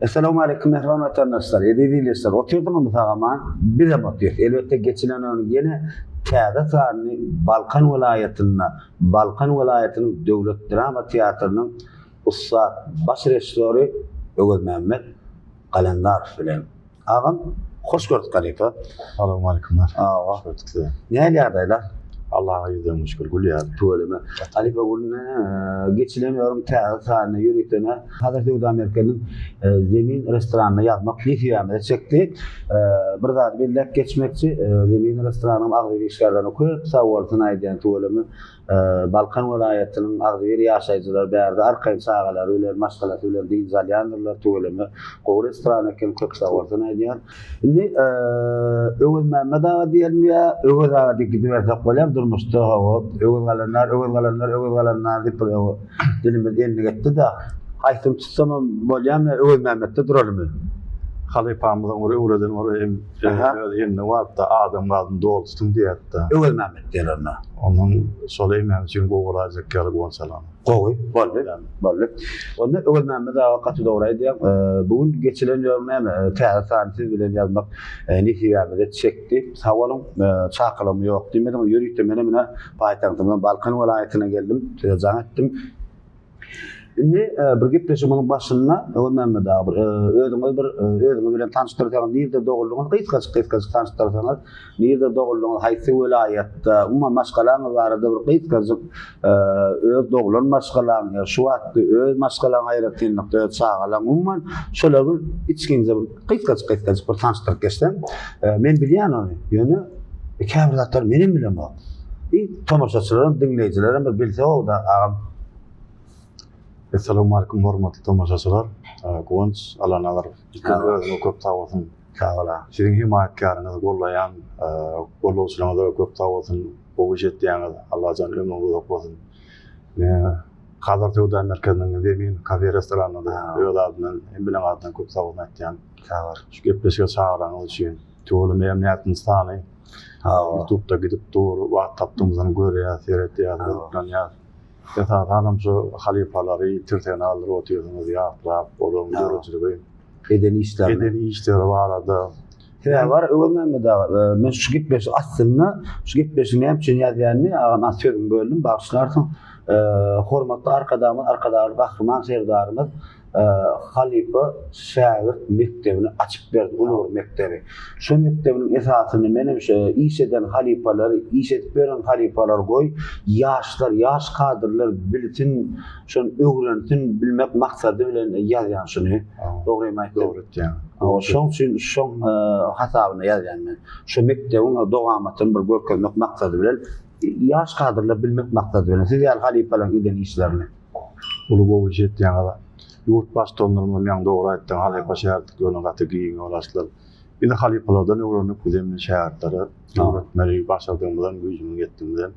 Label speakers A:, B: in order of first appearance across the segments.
A: Essalawmaleýkum mähriban watandaşlar, eziz ildeşler, otyrsyňyzmy sag-aman? Bizem otyrys. Elbetde geçilen öňüň ýene täze sanyny Balkan welaýatynda, Balkan welaýatynyň Döwlet drama teatrynyň ussat baş režissýory Öwezmämmet Galandarow bilen. Agam, hoş gördük halypa.
B: Salowmaleýkumlar.
A: Hawa.
B: Hoş gördük sizi.
A: Nähili ýagdaýlar?
B: Allaha ýüzden şükür, gül ýaly.
A: Tüweleme. Halypa bu gün geçilen ýoruň täze sanyny ýöritene Hazar söwda merkeziniň Zemin restoranynda ýazmak nesibämize çekdi. Bir zady belläp geçmekçi, Zemin restoranyň agzybir işgärlerine köp sag bolsun aýdýan tüweleme. Balkan welaýatynyň agzybir ýaşaýjylary bärde arkaýyn çagalary bilen, maşgalasy bilen dynç alýandyrlar. Tüweleme gowy restoran eken, köp sag bolsun aýdýan. Indi Öwezmämmet aga diýelmi ýa Öwez aga diýip gidibersek bolýar durmuşda hawa Öwez galandar, Öwez galandar, Öwez galandar diýip bir dilimiz endik etdi-de. Haýsyny tutsamam bolýarmy ýa Öwezmämmetde duralymy?
B: Halypamyzyň bir öwreden bir hem öz elinde bardy-da, adam gazyny doly tutuň diýerdi-de.
A: Öwezmämmet diýer onda.
B: Ondan şol emäm üçin gowy bolaýjak ýaly guwançalan.
A: Gowy, boldy, boldy. Onda Öwezmämmet aga gaty dogry aýdýaň. Bu gün geçilen ýol näme, täze sany siz bilen ýazmak nesibämize çekdi. Sag boluň, çakylygym ýok diýmediňiz. Ýörite menem ine paýtagtymyzyň Balkan welaýatyna geldim, size jaň etdim. Indi bir gepleşigimiziň başynda Öwezmämmet aga bir özüňiz bir özüňiz bilen tanyşdyrsaňyz, nirde doguldyňyz, gysgajyk gysgajyk tanyşdyrsaňyz, nirde doguldyňyz, haýsy welaýatda, umuman maşgalaňyz barada bir gysgajyk öz doglan maşgalaň, ýa şu wagtky öz maşgalaň aýratynlykda öz çagalaň, umuman şolary bir içginje bir gysgajyk gysgajyk bir tanyşdyryp geçseň, men bilýän ony, ýöne käbir zatlary menem bilemok. I tomaşaçylaram, diňleýjilerem bir bilse gowy-da agam.
B: Essalawmalikum hormatly tomaşaçylar. Guwanç Allanazarow. Ilki özüňe köp sag bolsun.
A: Sag bol agam.
B: Siziň hemaýatkäriňiz, gollaýan gollawçylaryňyza köp sag bolsun. Gowy iş etýäňiz. Allajan ömrüňiz uzak bolsun. Hazar söwda merkeziniň Zemin kafe restoranynda öz adymdan hem bileň adyndan köp sag bolsun aýtýan.
A: Sag bol.
B: Şu gepleşige çagyranyňyz üçin. Tüweleme hem nätdinji sany. Ýutubda gidip dur, wagt tapdygymyzdan görýäs, seretýäs, gyzyklanýas. Esasanam şu halypalary tirsegine galdyryp otyrsyňyz ýatlap, olaryň döredijiligi,
A: eden işlerini,
B: eden işleri barada.
A: Sebäbi bar Öwezmämmet aga, men şu gepleşik aslynda şu gepleşigi näme üçin ýazýanymy agam az sözüňi böldüm, bagyşlarsyň. Hormatly Arkadagymyz, Arkadagly Gahryman Serdarymyz halypa şägirt mekdebini açyp berdi, uly bir mekdebi. Şo mekdebiniň esasynda menem şu iş eden halypalary, iş edip ýören halypalary goý, ýaşlar, ýaş kadrlar bilsin, şony öwrensin, bilmek maksady bilen ýazýan şuny. Dogrymy aýtdym?
B: Dogry aýtýaň.
A: Şoň üçin şoň hasabyna ýazýan men. Şo mekdebiň dowamatyny bir görkezmek maksady bilen, ýaş kadrlar bilmek maksady bilen, siz ýaly halypalaryň eden işlerini.
B: Uly gowy iş etýäňiz. Ýurt baştutanlarymyzam ýaňy dogry aýtdyň, halypa şägirtliklerine gaty giň ýol açdylar. Biz halypalardan öwrenip, biz hem şägirtlere öwretmeli, başardygymyzdan, güýjümiziň ýetdigimizden.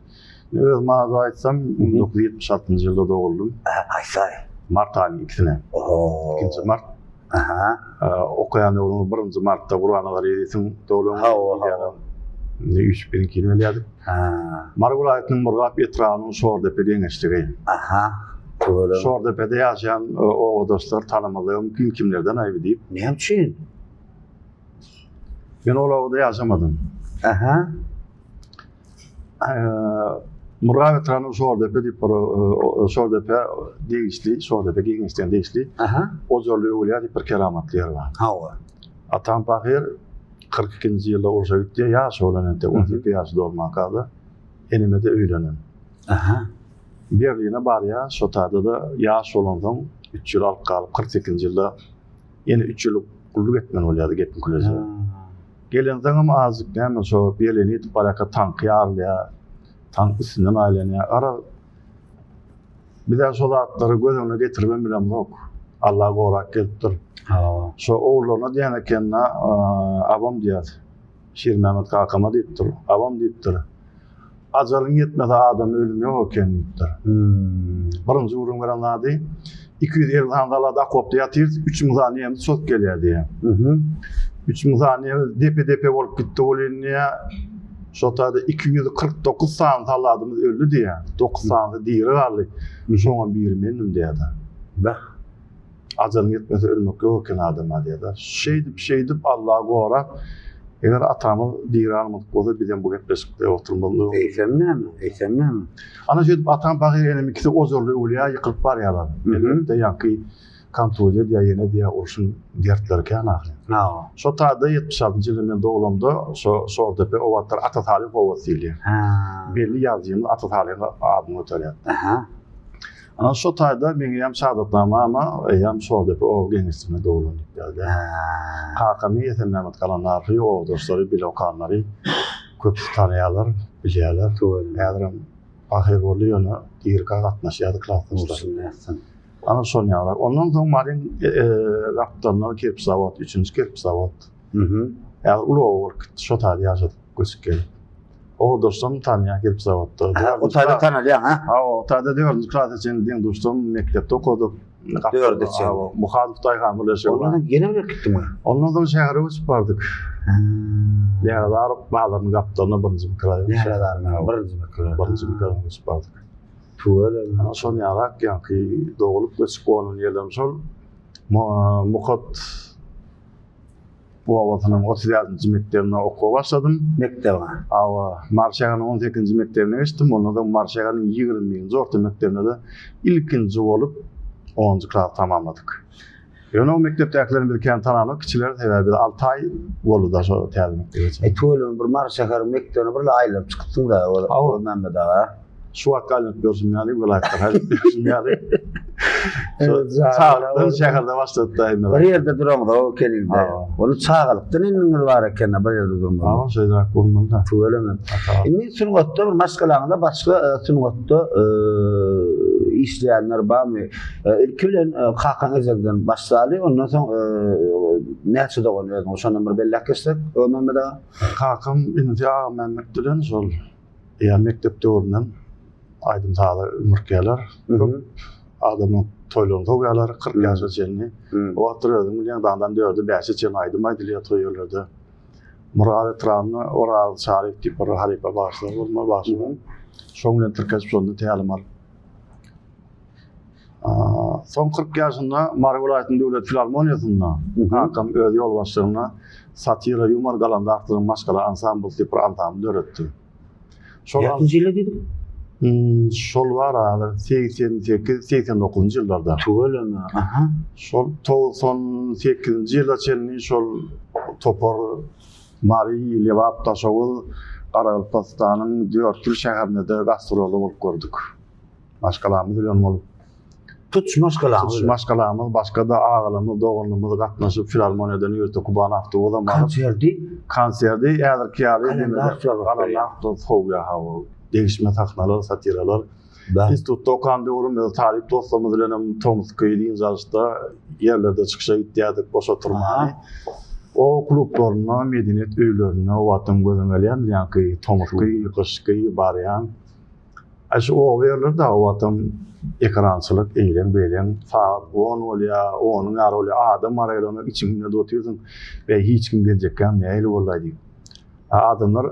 B: Özüm az aýtsam, 1976-njy ýylda doguldym.
A: Aýtsaý.
B: Mart aýynyň ikisine.
A: Oho.
B: Ikinji mart.
A: Aha.
B: Okaýan döwrümiz birinji martda Gurbannazar Eziziň doglan güni.
A: Hawa, hawa.
B: Indi üýşüp biziňkini bilýärdik.
A: Ha.
B: Mary welaýatynyň Murgap etrabynyň Şordepe geňeşligi.
A: Aha. Tüweleme.
B: Şordepede ýaşaýan obadaşlar tanamazlygy mümkin kimlerden aýby diýip.
A: Näme üçin?
B: Men ol obada ýaşamadym.
A: Aha.
B: Murgap etrabynyň Şordepe diýip bir Şordepe degişli, Şordepe geňeşligine degişli.
A: Aha.
B: Ojarly öwülýä diýip bir keramatly ýer bar.
A: Hawa.
B: Atam pahyr 42-nji ýylda urşa gitdi, ýaş oglan entek 18 ýaşy dolmanka-da eneme-de öýlenen.
A: Aha.
B: Berline barýar, şo taýda-da ýaş bolansoň 3 ýyl alyp galyp 48-nji ýylda ýene 3 ýyl gulluk etmeli bolýardy gepiň küleji. Gelensoňam azjyk näme şo Berline ýetip barýarka tank ýarylýar, tank üstünden aýlanýar. Garaz, biz-ä şo zatlary göz öňüne getiribem bilemzok. Allah gorap gelipdir. Şo ogullaryna diýen eken-de, abam diýýär, Şirmämmet kakama diýipdir, abam diýipdir. Ajalyň ýetmese adama ölüm ýok eken diýipdir. Birinji gürrüň beren zady, 250 sany zalada okopda ýatyrys, 3000 sany nemes çozup gelýär diýýär. 3000 sany nemes depe-depe bolup gitdi welin diýýär, şo taýda 249 sany soldatymyz öldi diýýär. 9 sanysy diri galdy. Şoňam biri mendim diýýär-de.
A: Bah.
B: Ajalyň ýetmese ölmek ýok eken adama diýýär. Şeýdip, şeýdip Allah gorap, eger atamyz diri almadyk bolsa bizem bu gepleşikde oturmazdyk.
A: Eýsem näme? Eýsem näme?
B: Ana şeýdip atam pahyr enem ikisi ozarly öwlüýä ýykylyp barýarlar. Elbetde ýaňky kontuzýa diýýär, ýene diýýär, urşuň dertleri kän ahyryn.
A: Hawa.
B: Şo taýda 76-njy ýylda men doglamda şo Şordepe o wagtlar Ata Salyh obasy diýilýär.
A: Ha.
B: Belli ýazyjymyz Ata Salyhyň adyny göterýär.
A: Aha.
B: Ana şo taýda meň eýýäm şahadatnamama eýýäm Şordepe oba geňeşliginde doglan diýip ýazýar. Kakamy Esenmämmet Galandarowy obadaşlary, bile okanlary köpüsi tanaýarlar, bilýärler. Häzirem pahyr boldy, ýöne dirikä gatnaşýardy klasdaşlary. Ana şol ýaly. Ondan soň Maryň gapdalynda kerpiç zawod, üçünji kerpiç zawod. Häzir uly oba bolup gitdi. Şo taýda ýaşadyk, göçüp gelip. Obadaşlarym tanýar kerpiç zawodda.
A: Ha, o taýda tanalýaň, ha?
B: Hawa, o taýda dördünji klasa çenli deň-duşdum, mekdepde okadyk.
A: Dörde çenli.
B: Hawa, Muhadow daýhan birleşigi bar.
A: Ondan soň ýene bir gitdiňmi?
B: Ondan soň şähere göçüp bardyk. Lälezar bazarynyň gapdalyna birinji mikroraýon.
A: Lälezaryň birinji mikroraýon.
B: Birinji mikroraýona göçüp bardyk.
A: Tüweleme.
B: Ana şol ýarak ýaňky dogulup göçüp gonan ýerlerim şol. Mukat obasynyň 37-nji mekdebinde okuwa başladym.
A: Mekdebe.
B: Hawa, Mary şäheriniň 18-nji mekdebine geçdim. Ondan soň Mary şäheriniň 21-nji orta mekdebinde-de ilkinji bolup 10-njy klasy tamamladyk. Ýöne o mekdepdäkileri biz kän tanamok, kiçiler, sebäbi biz 6 aý boldy-da şo täze mekdebe geçen.
A: E, tüweleme bir Mary şäheriň mekdebine birle aýlanyp çykypsyň-da,
B: Hawa.
A: Mämmet aga.
B: Şu wagt aýlanyp ýörşüm ýaly, welaýatda aýlanyp ýörşüm ýaly. Çagalykdan şäherde başlady da hemme
A: Bir ýerde duraňzok ekeniňde. Ony çagalykdan indiňiz bar ekende bir ýerde durmaly.
B: Hawa, şeýleräk bolmaly-da.
A: Tüweleme. Indi sungatda bir maşgalaňyzda başga e, sungatda e, işleýänler barmy? E, ilki bilen kakaň ejeňden başlaly, ondan soň näçe dogan özüň? Şondan bir belläp geçsek, Mämmet aga.
B: Kakam inisi Agamämmet bilen şol Ýa mekdep döwründen aýdym-saza ümürkýärler. Köp adamyň toýlaryny sowýarlar, 40 ýaşa çenli. O wagtlar özüň bilýäň, daňdan dörde, bäşe çenli aýdym aýdylýar toý ýerlerde. Murgap etrabynda Oraz Çaryýew diýip bir halypa bagşylar bolmaly, bagşy bar. Şoň bilen tirkeşip şonda tälim alyp. Soň 40 ýaşynda Mary welaýatynyň döwlet filarmoniýasynda kakam öz ýolbaşçylygynda Satira ýumor Galandartowyň maşgala ansambly diýip bir ansambl döretdi.
A: Şol Näçinji ýylda diýdiň?
B: Hmm, şol bar häzir 88, 89-njy ýyllarda.
A: Tüweleme. Aha.
B: Şol 98-nji ýyla çenli şol topar Mary, Lebap, Daşoguz, Garagalpagystanyň dört şäherinde-de gastrolda bolup gördük. Maşgalamyz bilen bolup.
A: Tutuş maşgalamyz.
B: Tutuş maşgalamyz, başga-da agalarymyz, doganlarymyz gatnaşyp filarmoniýadan ýörite Kuban awtobusam alyp.
A: Konserdi?
B: Konserdi häzirki ýaly Galandarflar sowýar hawa. Degişme sahnalar, satiralar. Institutda okan döwrüm öz talyp dostlarymyz bilen hem tomusky dynç alyşda ýerlerde çykyşa gitýärdik, boş oturmany. O klublarynda, medeniýet öýlerinde o wagtam gözüň gelýän, ýaňky tomusky, gyşky barýan. Aý şu oba ýerleri-de o wagtam ekerançylyk eýleň-beýleň sagat on bolýar, onuň ýary bolýar, adam bar gelende içiň hümledi otyrsyň, beý hiç kim geljekkäm nähili boldaý diýip. A adamlar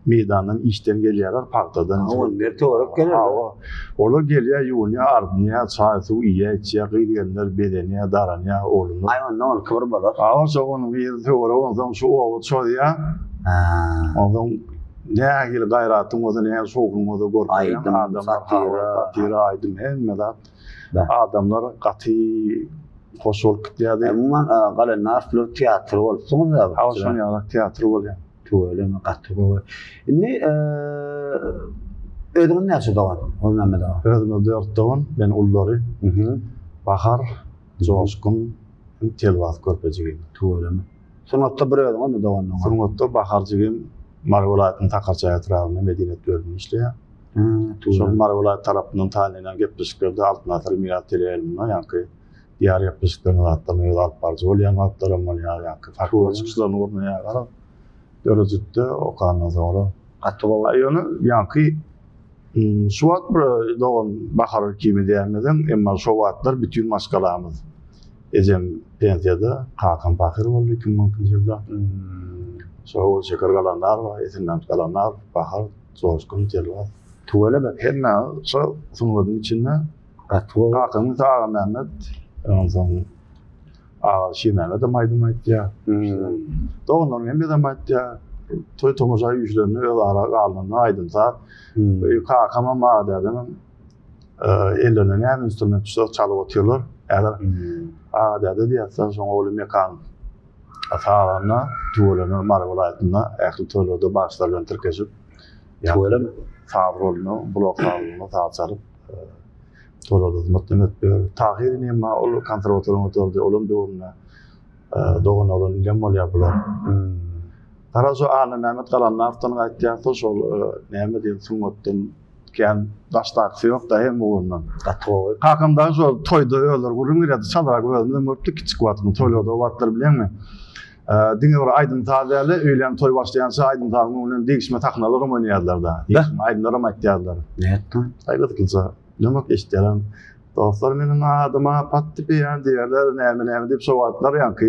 B: meýdandan işden gelýärler, pagtadan.
A: Hawa, bir töwerek geler.
B: Hawa. Olar gelýär, ýuwunýar, ardynýar, çaý-suw iýýär, içýär, gyz-gelinler bezenýär, daranýar, oglanlar.
A: Aý onda onki bir bolar.
B: Hawa, şo onuň yzy töwerek onsoň şu oba çozýar.
A: Ha.
B: Onsoň Nähili gaýratyň bolsa, nähili şowhunyň bolsa görkezýäň.
A: Aýdym,
B: Adamlar
A: satira.
B: Satira, aýdym, hemme zat. Adamlar gaty hoş bolup gitýärdi.
A: Umuman, Galendarowlar teatry bolupsyňyz-da.
B: Hawa, şonuň ýaly teatr bolýar.
A: Tüweleme, gaty gowy. Indi özüňiz näçe dogan, Ogulmämmet aga?
B: Özümiz dört dogan, men ullary. Bahar, Joşgun, Telwas körpe jigim.
A: Tüweleme. Sungatda bir özüňizmi doganlaryň?
B: Sungatda Bahar jigim Mary welaýatynyň Sakarçäge etrabynda medeniýet bölüminde işleýär. Şol Mary welaýaty tarapyndan taýynlanan gepleşiklerde Altyn asyr miras teleýaýlymynda ýaňky diýar gepleşiklerini zatlaryny özi alyp baryjy bolýan wagtlaram bolýar, ýaňky folklor çykyşlaryny gurnaýar. Garaz, döredijilikde okandan soňra.
A: Gaty gowy.
B: Ýöne ýaňky şu wagt bir dogan Bahar ikimiz diýäýmeseň, emma şo wagtlar bütin maşgalamyz Ejem pensiýada, kakam pahyr boldy 2012-nji ýylda. Şo Ogulşeker Galandarowa, Esenmämmet Galandarow, Bahar, Joşgun, Telwas.
A: Tüweleme.
B: Hemme şo sungatyň içinde.
A: Gaty gowy.
B: Kakam ise Agamämmet. Onsoň Aga Şirmämmedem aýdym aýtýar.
A: Hmm.
B: Doganlaryň hemmesem aýtýar. Toý tomaşa üýşülende öz ara galnanda aýdym saz.
A: Hmm.
B: Kakamam, aga dädemem ellerine näme instrument düşse çalyp otyrlar. Häzir
A: Hmm.
B: aga däde diýýär, şoň ogly Mekan sazanda tüweleme Mary welaýatynda ähli toýlarda bagşylar bilen tirkeşip
A: Tüweleme.
B: Saz roluna, blok saz roluna saz çalyp toýlarda hyzmat edip ýör. Tahyr inim bar, ol konserwatoriýany gutardy, olam döwründe dogan oglan ilem bolýar bular.
A: Hmm.
B: Garaz şo Annamämmet Galandarowdan gaýtýarsa şol näme diýen sungatdan kän daşdakysy ýok-da hemme ugrundan.
A: Gaty gowy.
B: Kakam dagy şol toýda özleri gürrüň berýärdi, çalarak özümizem görüpdik kiçjik wagtymyz toýlarda o wagtlar bileňmi? Diňe bir aýdym-saz däl-de, öýlän toý başlaýança aýdym-sazyň öňünden degişme sahnalaram oýnaýardylar-da. Degişme aýdymlaram aýtýardylar.
A: Nätdi?
B: Aý gyzyklyja. Bilemok eşitýärem. Dostlar meniň adyma Patdy Peýan diýerler, näme-näme diýip şo wagtlar ýaňky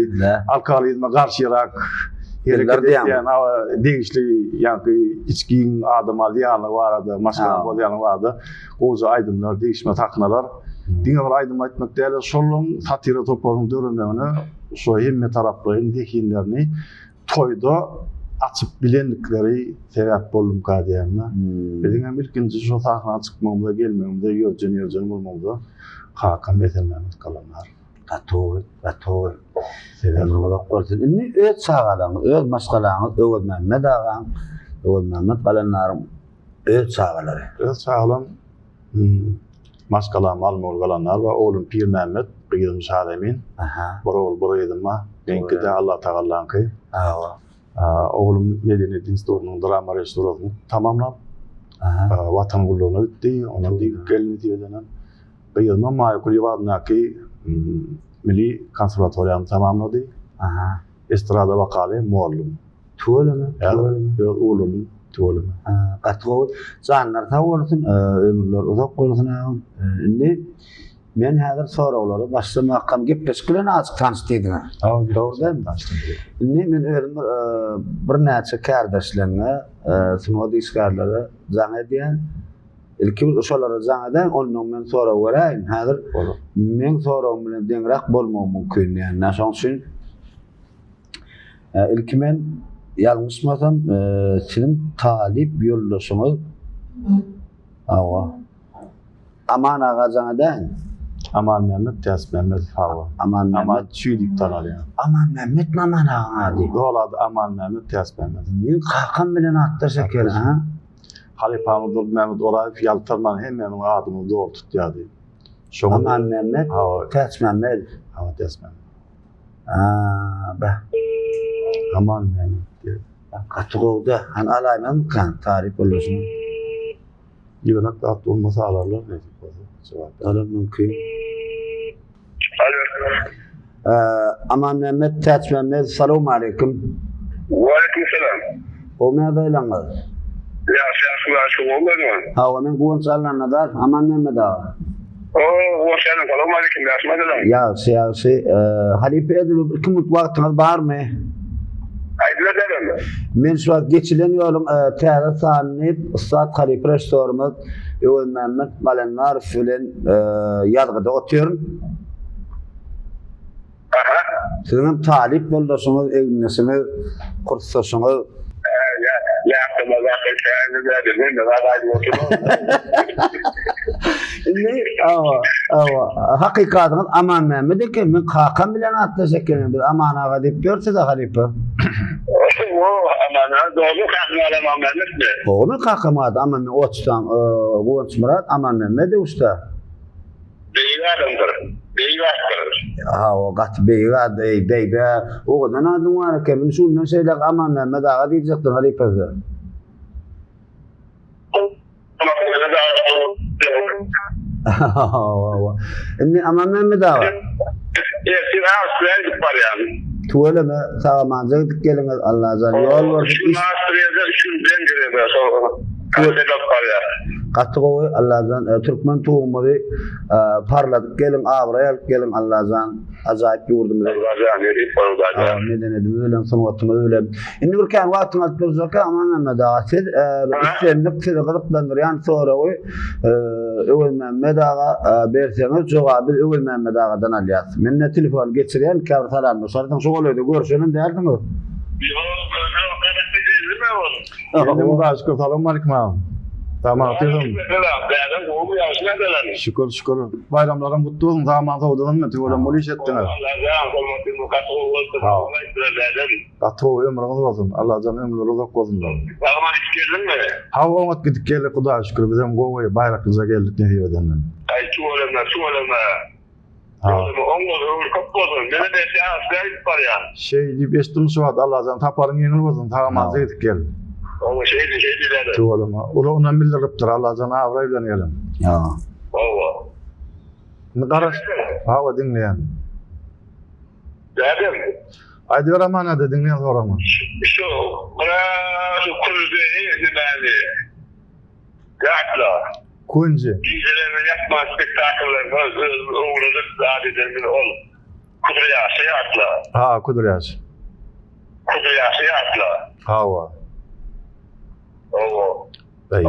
B: alkoholizme garşyrak hereket edýän degişli ýaňky içgiň adama zyýanlygy barada, maşgala bozýanlygy barada gowja aýdymlar, degişme sahnalar. Diňe bir aýdym aýtmak däl, şolaryň satira toparynyň döremegine şo hemme taraplaýyn zehinlerini toýda açyp bilendikleri sebäp boldumka diýýän-de. Biziň hem ilkinji şo sahna çykmagymyza, gelmegimize, ýörjen-ýörjen bolmagymyza kakam Esenmämmet Galandar.
A: Gaty gowy, gaty gowy. Ömrüň uzak bolsun. Indi öz çagalaryňyz, öz maşgalaňyz Öwezmämmet agaň, Öwezmämmet Galandaryň öz çagalary.
B: Öz çagalam Maşgalam Almagül Galandar bar, oglum Pirmämmet, gyzym Şazemin.
A: Aha.
B: Bir ogul, bir gyzym bar. Meňki-de Allatagallaňky.
A: Hawa.
B: Oglum Medeniýet institutynyň drama režissurasyny tamamlap,
A: Aha.
B: Watan gullugyna gitdi. Ondan diýip geldi netijedenem. Gyzymam Maýa Kulyýewa adyndaky Milli konserwatoriýany tamamlady.
A: Aha.
B: Estrada wokaly mugallym.
A: Tüweleme, tüweleme.
B: Öz ugruny tüweleme.
A: Gaty gowy. Janlar sag bolsun, ömürler uzak bolsun agam. Indi men häzir soraglary başlamakam gepleşik bilen azajyk tanyş diýdiňiz. Dogry dälmi? Indi men özüm birnäçe kärdeşlerime, sungat işgärlere jaň edýän. Ilki bir şolara jaň edäýin, ondan men sorag beräýin. Häzir meň soragym bilen deňräk bolmagy mümkin diýen. Şonuň üçin Ilki men ýalňyşmasam, siziň talyp ýoldaşyňyz Hawa. Aman aga jaň edäýiň.
B: Amanmämmet Täçmämmedow hawa.
A: Amanmämmet.
B: Aman çüý diýip tanalýar.
A: Amanmämmetmi Aman agaň ady?
B: Doly ady Amanmämmet Täçmämmedow.
A: Meň kakam bilen atdaş eken, ha?
B: Halypamyz Durdymämmet Oraýew ýaltarman hemmämiziň adymyzy doly tutýardy. Şoňa
A: Amanmämmet Täçmämmedow.
B: Hawa, Täçmämmet.
A: Aa, be.
B: Aman meni.
A: Gaty gowda. Han alaýmazmykan taryp boluşyny?
B: Ýygnak zat bolmasa alarlar nesip bolsa. Jogap.
A: Olam mümkin.
C: Alo.
A: Amanmämmet Täçmämmet salam aleýkum.
C: Waleýkim salam.
A: Gowy ýagdaýlaryňyz?
C: Ýagşy ýagşy Hudaýa şükür gowy görüňiz.
A: Hawa men Guwanç Allanazar Amanmämmet aga.
C: Oo, hoş geldiň. Salam aleýkum, ýagşy madylaň?
A: Ýagşy, ýagşy. Halypa edil bir 2 minut wagtyňyz barmy?
C: Aýdyla dälmi?
A: Men şu wagt geçilen ýoluň täze sanyny ussat halypa režissýorymyz Öwezmämmet Galendarow bilen ýazgyda otyryn.
C: Aha.
A: Siziň hem talyp ýoldaşyňyz, egindeşiňiz, kursdaşyňyz.
C: Ýa, ýa,
A: Indi, awa, awa, hakykatyňyz Amanmämmet eken, men kakam bilen atdaş ekenim, biz Aman aga diýip ýörse-de halypa.
C: O, Aman aga, dogry kakaň ady Amanmämmetmi?
A: Dogry kakam ady Aman, otçam, Guwançmyrat Amanmämmedow usta.
C: Beýik adamdyr. Beýik atdyr.
A: Hawa, gaty beýik ad, eý, beýbe. Owadan adyň bar eken. Indi şundan şeýläk Amanmämmet aga diýjekdir halypa size. Hawa, hawa. Indi Amanmämmet aga.
C: Ertir Awstriýa gidip barýan.
A: Tüweleme, sag-amanja gidip geliňiz, Allajan ýol bolsun.
C: Üç gün Awstriýada, üç gün Wengriýada şol konsert alyp barýar.
A: Gaty gowy Allajan türkmen tugumyzy parladyp geliň abraý alyp geliň Allajan ajaýyp ýurdumyzy.
C: Allajan nesip bolsa Allajan.
A: Medeniýetimiz bilen sungatymyz bilen. Indi bir kän wagtyňy alyp durjak Amanmämmet aga siz islendik sizi gyzyklandyrýan soragy Öwezmämmet aga berseňiz jogaby biz Öwezmämmet agadan alýas. Men-de telefony geçirýän käbir salamlaşarsyň şu golaýda görşenem dälsiňiz.
C: Ýok ýok gazakda geldim-ä ol.
B: Geldim Hudaýa şükür salowmalikim agam. Salam
C: Salam dädem gowumy ýagşy nädeler.
B: Şükür şükür. Baýramlaryň gutly bolsun zaman sowduňyzmy tüweleme uly iş etdiňiz.
C: Allajan hormatly gaty gowy bolupdyr sag bol aýtdylar dädem.
B: Gaty gowy ömrüňiz bolsun. Allajan ömürleri uzak bolsun.
C: Sag-aman gidip geldiňmi?
B: Hawa oňat gidip geldik Hudaýa şükür bizem gowy baýraklyja geldik nesip edenden.
C: Aý tüweleme tüweleme. Ýolumy oň bolsun, ömri köp bolsun. Mene berse ýagşyja gidip barýan.
B: Şeý diýip eşitdim şu wagt Allajan saparyň ýeňil bolsun sag-amanja gidip gel.
C: Hawa şeýdi şeýdi däde.
B: Tüweleme. Ulagynam bildiripdir Allajan abraý bilen geliň.
C: Hawa.
B: Indi garaş. Hawa diňleýän.
C: Dädem.
B: Aýdyber Aman däde diňleýän soragyňy.
C: Şu biraz şu kürdeyi nämäni. Ýatla.
B: Künji.
C: Gijelerine ýatman spektakllarda özümiz öwrenip zat edenimiz ol. Kudrýaşy ýatla.
B: Ha, Kudrýaş.
C: Kudrýaşy ýatla.
B: Hawa.
C: Hawa. Onda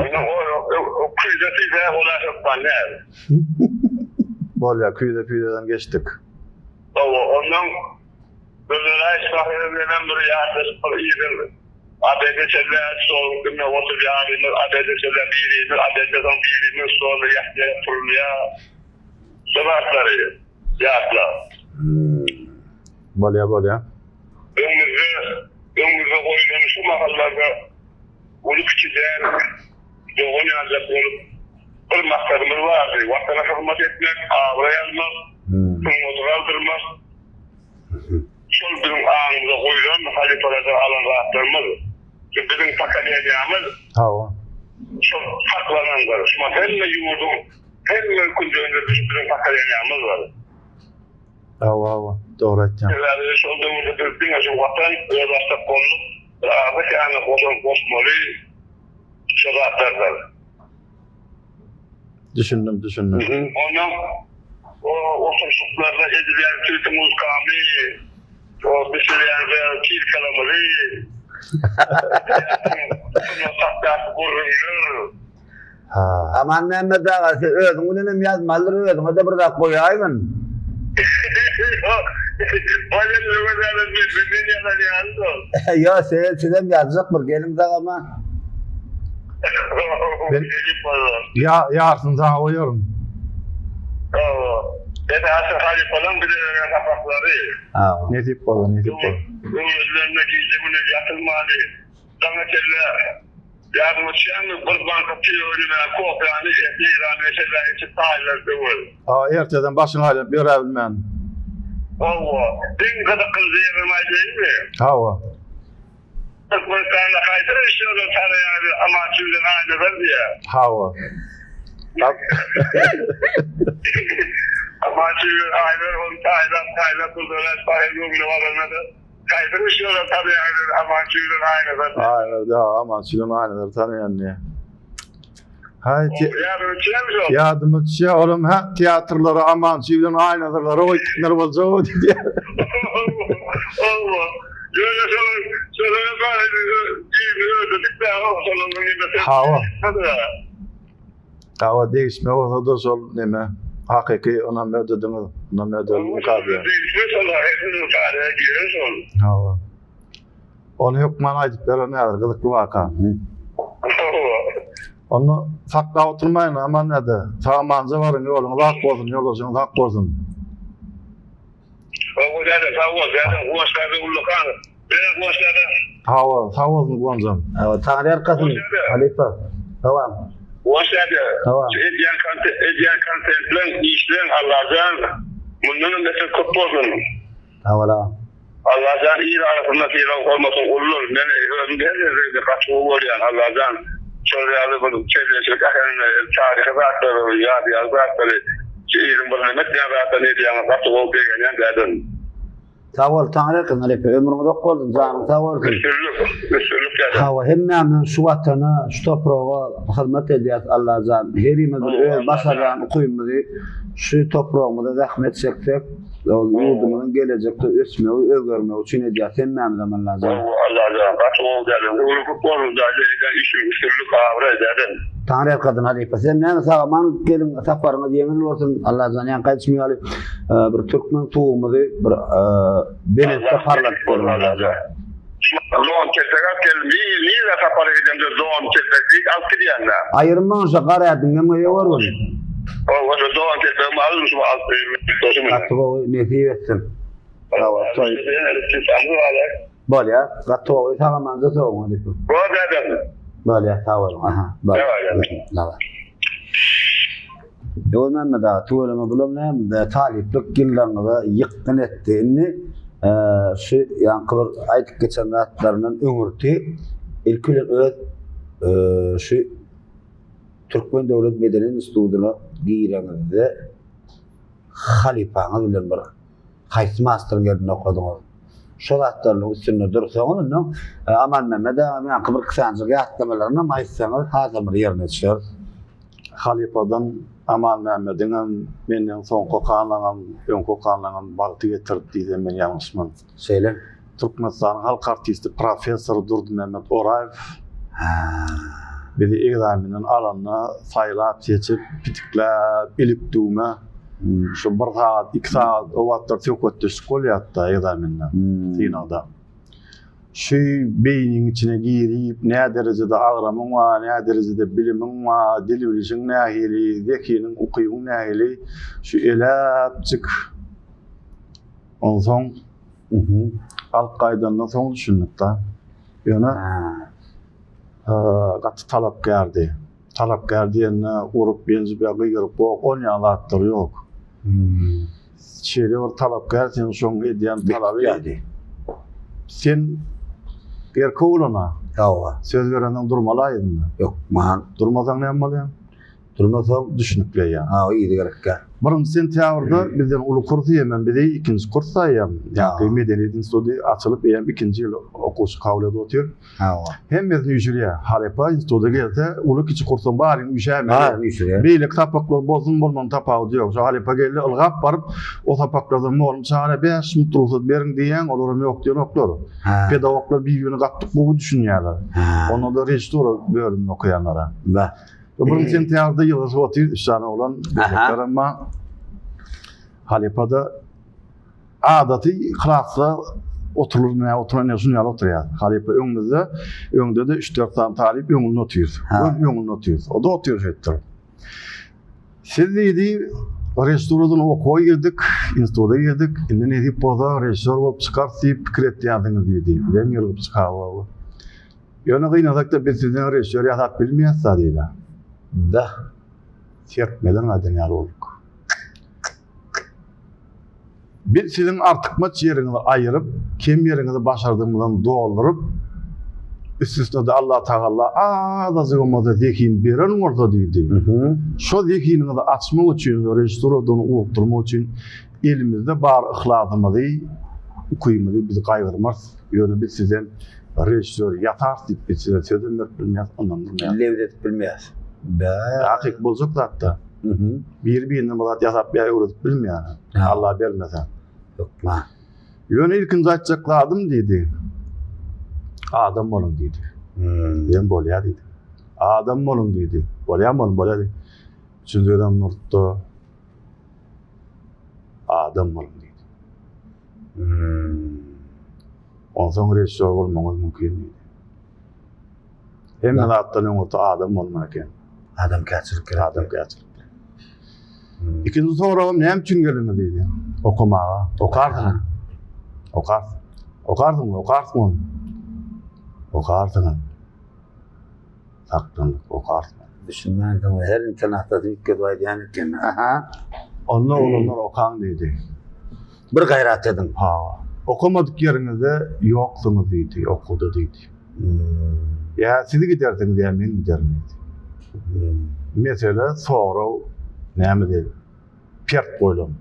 C: o küýze püýze ola hökman däl.
B: Bolýar, küýze püýzeden geçdik.
C: Hawa, ondan Gözeläý şahyr bilenem bir ýatlaşyp bir yzyň obede çenli stoluň üstünde oturyp ýarymyz obede çenli birimiz obedden soň birimiz stolda ýatýar turulýar. Şu zatlary ýatla.
B: Bolýar bolýar.
C: Öňümizde öňümizde goýlan şu mahallarda uly kiçi däl dogan ýaljak bolup bir maksadymyz bardy, Watana hyzmat etmek, abraý almak, sungaty galdyrmak. Şol biziň aňymyza guýlan halypalardan alan zatlarymyz. Şu biziň pokoleniýamyz
B: Hawa.
C: Şol saklanandyr. Şumat hemme ýurduň hemme künjeginde şu biziň pokoleniýamyz bar.
B: Hawa, hawa. Dogry aýtýaň.
C: Sebäbi şol döwürde biz diňe şu watan özbaşdak bolduk. Bir azda-kände goşant goşmaly şo zatlardyr.
B: Düşündim, düşündim.
C: Ondan o oturyşyklarda edilýän tüýs muzkamy, o bişirýän kilkalamyzy, sakdaky gürrüňler.
B: Ha.
A: Amanmämmet aga, sen özüň bilen hem ýazmalydyr, özüňe-de bir zat goýaýgyn.
C: Ýok, men ýazan ýaly şol.
A: Ýok, sizem ýazjak bir geliň sagama.
B: Ben ya ýarsyny saňa goýaryn.
C: Hawa. Esasy halypalaň bize beren sapaklary.
A: Hawa.
B: Nesip bolsa, nesip bolsa.
C: Öwredilenine gije gündiz ýatyrmany, daňa çenli ýadyňa düşýärmi, bir banka piwo bilen kofäni Eýrany meselä içip taýlar döwür.
B: Ha, erteden başyň aýlanyp ýöräbilmän.
C: Hawa. Iň gyzykly ýerini aýdaýynmy?
B: Hawa.
C: Türkmenistanda haýsy režissýorlar tanaýaňyz Amançy bilen Aýnazar diýýär.
B: Hawa.
C: Amançy bilen Aýnazar ony taýlap taýlap durdylar baýar göwnüne baranda haýsy režissýorlar tanaýaňyz Amançy bilen Aýnazar.
B: Aýnazar da Amançy bilen Aýnazar tanaýan diýýär. Haý
C: Ýadyňa düşýärmi şol?
B: Ýadyma düşýär olam hä teatrlara Amançy bilen Aýnazarlara goýup gitmeli boljak o diýýär.
C: Hawa. Ýöne şonuň şonuň
B: Hawa. Hawa degişme bolsa-da şol neme hakyky onam ödediňiz, onam ödedi mukaddes.
C: Degişme şol hakyky mukaddes giren şol.
B: Hawa. Ony hökman aýdyp beren häzir gyzykly waka.
C: Hawa.
B: Onda saklap oturmaýyn aman däde. Sag-amanja baryň ýoluňyz ak bolsun, ýoldaşyňyz hak bolsun.
C: Sag bol däde, sag bol däde. Guwanç däde ullakan. Beren Guwanç däde.
B: Hawa, sag bolsun Guwanjam.
A: Hawa, Taňry ýalkasyn, halypa. Dowam.
C: Guwanç däde.
A: Dowam.
C: Şu edýän kontent, edýän kontentleň, işleň Allajan mundanam beter köp bolsun.
A: Sag bol agam.
C: Allajan il arasynda sylag hormatyň uludyr. Men özüm her ýerde gaty gowy görýän Allajan şol ýaly bir terbiýeçilik äheňinde taryhy zatlary, ýadygärlik zatlary şu iliň bir neme etmeýän zatlaryny edýäňiz gaty gowy begenýän dädem.
A: Sag bol, Taňryýalkasyn halypa. Ömrüň uzak bolsun, janyň sag bolsun.
C: Üstünlik, üstünlik dädem.
A: Hawa, hemmämiz şu watana, şu topraga hyzmat edýäs Allajan. Herimiz bir öz başarýan ukybymyzy şu topragymyza zähmet çeksek, ol ýurdumyzyň gelejekde ösmegi, özgermegi üçin edýäs hemmämizem Allajan.
C: Hawa, Allajan, gaty gowy dädem. Ömrüň köp bolsun däde, edýän işiň üstünlik, abraý dädem.
A: Taňryýalkasyn halypa. Sen näme sag-aman geliň, saparyňyz ýeňil bolsun. Allajan ýaňky aýdyşym ýaly bir türkmen tugumyzy bir belentde parladyp görüň Allajan.
C: Don telpek alyp geldim. Nirä sapara gidemde don telpek diýip alyp gidýän-dä.
A: Aýyrmaň şo gara ädiňem goýawar ony.
C: Hawa, şo don telpegimi aldym şu alyp geldim.
A: Gaty gowy, nesip etsin. Bolýar, gaty gowy, sag-amanja soguň halypa.
C: Bor dädem.
A: Bolýar, sag boluň. Aha, bolýar. Öwezmämmet aga, tüweleme bulam näme, talyplyk ýyllaryňyza ýykgyn etdi. Indi şu ýaňky bir aýdyp geçen zatlaryndan öňürti ilki bilen öz şu Türkmen döwlet medeni institutyna gireňizde halypaňyz bilen bir haýsy masteryň ýerinde okadyňyz? Şo zatlaryň üstünde dursaňyz, onda Amanmämmet agam ýaňky bir kysanjyk ýatlamalaryny hem aýtsaňyz hasam bir ýerine düşer.
B: Halypadan Amanmämmediňem, menden soňky okanlaňam, öňki okanlaňam bagty getirdi diýsem men ýalňyşman.
A: Şeýle.
B: Türkmenistanyň halk artisti professor Durdymämmet Oraýew bizi ekzamenden alanda saýlap-seçip, pitikläp, ilik-düwme şu bir sagat, iki sagat o wagtlar söhbetdeşlik bolýardy-da ekzamende, synagda. Şu beýniň içine girip, nä derejede agramyň bar, nä derejede bilimiň bar, dil bilişiň nähili, zehiniň, ukybyň nähili, şu eläpjik onsoň alyp gaýdandan soň düşündik-de. Ýöne gaty talapkärdi. Talapkär diýende urup, ýenjip ýa gygyryp, gok, onýan zatlar ýok. Şeýle bir talapkär sen şoň edýän talaby. Sen erkek bolana.
A: Hawa.
B: Söz berenden durmaly aýdynda.
A: Hökman.
B: Durmasaň näme bolýar?
A: Durmasaň
B: düşnükleýär.
A: Ha, yzy gerekkä.
B: Birinji sentýabrda bizden uly kurs ýemem bizi ikinji kurs saýýam. Ýa-da medeniýet instituty açylyp eýýäm ikinji ýyl okuwçy kabul edip otyr.
A: Hawa.
B: Hemmesini üýşürýär. Halypa instituta gelse, uly-kiçi kursuň baryny üýşäýmeli.
A: Baryny üýşürýär.
B: Beýleki sapaklar bolsun, bolman tapawudy ýok. Şo halypa geldi, ylgap baryp, o sapaklardan mugallym çagyra 5 minut rugsat beriň diýýäň, olaram ýok diýenoklar. Pedagoglar bir-birine gaty gowy düşünýärler. Onda-da režissura bölümini okaýanlara.
A: Beh.
B: Birinji sentýabrda ýygyşyp otyr, üç sany oglan. Beýlekiler emma halypa-da Adaty klasda oturylyr näme oturan ýa şuny ýaly oturýar. Halypa öňümizde, öňde-de 3-4 sany talyp öňünde otyr. Göz öňünde otyr. O da otyr şeýtdir. Siz diýdi, režissuradan okuwa girdik, instituta girdik. Indi nesip bolsa režissýor bolup çykarys diýip pikir etýärsiňiz diýdi. Bizem ýylgyp çykawa. Ýöne gynasak-da biz sizden režissýor ýasap bilmeýäs-da diýdi.
A: Da.
B: Serpmeden gaýdan ýaly bolduk. Biz siziň artykmaç ýeriňizi aýyryp, kem ýeriňizi başardygymyzdan dolduryp, üstesine-de Allatagalla azajygam bolsa zehin beren bolsa diýdi. Şo zehiniňizi açmak üçin we režissuradan ugrukdyrmak üçin elimizde bar yhlasymyzy, ukymyzy biz gaýgyrmarys. Ýöne biz sizden režissýor ýasarys diýip biz size sözem berip bilmeýäris, ynandyrmaýarys.
A: Lebiz edip bilmeýäris. Bä.
B: Hakyky boljak zat-da. Biri-birinden bir zat ýasap ýa öwredip bilmeýär. Allah bermese.
A: Hökman.
B: Ýöne ilkinji aýtjak zadym diýdi. Adam boluň diýdi. Diýen bolýar diýdi. Adam boluň diýdi. Bolýar boluň bolýar diýdi. Üçünji gezem nurtda adam boluň diýdi. Onsoň režissýor bolmagyňyz mümkin diýdi. Hemme zatdan öňürti adam bolmaly eken.
A: Adamkärçilik gerek.
B: Adamkärçilik. Hmm. Ikinji soragym näme üçin geldiňiz diýdi. Okamaga. Okarsyň. Okarsyň. Okarsyň, okarsyň. Okarsyň. Saklandyk, okarsyň.
A: Düşünmänsiň, her internatda üýtgedip aýdýan eken. Aha.
B: Onda oglanlar okaň diýdi.
A: Bir gaýrat ediň.
B: Ha. Okamadyk ýeriňizde ýoksuňyz diýdi, okuwda diýdi. Hmm. Ýa siz gidersiňiz ýa men giderin diýdi. Hmm. Mesele sorag näme diýdi? Pert goýlan.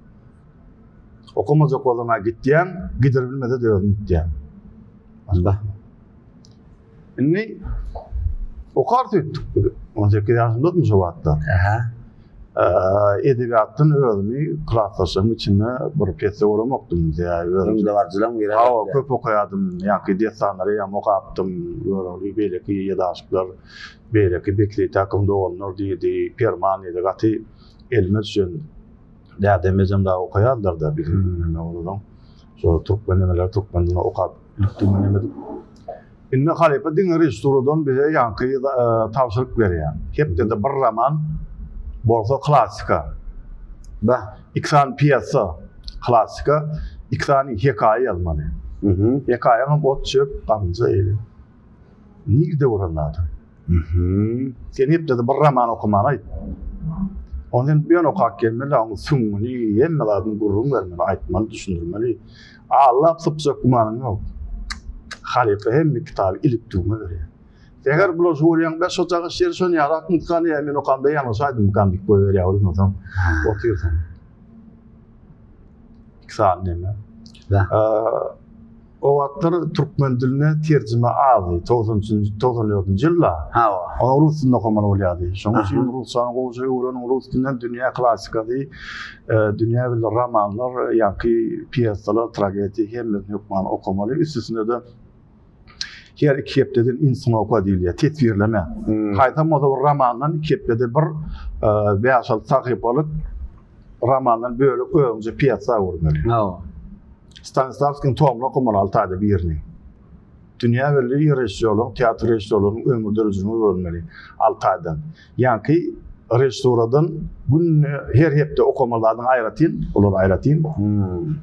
B: Okamajak bolsaň-a gitýäň, gidirbilmese-de özüň gitýäň.
A: Ba.
B: Indi okarys öýtdük biz. 18 ýaşymdadym şo wagtda.
A: Aha.
B: Edebiýatdan özümi klasdaşlaryň içinde bir pesde göremokdym. Sebäbi özüm
A: Öňdebaryjylaryň biri.
B: Hawa, köp okaýardym. Ýaňky dessanlary hem okapdym. Görogly, beýleki ýedaşyklar, beýleki Bekli Takyň doganlar diýdi, Perman diýdi. Gaty elime düşen Dädem ejem dagy okaýardylar-da biziň neme bolansoň. Şo türkmen nemeleri türkmen dilinde okap bilipdim neme edip. Indi halypa diňe režissuradan bize ýaňky tabşyryk berýär. Hepdede bir roman bolsa klassika.
A: Bah.
B: Iki sany pýesa klassika, iki sany hekaýa ýazmaly. Hekaýaňam ot çöp, garynja eli. Nirde gören zady? Sen hepdede bir roman okamany aýt. Ony sen ýöne okap gelmeli, onuň süňňüni, hemme zadyny gürrüň bermeli, aýtmaly, düşündirmeli. Allap sypjak gümanyň ýok. Halypa hemme kitaby ilip düwme berýär. Eger bular şu görýäň, bä şo jagaş ýeri şony ýarakmykan ýa men okamda ýalňyş aýdymmykam diýip goýberýär, onsoň otyrsyň. Iki sany neme. O wagtlar türkmen diline terjime azdy. Togsan üçünji, 94-nji ýylda.
A: Hawa.
B: Onuň rus dilinde okamaly bolýardy. Şonuň üçin rusçany gowuja öwreniň, rus dilinden dünýä klassikasy, e, dünýä belli romanlar, ýaňky pýesalar, tragediýa hemmesini hökman okamaly. Üstesine-de her iki hepdeden insiň oka diýilýär, teswirleme.
A: Hmm.
B: Haýsam bolsa bir romandan iki hepdede bir e, bäş-alty sahypalyk romandan bölek özüňce pýesa öwürmeli.
A: Hawa.
B: Stanislavskiň tomuna okamaly alty aýda birini. Dünýä belli režissýorlaryň, teatr režissýorlarynyň ömür döredijiligini öwrenmeli alty aýdan. Ýaňky režissuradan günde her hepde okamaly zadyň aýratyn, olar aýratyn.
A: Hmm.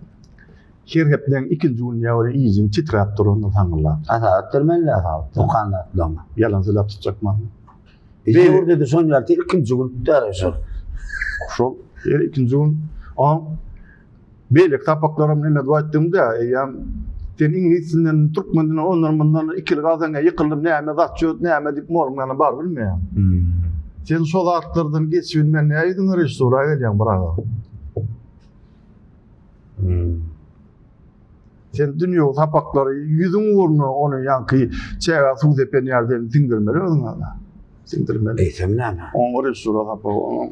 B: Her hepdäň ikinji güni ýa bir ijiň titräp durandyr saňňyldap.
A: Hasabat bermeli. Okan zatlaryňa.
B: Ýalan sözläp tutjakmy?
A: Zerur dedi şon ýaly ikinji gün däl şol.
B: Şol her ikinji gün oň beýleki sapaklaram neme dip aýtdym-da, eýýäm sen iňlis dilinden, türkmen dilinden ondan mundan ikilik alsaň ýa ýykyldym näme zaçýot näme diýip mugallym ýanyna baryp bilmeýäň. Sen şo zatlardan geçibilmän näme ýüzüňe režissura gelýäň bir aga. Sen dünýewi sapaklary ýüzüň ugruna ony ýaňky çägä suw sepen ýaly sen siňdirmeli özüňe. Siňdirmeli.
A: Eýsem näme?
B: Oňa režissura sapagy onuň.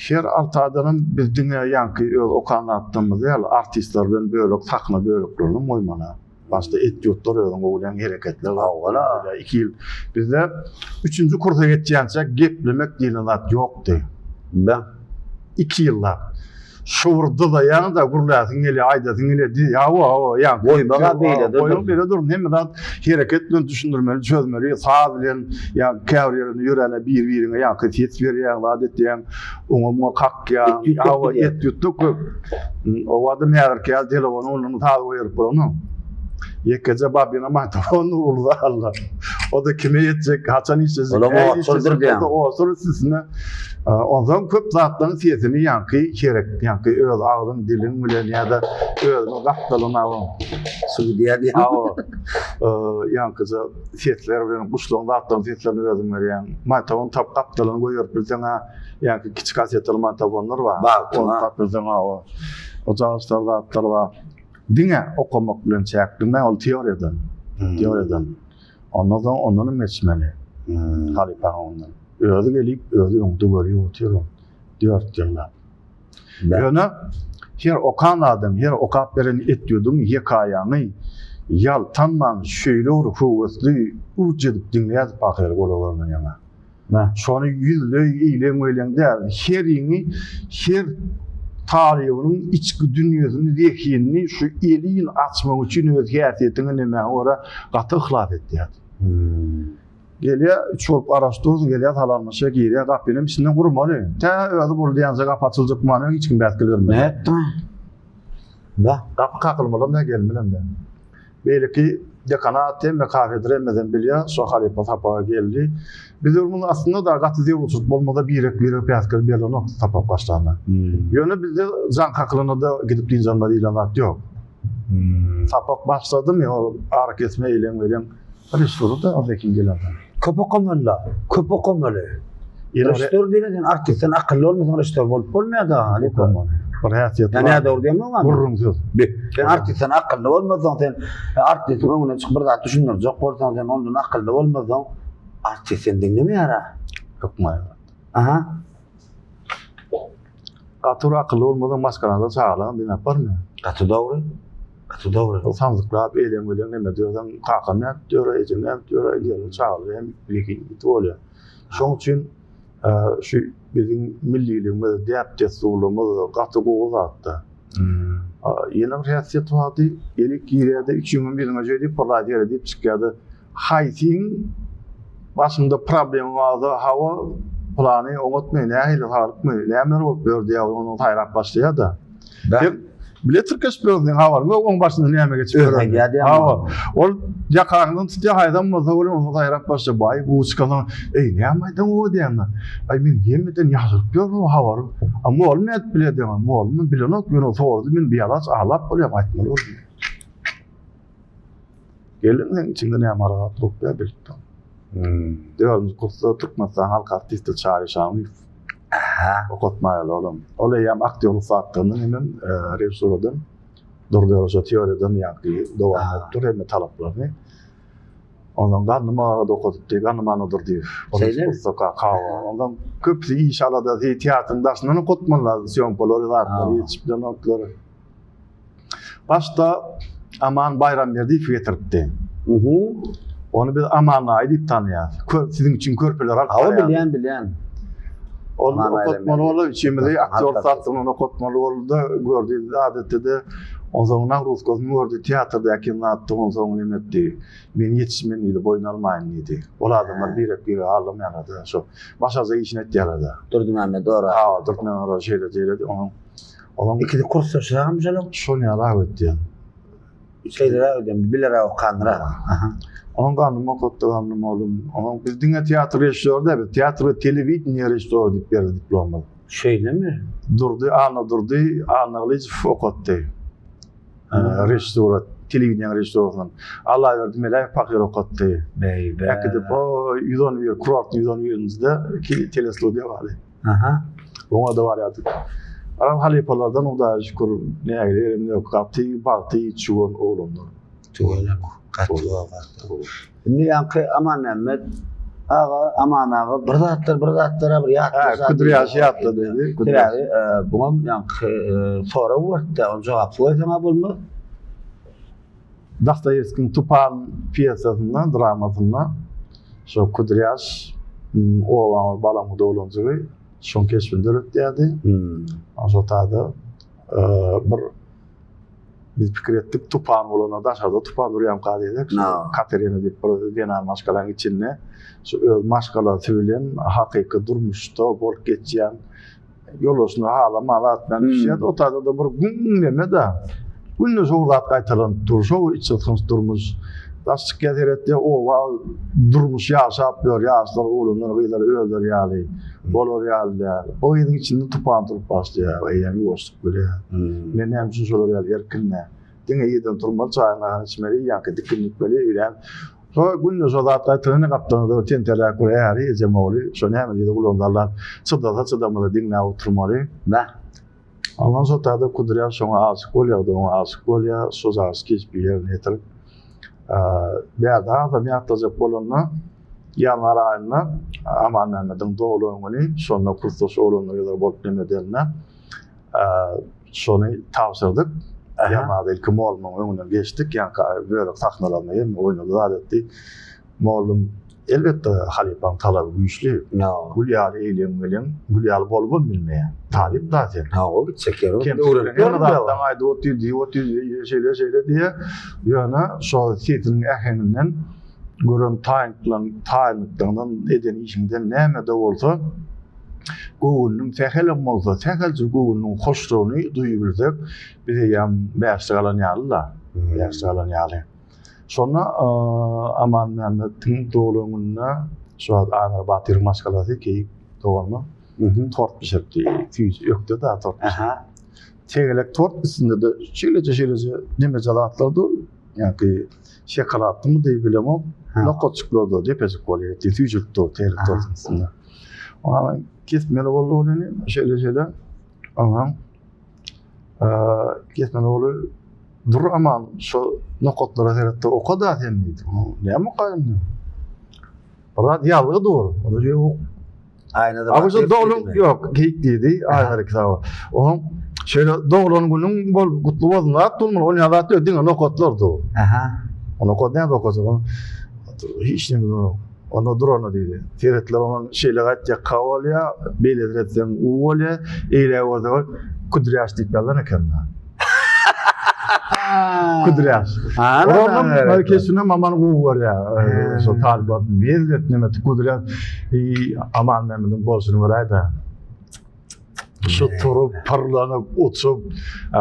B: Her altadanam biz diňe ýaňky öz okan zatlarymyz däl, artistler bilen bölek sahna böleklerini goýmaly. Başda etýudlar özüň gowy bilýän hereketler
A: Howala.
B: Iki ýyl bizde üçünji kursa geçýänçä geplemek diýlen zat ýokdy.
A: Be.
B: Iki ýyllap. Şu bir dyzaýaň-da gürläsiň gelýär, aýdasyň gelýär. Diý, hawa, hawa, ýa
A: Goýmaga beýle dur.
B: Goýmaga beýle dur. Hemme zat hereket bilen düşündirmeli, çözmeli, saz bilen ýa käbir ýerinde ýöräne bir-biriňe ýaňky ses berýäň, zat etýäň, oňa muňa kakýaň. Hawa, etýudda köp. O wagtam häzirki ýaly telefonyň ununy saz goýaryp bolanok. Ýekeje babina magnitofon dur uly zalda. O da kime ýetjek, haçan işlejek,
A: Olam oçurdyr diýýäň.
B: O oçur üstüne. Onsoň köp zatlaryň sesini ýaňky herek, ýaňky öz agzyň, diliň bilen ýa-da özüniň gapdalyna
A: Su gidýär diýýäň.
B: Hawa. Ýaňkyja sesler bilen guşlaryň zatlaryň seslerini özüň berýäň. Magnitofon tapyp gapdalyny goýaryp bilseň-ä, ýaňky kiçi kasetaly magnitofonlar bar.
A: Bagtyňa.
B: Ony tapyp bilseň, hawa. O jagaşlar zatlar bar. Diňe okamak bilen çäklenmän, ol teoriýadan. Teoriýadan. Ondan soň ondan hem geçmeli. Halypaň ondan. Özi gelip, özi öňde görüp otyr ol. 4 ýyllap. Ýöne her okan adam, her okap beren etýudyň hekaýaňy ýaltanman şeýle bir höwesli uç edip diňleýärdi pahyr golagyna ýaňa. Şony ýüzleý eýleň-beýleň däl, heriňi, her talybynyň içki dünýesini, zehinini şu elin açmak üçin öz häsiýetiňe nemäňe görä gaty yhlas etýärdi. Gelýär, üç bolup garaşyp dursun, gelýär salamlaşýar, girýär, gapyny içinden gurmaly. Tä özi boldy diýençe gapy açyljak many ýok, hiç kim bäsgel bermez.
A: Nätdiň? Bah.
B: Gapy kakylmalam däl, gelmelem däl. Beýleki dekanat hemme kafedra hemmesem bilýär, şo halypa sapaga geldi. Biz muny aslynda-da gaty zerurçylyk bolmasa birek-birege päsgel berlenok sapak başlanda. Ýöne bizde jaň kakylanda-da gidip dynç alma diýlen zat ýok. Sapak başladymy, o arakesme eýleň-beýleň režissura-da o zehin gelensoň.
A: Köp okamaly-da, köp okamaly. Režissýor diýlen sen artistden akylly bolmasaň režissýor bolup bolmaýar-da, halypa.
B: Bir häsiýeti
A: Ýa
B: bar.
A: nädogry diýemok ama.
B: Gürrüňsiz.
A: Bi. Sen artistden akylly bolmasaň, sen artistiň öňüne çykyp bir zat düşündirjek bolsaň, sen ondan akylly bolmasaň, artist seni diňlemeýär-ä.
B: Hökman.
A: Aha.
B: Gaty bir akylly bolmasaň maşgalada çagalaňam diňläp barmaýar.
A: Gaty dogry. Gaty dogry.
B: Ol samsyklap eleň bilen neme diýseň kakam nädip diýer, ejem nädip diýer, diýerler çagalar hem zehin ýiti bolýar. Şoň üçin şu biziň milliligimiz, däp-dessurlarymyz gaty gowy zatda. Ýene bir häsiýet bardy, gelip girýärdi, üçüňem ýüzüňe şeý diýip, bir zat ýere diýip çykýardy. Haýsyň başyňda problema barsa, hawa, pylany oňatmy, nähili, saglykmy, nämeler bolup ýör diýýär, ondan saýrap başlaýar-da. Sen bile tirkeşip ýörsüň, habaryň ýok, oň başyndan näme geçip
A: Öz
B: ýörenini.
A: aýdýar diýýär.
B: Hawa, ol ýakaňdan tutýar, haýsam bolsa welin ondan saýrap başlaýar. Baý, bu çykansoň, eý, näme aýdaň o diýýän-de. Aý, men hemmeden ýaşyryp ýörün o habary. A mugallym nädip bilýär diýýän. Mugallym bilenok, ýöne sorady, men bialaç aglap bolýam, aýtmaly boldum. Gelin seň içiňde näme bar zat gopýar bilip dur.
A: Hmm.
B: Dördünji kursda Türkmenistan halk artisti Çary Şamyýew.
A: Aha.
B: Okatmaýarlar olam. Ol eýýäm aktýor ussatlygyndan hemem e, režissuradan Durdy Ýoşa teoriýadan ýaňky dowam edip dur hemme talaplaryny. Ondan Gandym aga da okadypdy, Gandym Annadurdyýew.
A: Şeýle?
B: Ussaka, kawa. Ondan köpüsi iş aladasy, teatryň daşyndan okatmalylar, sýomkalary, zatlary, ýetişip bilenoklar. Başda Aman Baýramberdiýew getiripdi.
A: Mhm.
B: Ony biz Aman daýy diýip tanaýarys. Kör, siziň üçin körpeler alyp
A: Hawa
B: barýardy.
A: bilýän bilýän.
B: Ony
A: Aman
B: okatmaly
A: Baýramberdiýew.
B: boldy, üçimizi aktýor
A: Halk
B: satlygyndan okatmaly boldy-da, gördi, adetde-de onsoň nagruzkasyny gördi, teatrdaky zatdy, onsoň neme etdi. Men ýetişmen diýdi, boýun almaýyn diýdi. Ol adamlar birek-biregi aldamaýarlar-da, şo başarja işini etýärler-de.
A: Durdymämmet Oraz.
B: Hawa, Durdymämmet Oraz şeýle diýdi, onuň Onuň
A: İkisi kursdaşragam şonuň.
B: Şol ýaly ötýän.
A: Şeýleräk öýdýän, bileräk okandyr. Aha.
B: Onuň gandym okatdy gandym oglum. Onuň biz diňe teatr režissýory däl, biz teatr we telewideniýe režissýory diýip berdi diplomymyzy.
A: Şeýlemi?
B: Durdy Annadurdy Annagylyjow okatdy. Režissura, telewideniýäň režissýorasyndan. Allaberdi Meläýew pahyr okatdy.
A: Beýbe.
B: Äkidip o 111 kurortyň 111-nji-de telestudiýa bardy.
A: Aha.
B: Oňa da barýardyk. Aram halypalardan Hudaýa şükür nägile ýerim ýok. Gaty bagty çuwan oglanlar.
A: Tüweleme. Gaty gowy. Indi ýaňky Amanmämmet aga, Aman aga bir zatlar, bir zatlara bir ýatlasa.
B: Ha, Kudrýaşy ýatlady.
A: Sebäbi e, buňam ýaňky e, sorag berdi, ony jogapsyz goýsaň-a bolmaz.
B: Dostoýewskiň Tupan pýesasynda, dramasynda şo Kudrýaş obaň bir balamgy oglanjygy şoň keşbini döretýärdi.
A: Hmm.
B: Şo taýda bir biz pikir etdik, tupan bolanda daşarda tupan durýamka diýdik. Katerina diýip bir zenan maşgalaň içinde şu öz maşgalasy bilen hakyky durmuşda bolup geçýän Ýoldaşyny halaman zat bilen düşýärdi. O taýda-da bir güňleme-de. Günde şol zat gaýtalanyp dur. Şol bir içgysgynç durmuş. Daş çykýar seretýär, oba durmuş ýaşap ýör. Ýaşlar, oglanlar, gyzlar özleri ýaly. Bolar ýaly däl. O gyzyň içinde tupan turup başlaýar. Eýýäm ýuwaşlyk bilýär. Men näme üçin şolar ýaly erkin däl. Diňe irden turmaly, çaýyň gaýnagyny içmeli, ýaňky dikinlikmeli, öýlän Şo günde şo zat gaýtalany gapdalynda bir tenteräk bir äri, ejem ogly, şo näme diýdi gulagyny sallap, çydasa çydamasa diňläp oturmaly.
A: Beh.
B: Ondan şo taýda Kudrýaw şoňa aşyk bolýar, oňa aşyk bolýar, şo aşyk keşbi ýerine ýetirip, bärde hasam ýatlajak bolanda, ýanwar aýynda Amanmämmediň doglan güni, şonda kursdaş oglanlar ýygy bolup neme edeninde, Şony tabşyrdyk. Ýamada ilki mollumyň öňünden geçdik. Ýaňky bölek sahnalaryny hem oýnady zat etdi. Mollum elbetde halypaň talaby güýçli. Gül ýaly eýleň weliň, gül ýaly bolubam bilmeýär. Talyp da sen.
A: Hawa, gitjek ýeri
B: öwrenip ýörün. Zatdan aýdyp otyr, diýip otyr, şeýle şeýle diýýär. Ýöne şo sesiniň äheňinden gören taýynlyklaryňdan, eden işiňden näme-de bolsa göwnüniň sähelem bolsa, sähelçe göwnüniň hoşlugyny duýubilsek, biz eýýäm bäşlik alan ýaly-da, bäşlik alan ýaly. Şonda Amanmämmediň doglan gününde şu wagt Aýnar Batyryň maşgalasy Keýik doganymyz tort bişiripdi. Süýji ökde-de tort bişirip. Tegelek tort üstünde-de şeýleje-şeýleje nemeje zatlar dur. Ýa-ki şokoladlymy diýip bilemok. Nokatjyklar dur, depejik bolýar. Süýjülik dur tegelek tortuň üstünde. Ona kesmeli boldy ol indi. Şeýle şeýle. Ondan. Kesmen ogly dur aman şu nokatlara seret-de oka-da sen diýdi. Näme okaýyn diýdim. Bir zat ýazgy dur. Ony diýip
A: Aýnada
B: Abi şu doglan ýok, geýik diýdi. Aýnada kitaby. Onuň şeýle doglan günüň bol gutly bolsun zat durmaly. Ol zat ýok, diňe nokatlar dur.
A: Aha.
B: O nokat näme okajak? Hiç näme dur. Onda dur onda diýdi. Seretler oňa şeýle gaýtýar, ka bolýar, beýle seretseň u bolýar, eýle bolsa ol kudrýaş diýip ýazan eken. Kudrýaş. Onuň keşbini Aman gowy görýär. Şo talyp mezlet neme Kudrýaş Aman Mämmediň bolşuny göräýdä. Şu turup, pyrlanyp, uçup,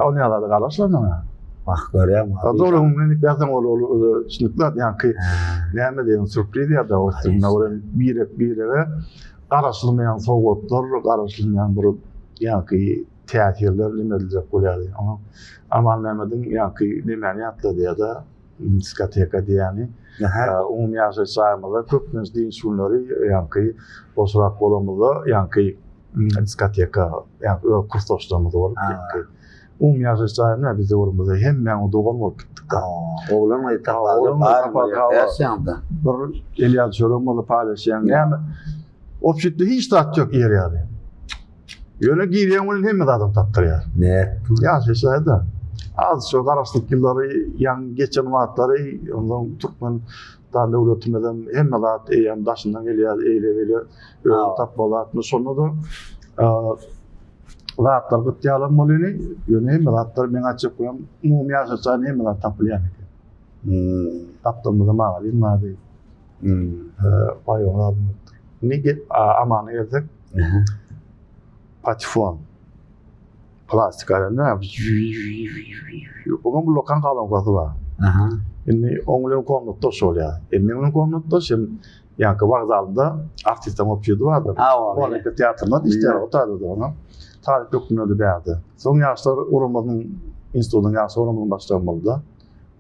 B: ony ýaly galaşlar maňa.
A: Wah, görýäňmi?
B: Dogry, umuman ýazsaň ol ol düşünikli zat, ýaňky näme diýen sürpriz ýa-da o üstünde bir birek birege garaşylmaýan sowgatlar, garaşylmaýan bir ýaňky täsirler neme ediljek bolýardy. Onuň Amanmämmediň ýaňky nemäni ýatladýar-da, diskoteka diýýäni. Umumy ýaşaýyş jaýymyzda köplenç dynç günleri ýaňky boşrak bolanymyzda ýaňky diskoteka, ýaňky öz kursdaşlarymyz bolup ýaňky umumy ýaşaýyş jaýynda biz döwrümizde hemmämiz dogan bolup gitdik.
A: Oglan gyz tapawudy
B: bar. Bir elýan çörek bolsa paýlaşýaň. Näme? Obşitde hiç zat ýok ýer ýaly. Ýöne girýän welin hemme zadyny tapdyrýar.
A: Nätdi?
B: Ýaşaýyş jaýda. Az şu garaşsyzlyk ýyllary ýaňy geçen wagtlary ondan türkmen dan döwletimizem hemme zat eýýäm daşyndan gelýär, eýle-beýle özüň tapmaly zatmy. Şonda-da zatlar gyt ýalam bolýany, ýöne hemme zatlar meň aýtjak bolýan umumy ýaşaýyş jaýynda hemme zat tapylýan eken. Gapdalymyzda magazin bardy. Baýoň zadyny unutdym. Indi gel Amana gelsek. Patifon. Plastik alanda. Oňa bu lokan kolonkasy bar.
A: Aha.
B: Indi oň bilen komnatdaş bolýar. E men bilen komnatdaş hem ýaňky wokzalda artistleň obşedi bardy.
A: Hawa.
B: Teatrynda işleýär o taýda ona. Talyp hökmünde bärde. Soň ýaşlar guramasynyň institutyň ýaşlar guramasynyň başlygy boldy.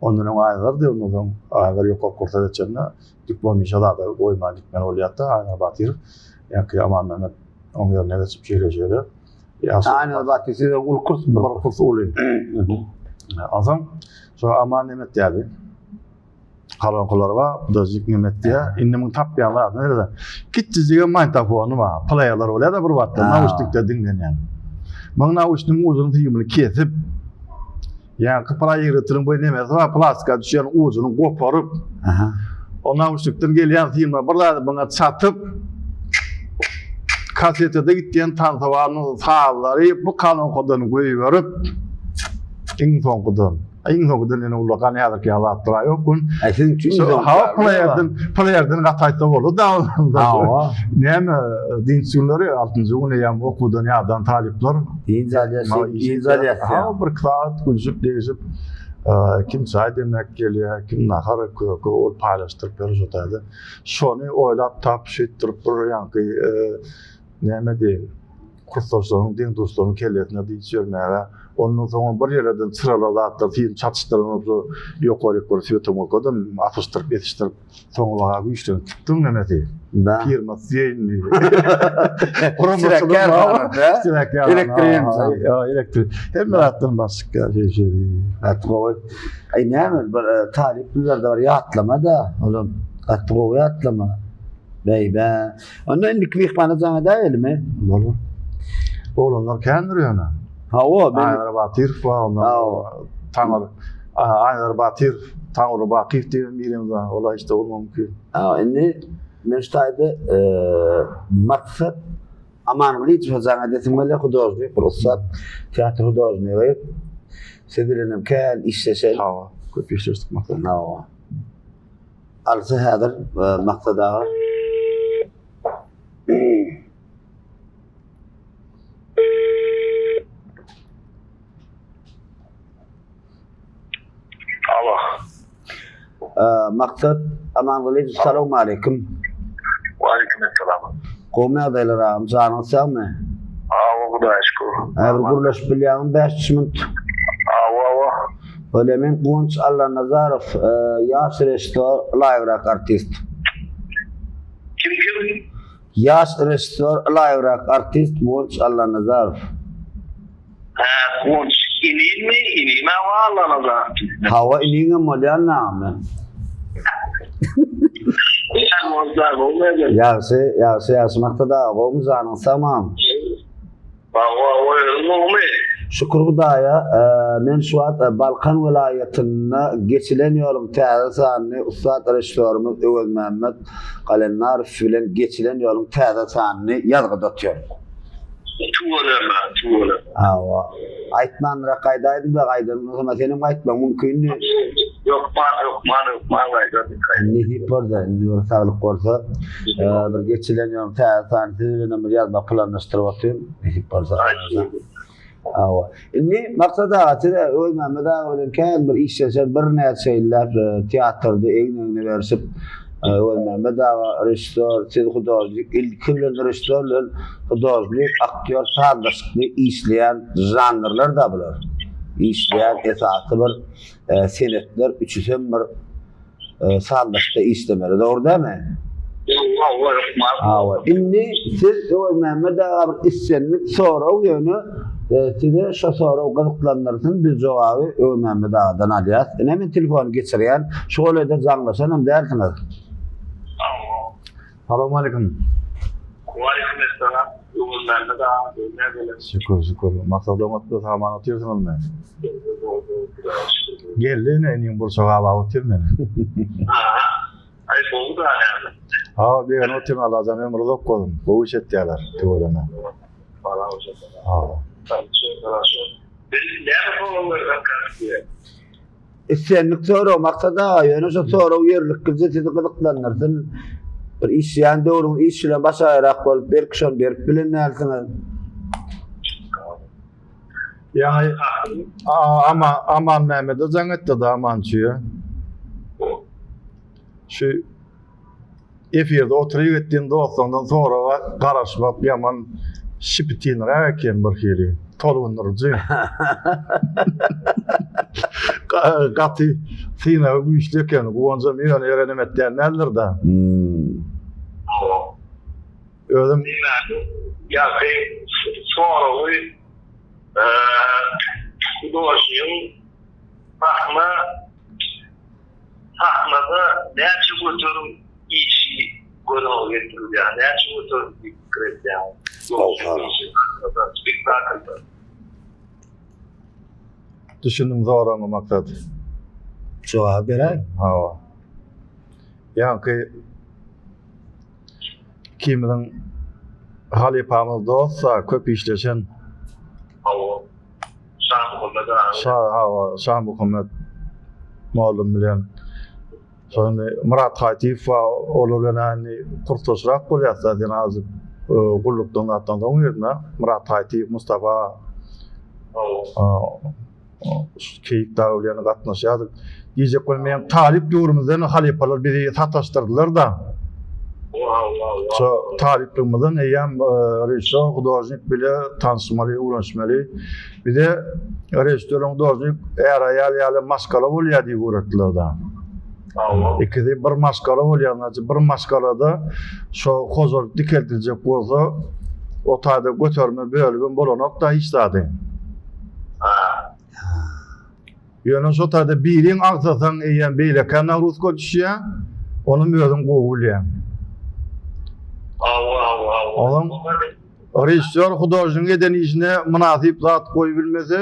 B: Ondan öň Aýnazardy, ondan soň Aýnazar ýokary kursa geçende diplom işe zada goýman gitmeli bolýardy Aýnazar Batyrow. Ýaňky Amanmämmet oň ýerine geçip şeýle-şeýle.
A: Aýnazar Batyrow sizden uly kurs
B: bir kurs uly. Onsoň şo Aman neme etýärdi? Kolonkalar bar, bu-da neme etýär. Indi muň tapýan zady nirede? Kiçijigem magnitofony bar, pleýerler bolýar-da bir wagtda nauşnikde diňlenýän. Muň nauşnigiň ujuny süýümini kesip, Ýaňky proýektoryň bu nemesi bar, plastika düşýän ujuny goparyp, o nauşnikden gelýän syma bir zady muňa çatyp, kasetede gitýän tansowanyň sazlary bu kolonkadan goýberip, iň soňkudan, iň soňkudan ýene ullakan häzirki ýaly zatlar ýok gün.
A: Aý siziň üçin iň soňky.
B: Hawa, pleýerden, pleýerden gataýsa boldy da.
A: Hawa.
B: Näme, dynç günleri, altynjy güni ýa okuwdan ýadan talyplar
A: Dynç alýar, dynç alýar.
B: Ha, bir saat gülüşip, degişip, kim çaý demläp gelýär, kim nahar, köke ol paýlaşdyryp ýör şo taýda. Şony oýlap tap, şeýtdirip bir ýaňky näme diýeýin, kursdaşlaryň, deň-duşlaryň kellesine dynç bermäge, ondan soňam bir ýerlerden çyralar zatlar film çatyşdyran bolsa ýokaryk bir swetomolkadam asyşdyryp, esişdirip Soňa baga güýçlenip çykdyň nemesi.
A: Da.
B: Firmasy diýeýinmi?
A: Elektrik.
B: Elektrik. Hemme zatdan baş çykýar şey şey.
A: Gaty gowy. Aý näme bir e, talyp ýyllarda bir ýatlama da. Olam gaty gowy ýatlama. Beý-be. Onda indiki myhmana jaň edäýelimi?
B: Bolar. Oglanlar kändir ýöne.
A: Hawa, men
B: Aýnar Batyrow bar ondan.
A: Hawa.
B: Taňry Aýnar Batyrow, Taňry Bakyýew diýen birimiz bar. Olar işte bolmagy mümkin.
A: Ha, indi men şu taýda e, Maksat Amangylyjowa jaň edesim gelýär, hudožnik, bir ussat teatr hudožnigi. Siz bilen hem kän işleşen.
B: Hawa, köp işleşdik Maksat.
A: Hawa. Alsa häzir e, Maksat aga.
C: Alo.
A: Maksat Amangylyjow salowmaleýkim.
C: Waleýkim essalam.
A: Gowmy ýagdaýlar agam, janyňyz sagmy?
C: Hawa, Hudaýa şükür.
A: Hä, bir gürleşip bilýäňmi 5 minut?
C: Hawa, hawa.
A: Bolýa, men Guwanç Allanazarow, ýaş režissýor, ylaýygrak artist.
C: Kim kim?
A: Ýaş režissýor, ylaýygrak artist Guwanç Allanazarow.
C: Hä, Guwanç. Inimmi? Inim-ä wallala-da.
A: Hawa, iniňem bolýan nagmy? Ýagşy, ýagşy, ýagşy Maksat aga, gowumy janyň sagmam? Şükür Hudaýa, men şu wagt Balkan welaýatynda geçilen ýoluň täze sanyny ussat režissýorymyz Öwezmämmet Galennarow bilen geçilen ýoluň täze sanyny ýazgyda otyryn.
C: Tüweleme, tüweleme.
A: Hawa. Aýtmanrak gaýdaýdym-da, gaýdan bolsam-a senem gaýtmagyň mümkindi.
C: Hökman, hökman, hökman gaýdardyk.
A: Nesip bolsa, indi bir saglyk bolsa, bir geçilen ýoluň täze sanyny siz bilenem bir ýazmak planlaşdyryp otyryn. Nesip bolsa. Hawa. Indi Maksat aga siz Öwezmämmet aga bilen kän bir işleşen birnäçe ýyllap teatrda egin-egne berşip Öwezmämmet aga režissýor, siz hudožnik, ilki bilen režissýor bilen hudožnik, aktýor sazlaşykly işleýän žanrlar-da bular. Işleýän esasy bir senetler üçüsem bir sazlaşykda işlemeli. Dogry dälmi? Hawa. Indi siz Öwezmämmet aga bir islendik sorag ýöne size şo sorag gyzyklandyrsyn biz jogaby Öwezmämmet agadan alýas. Ine men telefony geçirýän. Şu golaýda jaňlaşanam dälsiňiz.
B: Salowmaleýkim.
C: Waleýkim essalam. Öwezmämmet aga nädeler?
B: Şükür şükür. Maksat oňatmy saman otyrsyňyzmy? Geldi ine iniň burçak gabap otyr meni.
C: Aý gowy da näme.
B: Ha begenip otyryn Allajan ömür uzak bolsun. Gowy iş etýäler tüweleme.
A: Islendik sorag Maksat aga ýöne şo sorag ýerliklije sizi gyzyklandyrsyn. Bir işleýän döwrüňiz iş bilen başagaýrak bolup belki şony berip bilen dälsiňiz.
B: Ýaňy Aman Amanmämmede jaň etdi-de Aman çüýe. Şu efirde oturyp etdiğin dostlaryňdan soraga garaşmak ýaman şipitinräk eken bir hili. Tolgundyryjy. Gaty synagy güýçli eken. Guwanjam ýöne ýere neme etýän däldir-de.
A: Hmm.
B: Özüm
C: Ýa-da soragy hudožnigiň sahna sahnada näçe göterim işi göz öňüne getirilýär, näçe göterim diýip pikir edýäňiz? Spektaklda.
B: Düşündim soragyňa Maksat.
A: Jogaby beräý.
B: Hawa. Ýaňky ikimiziň halypamyz dost-a, köp işleşen.
C: Hawa. Şamuhammet aga.
B: Şa, hawa, Şamuhammet mollum bilen. Şo indi Myrat Haýtyýew bar, olar bilen indi kursdaşrak bolýas-da, sen azajyk e, gullukdan zatdan soň girdiň-ä. Myrat Haýtyýew, Mustafa.
C: Hawa.
B: Keýik dagy bilen gatnaşýardyk. Diýjek bolýan men talyp döwrümizden halypalar bizi sataşdyrdylar-da. Şo talyplygymyzdan eýýäm e, režissýor, hudožnik bile tanyşmaly, öwrenişmeli. Bize režissýor, hudožnik är-aýal ýaly maşgala bolýar diýip öwretdiler-da. Ikisi bir maşgala bolýar, näçe bir maşgalada şo hojalyk dikeldiljek bolsa, o taýda göterme bölübem bolanok-da hiç zady. Ýöne şo taýda biriň agsasaň eýýäm beýlekä nagruska düşýär, onam özüň gowy bilýäň.
C: Hawa, hawa, hawa.
B: Onuň režissýor hudožnigiň eden işine mynasyp zat goýubilmese,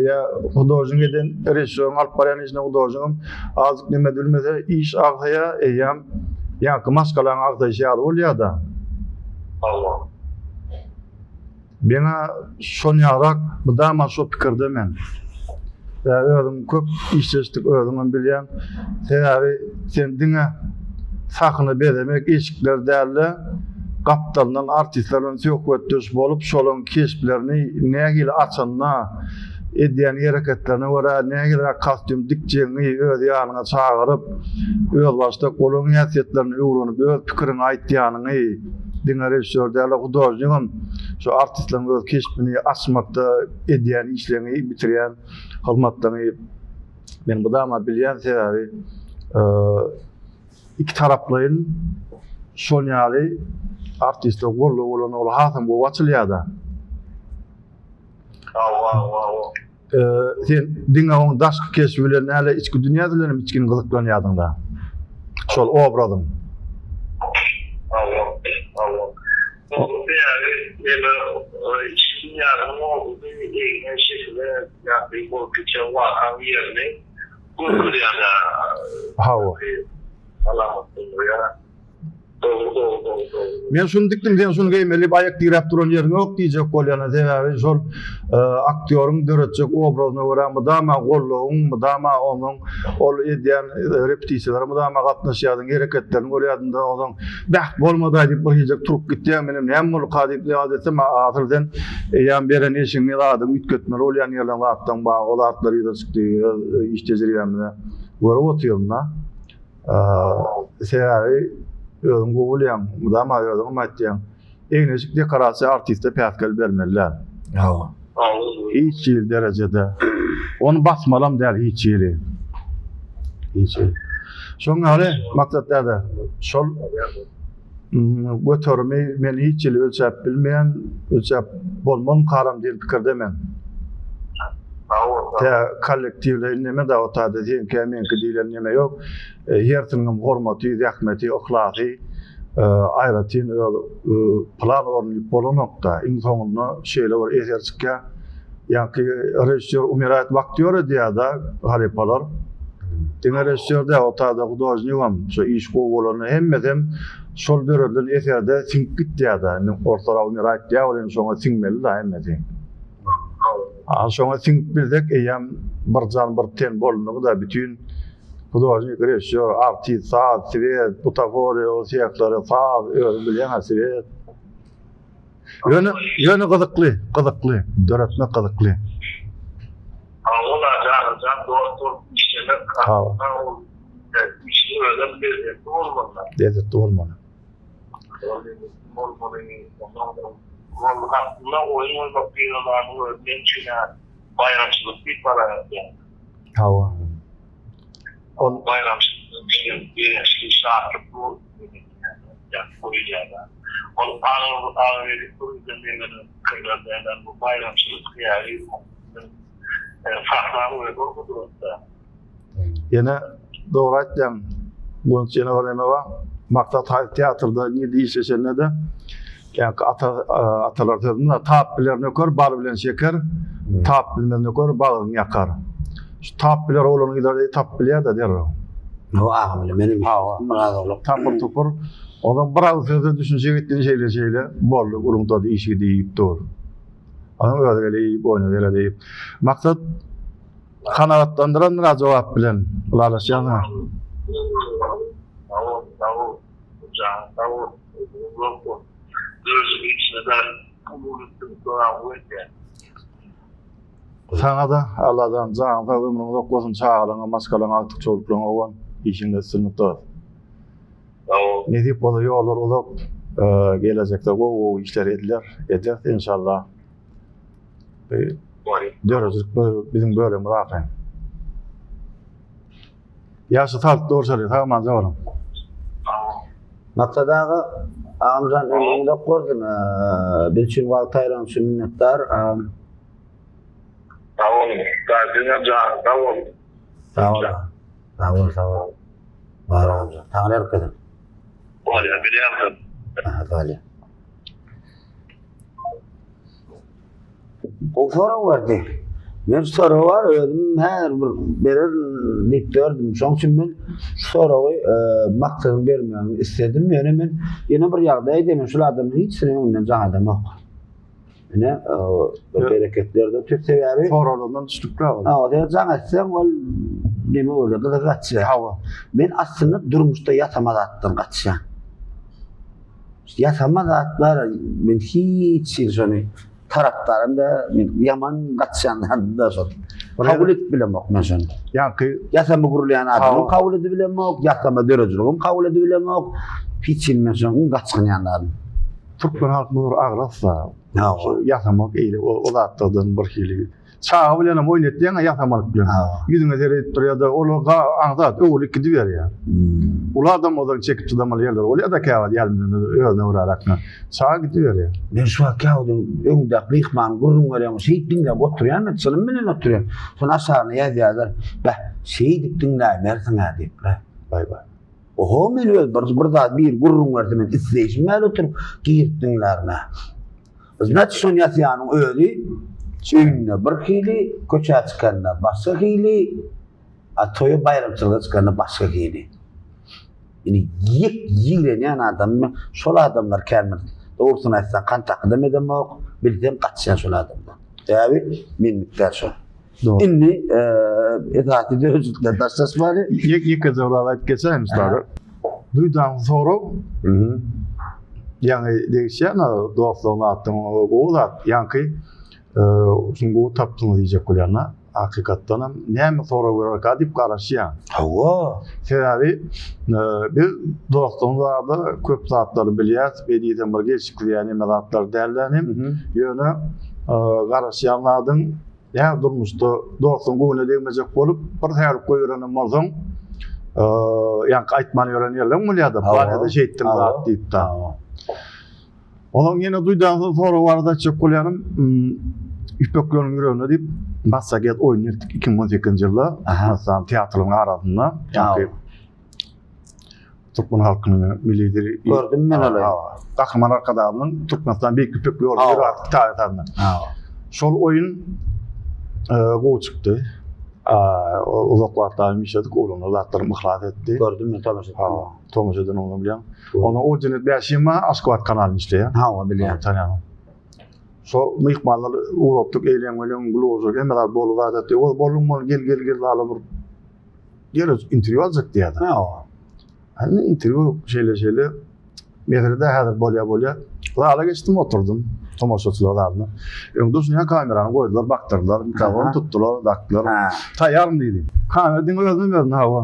B: ýa hudožnik eden režissýoryň alyp barýan işine hudožnigem azajyk neme edibilmese, iş agsaýar, eýýäm ýaňky maşgalaň agsaýşy ýaly bolýar-da.
C: Hawa.
B: Meňä şonýarak mydama şo pikirde men. Sebäbi özüň köp işleşdik özüňem bilýäň. Sebäbi sen diňe sahna bezemek eşikler dälde gapdalyndan artistler bilen söhbetdeş bolup şolaň keşplerini nähili açanyna edýän hereketlerine görä nähiliräk kostýum dikjegiňi öz ýanyňa çagyryp özbaşdak olaň häsiýetlerini öwrenip öz pikiriňi aýtýanyňy diňe režissýor däl-de hudožnigem şu artistleriň öz keşbini açmakda edýän işlerini bitirýän hyzmatlaryny men mydama bilýän sebäbi ikitaraplaýyn şol ýaly artistler goldaw bolan ol hasam gowy açylýar-da.
C: Hawa, hawa, hawa.
B: Sen diňe oň daşky keşbi bilen däl, içki dünýäsi bilen hem içgin gyzyklanýardyň-da. Şol obrazyň.
C: Hawa, hawa. Sebäbi ýene içki dünýäniň obrazy egne şekile ýa-da bolup geçen wakaň ýerini görkezýär-dä.
B: Hawa.
C: Alamatlandyrýar. Dogry dogry dogry dogry.
B: Men şuny dikdim sen şuny geýmeli diýip aýak diräp duran ýeriň ýok diýjek bolýan sebäbi şol aktýoryň döretjek obrazyna görä mydama gollawyň mydama onuň ol edýän repetisiýalara mydama gatnaşýardyň hereketlerini görýärdiň-de onsoň bäh bolmadaý diýip bir hijek turup gitýäň menem näme bolduka diýip zat etsem asyl sen eýýäm beren eşigiňi zadyňy üýtgetmeli bolýan ýerleň zatlaň bar o zatlar ýüze çykdy öz iş tejribämde görüp otyryn-da. Sebäbi özüň gowy bilýäň, mydama özüňem aýtýaň. Egin-eşik dekorasiýa artiste päsgel bermeli däl.
A: Hawa.
B: Hiç hili derejede. Ony basmalam däl hiç hili. Hiç hili. Şoň ýaly Maksat däde, şol göterimi men hiç hili ölçäp bilmeýän, ölçäp bolmazmykaram diýen pikirde men. Tä kollektiwleýin neme-de o taýda seňki, meňki diýlen neme ýok. Hersiniňem hormaty, zähmeti, yhlasy aýratyn öz plan orny diýip bolanok-da. Iň soňunda şeýle bir eser çykýar. Ýaňky režissýor umiraýt w aktýor edýär-de halypalar. Diňe režissýor däl, o taýda hudožnigam, şo iş gowy bolanda hemmesem şol döredilen eserde siňip gitýär-de. Indi orslar umiraýt diýýär welin şoňa siňmeli-de hemmesi. A şoňa siňip bilsek eýýäm bir jan bir ten bolundygy-da bütin hudožnik, režissýor, artist, saz, swet, butaforiýa, o sehleri, saz, özüň bilýäň-ä swet. Ýöne, ýöne gyzykly, gyzykly, döretmek gyzykly.
C: Hawa, janajan dost bolup işlemek, aslynda ol işiň özem lezzetli bolmaly.
B: Lezzetli bolmaly.
C: Lezzetli bolmaly, ondan soň roluň aslynda oýun oýnamak diýen zadyň özi meň üçin-ä baýramçylyk diýip garaýan.
B: Hawa.
C: Ol baýramçylyk begençli, şatlykly bolup goýulýar. Ol agyr agyr edip durýan nemeler pikirler däl, bu baýramçylyk ýaly sahna özi bir gudratda.
B: Ýene dogry aýtýaň. Guwanç ýene bir neme bar. Maksat haýsy teatrda nirde işleşende-de ýaňky ata atalar sözünde tap biler nöker, bal bilen şeker, tap bilmez nöker, bagryny ýakar. Şu tap biler oglan gyzlar tap bilýär-de derrew.
A: O agam bilen menem biraz oglan.
B: Tapyr tupur. Ondan bir agyz sözde düşünje gitdi şeýle şeýle boldy uruň iş diýip dur. Onuň özi gelip oýna gele diýip. Maksat kanagatlandyrandyr jogap bilen ylalaşýaňa.
C: Sag bol, sag bol. Janyň sag bolsun. Ömrüň uzak bolsun. Döredijilik işine-de uly üstünlik arzuw edýän.
B: Saňa-da Allajan janyň sag ömrüň uzak bolsun çagalaňa maşgalaňa agtyk çowluklaryňa owan işiňde üstünlik dost.
C: Sag bol.
B: Nesip bolsa ýollar uzak gelejekde gowy gowy işler ediler ederis inşallah. Döredijilik biziň bölegimiz ahyryn. Ýagşy saglyk görşeli sag aman boluň.
A: Maksat aga, agamjan ömrüň uzak bolsun. Biz üçin wagt aýyranyň üçin minnetdar.
C: Sag boluň. Siziňem janyňyz sag bolsun.
A: Sag bol. Sag bol, sag bol. Bar agamjan. Taňry ýalkasyn.
C: Bolýar, bilýän.
A: Aha, bolýar. Gowy sorag berdi. Men şu sorag bar, özüm häzir bir bererin diýip dördüm. Şoň üçin men şu soragy e, maksadyň bermegini isledim. Ýöne men ýene bir ýagdaý aýdaýyn, men şul adamyň hiç biriniň öňünden jaň edemok. Ine, e, bir bereketlerden tüp sebäbi
B: Soraglardan düşdükler ol.
A: Ha, o jaň etseň ol neme bolýar, gyzyk gaçýar.
B: Hawa.
A: Men aslynda durmuşda ýasama zatdan gaçýan. Ýasama zatlar men hiç hili şony tarapdarym da men ýaman gaçýan zadym da şol. Kabul edip bilemok men şony.
B: Ýaňky
A: ýasama gurulýan adamam kabul edip bilemok, ýasama döredijiligem kabul edip bilemok. Hiç hili men şonuň gaçgynýan zadym.
B: Türkmen halkymyz bir agras-da. Şo ýasamak eýle o zatlardan bir hili. Çaga bilen hem oýun etýäň ýasamalyk bilen. Ýüzüňe seredip durýar-da, ol aňsat öwrülip gidiberýär. Hmm. Uly adam bolsaň çekip çydamaly ýerler bolýar-da käwagt ýalyndan özüne görä Çaga
A: gidiberýär. Men şu wagt käwagt öňündäki myhmanyň gürrüň berýän şeýdip diňläp oturýan men çynym bilen oturýan. Şony aşagyna ýazýarlar. Beh, şeýdip diňläýmersiň-ä diýip.
B: Baý-baý.
A: Oho men öz bir, bir zat bir gürrüň berse men isleýşim ýaly oturyp girip diňlärin-ä. Znaçt şony ýasýanyň özi öýünde bir hili, köçä çykanda başga hili, a toýa baýramçylyga çykanda başga hili. Indi ýek ýigrenýän adamym şol adamlar kän bir dogrusyny aýtsaň kontaktydam edemok, bilsem gaçýan şol adamdan. Sebäbi menlik däl şol. Doğru. Indi esasy döredijilikden daşlaşmaly.
B: Ýek ýekeje bir zat aýdyp geçäýin ussada. Duýdan sorag. Mhm. Ýaňy degişýän dostlugyň atdyň gowy zat. Ýaňky şuny gowy tapdyňyz diýjek bolýan-da. Hakykatdan hem näme sorag bererka diýip garaşýan.
A: Hawa.
B: Sebäbi biz dostlugyň zady köp zatlary bilýäs. Beý diýsem bir gelşiksiz ýa neme zatlar däl-de Ýöne garaşýan zadyň Ýa durmuşda dostuň göwnüne degmejek bolup, bir säwlik goýberenem bolsaň, ýaňky aýtman ýören ýerleň bolýar-da, planeta şeýtdim zat diýip-de. Onuň ýene duýdansyz sorag barada aýtjak bolýanym, Ýüpek ýoluň ýüreginde diýip, Massaget oýnuny etdik 2018-nji ýylda, Türkmenistan teatrynyň arasynda. Ýaňky Türkmen halkynyň Milli Lideri
A: Gördüm men ony.
B: Gahryman Arkadagymyzyň Türkmenistan Beýik Ýüpek ýoly bir atly kitaby esasynda. Şol oýun e, gowy çykdy. Uzak wagtlap işledik, oglanlar zatlarym yhlas etdi.
A: Gördüm men tomaşa etdim.
B: Tomaşa eden oglan bilýän. Ona o Jennet Bäşim Aşgabat kanalyny işleýär.
A: Hawa bilýän.
B: Tanýan. Şo myhmanlar ugratdyk, eýleň-beýleň, gül hemme zat boldy zat etdi. Ol bolduň bol gel gel gel zala bir Ýöne interwýu aljak diýýärdi.
A: Hawa.
B: Hani interwýu şeýle şeýle mesele de häzir bolýar bolýar. Zala geçdim oturdym tomaşaçylar zalynda. Öňde şuny kamerany goýdular, bakdyrdylar, mikrofony tutdular, dakdylar. Taýýarmy diýdi. Kamera diňe özüne berdi hawa.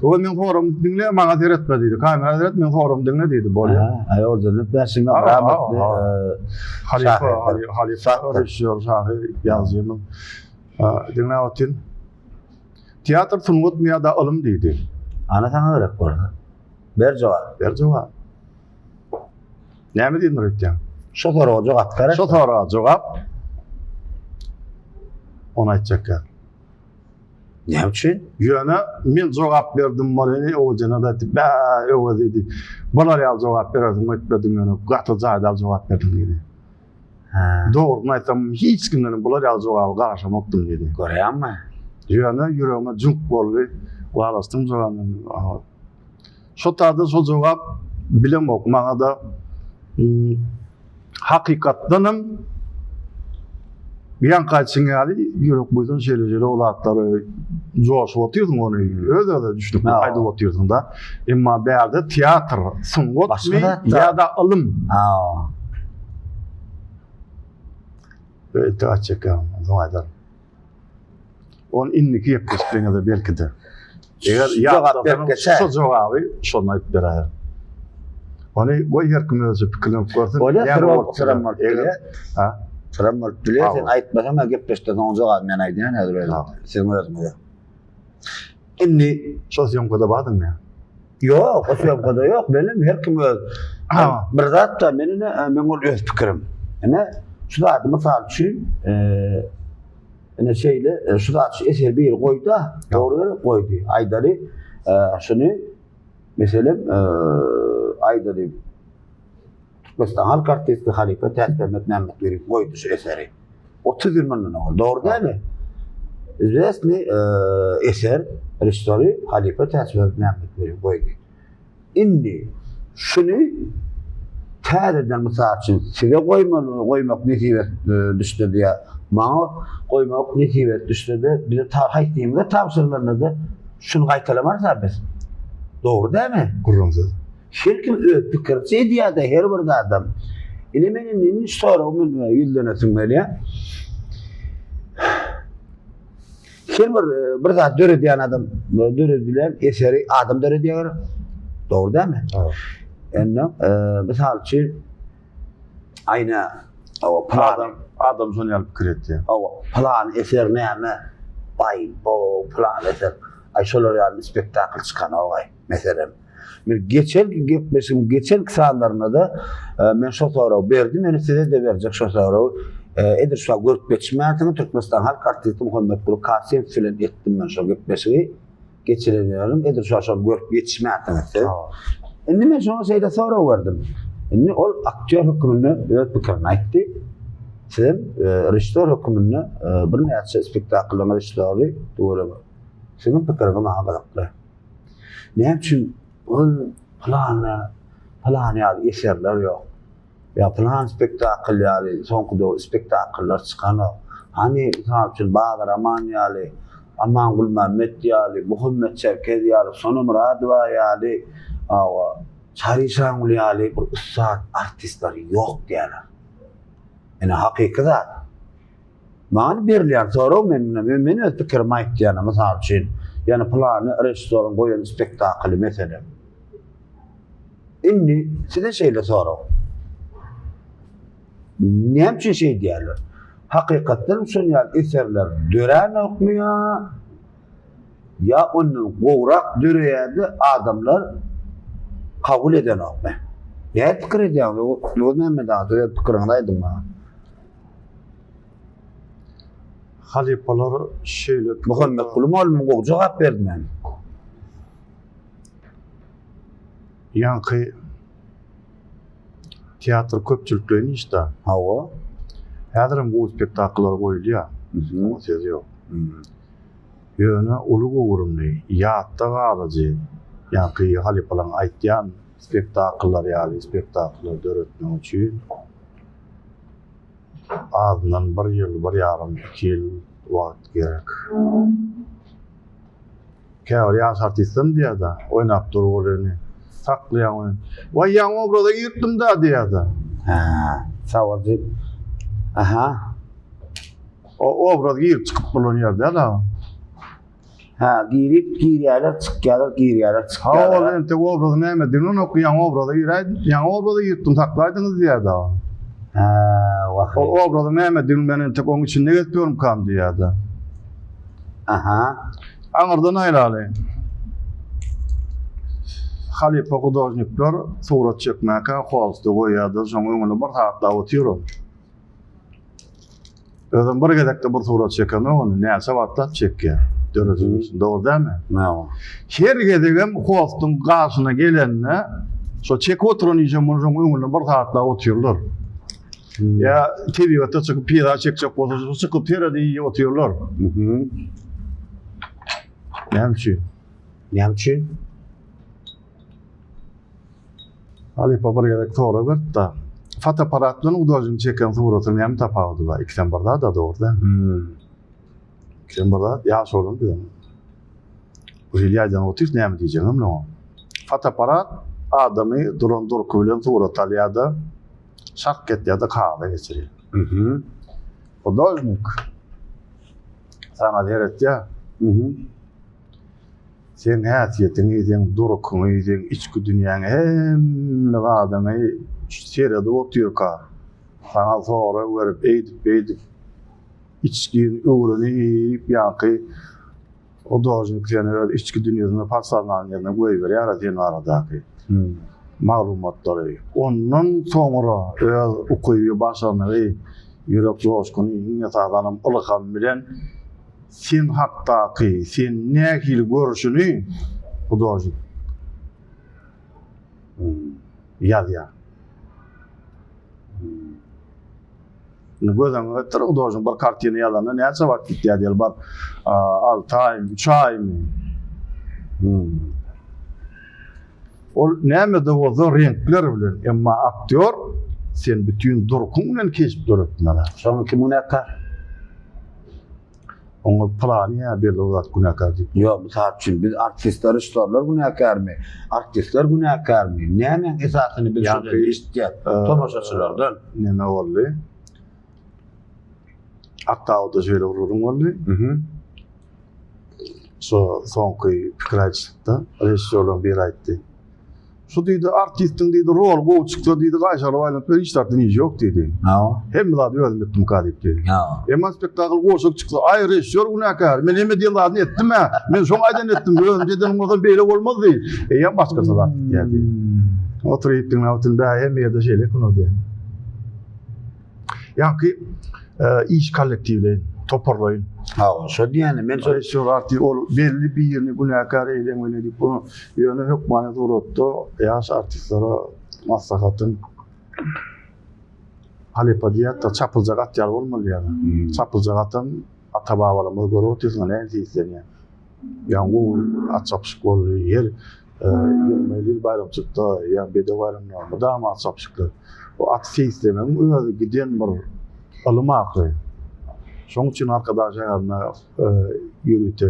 B: O men soram diňle, maňa seretme diýdi. Kamera seret, men soram diňle diýdi. Bolýar.
A: Aý ol jennet bäşiňe rahmetli.
B: Halypa, halypa, režissýor, şahyr, ýazyjymyz. Diňläp otyryn. Teatr sungatmy ýa-da ylym diýdi.
A: Ana saňa gerek bolsa. Ber jogap.
B: Ber jogap. Näme diýdim öýtýäň?
A: Şo soraga jogap gerek.
B: Şo soraga jogap. Ony aýtjak ýa.
A: Näme üçin?
B: Ýöne men jogap berdim bolany Oguljana da aýtdy, bä Öwez diýdi. Bular ýaly jogap berersiň öýtmedim ýöne gaty jaýdar jogap berdiň diýdi. Dogrusyny aýtsam, hiç kimden bular ýaly jogaba garaşamokdym diýdi.
A: Görýäňmi?
B: Ýöne ýüregime jüňk boldy. Ylalaşdym jogabyndan. Şo taýda şo jogap bilemok, maňa-da hmm, hakykatdanam ýaňky aýtşyň ýaly ýürek buýsan şeýle-şeýle o zatlary joşup otyrsyň ony öz-öze düşnükli aýdyp otyrsyň da. Emma bärde teatr, sungatmy ýa-da ylym?
A: Ha.
B: Öte açyk ýa, soň aýdaryn. Ony indiki gepleşikleňizde belki-de. Eger ýatlasaňyz şu jogaby şonda aýdyp beräýerin. Ony goý her kim özüçe pikirlenip görsün.
A: Bolýar, syr bolup, syram bolup bilýär. Ha? Syram bolup bilýär. Sen aýtmasaň, men gepleşikde soň jogaby men aýdýan häzir özüm. Siziň özüňize.
B: Indi şo sýomkada bardyňmy?
A: Ýok, o sýomkada ýok. Menem her kim öz bir zat da men ine men ol öz pikirim. Ine şu zady mysal üçin ine şeýle şu zat şu eser biri goýda, dogry gerek goýdy. Aýdaly şuny meselem aýdaly Türkmenistan halk artisti halypa Täçmämmet Mämmetweliýew goýdy şu eseri. 30 ýyl mundan owal. Dogry dälmi? Izwestny eser režissýory halypa Täçmämmet Mämmetweliýew goýdy. Indi şuny täzeden mysal üçin size goýmaly, goýmak nesip düşse-de ýa maňa goýmak nesip düşse-de bize ta haýsymyza tabşyrylanda-da şuny gaýtalamarys-a biz. Dogry dälmi?
B: Gürrüňsiz.
A: Her kim öz pikiriçe edýär-de her bir zadam. Ine men indi indi şu soragy men ýüzlenesim gelýär. Her bir e, bir zat döredýän adam, e, döredilen eseri adam döredýär. Dogry dälmi?
B: Evet.
A: Indi, mysal üçin, aýna o
B: plan adam şony ýaly pikir etýär.
A: Hawa, plan eser näme? Baý, bo, plan eser. Aý şolar ýaly spektakl çykanok aý, meselem. Men geçenki gepleşigiň geçenki sanlarynda-da men şo soragy berdim, ýöne size-de berjek şo soragy. Edil şu wagt görüp geçmänsiňiz, Türkmenistan halk artisti Muhammetguly Kasymow bilen etdim men şo gepleşigi. Geçiren ýerim edil şu şony görüp ýetişmänsiňiz siz. Indi men şoňa şeýle sorag berdim. Indi ol aktýor hökmünde öz pikirini aýtdy. Sizem e, režissýor hökmünde e, birnäçe spektakllaryň režissýory tüweleme. Siziň pikiriňiz maňa gyzykly. Näme üçin ol plana, plan ýaly eserler ýok? Ýa pylan spektakl ýaly soňky döwür spektakllar çykanok. Hany, mysal üçin, Bazar Aman ýaly, Aman Gulmämmet ýaly, Muhammet Çerkez ýaly, Sona Myradowa ýaly, hawa, Çary Şanguly ýaly bir ussat artistler ýok diýýärler. Ine, hakyky zat. Maňa berilýän sorag men men öz pikirimi aýtýan, mysal üçin, ýani pylany režissýoryň goýan spektakly meselem. Indi size şeýle sorag. Näme üçin şeýdýärler? Hakykatdan şol ýaly eserler döränokmy ýa ýa ondan gowrak döreýärdi adamlar kabul edenokmy? Näme pikir edýäňiz? Nurmämmet aga, siz öz pikiriňizi aýdyň maňa.
B: Halypalar şeýle
A: Muhammetguly mugallym gowy jogap berdi men.
B: Ýaňky teatr köpçülikleýin işdä.
A: Hawa.
B: Häzirem gowy spektakllar goýulýar. Oňa söz ýok. Ýöne uly göwrümli, ýatda galyjy, ýaňky halypalaryň aýtýan spektakllary ýaly spektakllary döretmek üçin azyndan bir ýyl, bir ýarym, iki ýyl wagt gerek. Käbir ýaş artistem diýýär-de, oýnap dur ol indi. Saklaýaň ony. Waý, ýaňy obraza giripdim-dä diýýär-de.
A: Hä, sag bol diýip. Aha.
B: O obraz girip çykyp bolan ýer däl-a.
A: Hä, girip girýärler, çykýarlar, girýärler, çykýarlar.
B: Ha, ol entek obrazy näme diňlenok, ýaňy obraza giräýdim, ýaňy obraza giripdim, saklaýdyňyz diýýär-de.
A: Hä, wah.
B: Ol obrazy näme diňlen entek oň içinde gezip ýörmükam diýýär-de.
A: Aha.
B: Aňyrdan aýraly. Halypa hudožnikler surat çekmäkä holsta goýýar-da, şoň öňünde bir sagatlap otyr ol. Özem bir gezekde bir surat çekenok ony, näçe wagtlap çekýär. Döredijilik üçin, dogry dälmi?
A: Hawa.
B: Her gezegem holstuň gaşyna gelende, şo çekip oturan işem şoň öňünde bir sagatlap otyrlar. Ýa tebigata çykyp pira çekjek bolsa şo çykyp seredi iýip otyrlar. Näme üçin?
A: Näme üçin?
B: Halypa bir gezek sorag berdi-de. Fotoapparat bilen hudožnik çeken suratyň näme tapawudy bar? Ikisem bir zat-a dogry dälmi? Ikisem bir zat. Ýaş oglan bizem. Bu hili ýaýdan otyrys näme diýjegiňem bilemok. Fotoapparat adamy duran durky bilen surat alýar-da, şak etýär-de kagyza geçirýär. Hudožnik saňa seretýär. Seň häsiýetiňi, seň durkuňy, seň içki dünýäňi, hemme zadyňy seredip otyrka, saňa sorag berip, eýdip-beýdip, içgin öwrenip, ýaňky hudožnik seni öz içki dünýesine, podsoznaniýesine goýberýär-ä sen baradaky maglumatlary. Ondan soňra öz ukyby, başarnygy, ýürek joşguny, iň esasanam ylhamy bilen Sen hakdaky, seni nähili görüşini hudožnik ýazýar. Indi göz öňüne getir, hudožnik bir kartina ýazanda näçe wagt gitýär diýeli, bar 6 aýmy, 3 aýmy? Ol näme-de bolsa reňkler bilen, emma aktýor sen bütin durkuň bilen keşp döretmeli.
A: Şoňa kim günäkär?
B: Oňa pylany ýa belli bir zat günäkär diýip.
A: Ýok, mysal üçin, biz artistler, režissýorlar günäkärmi? Artistler günäkärmi? Nämäň esasyny biz şol ýerde eşitýäs tomaşaçylardan?
B: Neme boldy? Aktauda şeýle bir gürrüň boldy. Şo soňky pikir aýdyşlykda režissýorlaryň biri aýtdy. Şu diýdi, artistiň diýdi, roly gowy çyksa diýdi, gaýşaryp aýlanyp ýör, hiç zatdan işi ýok diýdi.
A: Hawa.
B: Hemme zady özüm etdimka diýip diýdi.
A: Hawa.
B: Emma spektakl gowşak çyksa, aý režissýor günäkär, men hemme diýen zadyny etdim-ä, men şoň aýdanyny etdim, özüm edenim bolsa beýle bolmazdy. Eýýäm başgaça zat diýýär diýdi. Oturyp diňläp otyryn, bä hemme ýerde şeýle eken o diýýär. Ýaňky iş kollektiwleýin, toparlaýyn.
A: Hawa, şo diýýän, men şo
B: režissýor artist ol belli birini günäkär eýleň weli diýip, ony ýöne hökmany suratda ýaş artistlere maslahatym halypa diýýär-de, çapyljak at ýaly bolmaly diýýär. Çapyljak atam ata-babalarymyz görüp otyrsyň, nähili seýislenýär. Ýa gowy at çapyşyk boldy, her ýylda ýyl baýramçylykda ýa bedew baýramynda mydama at çapyşyklar. Bu at seýislemegiň özi giden bir ylym ahyry. Şonuň üçin Arkadag şäherinde ýörite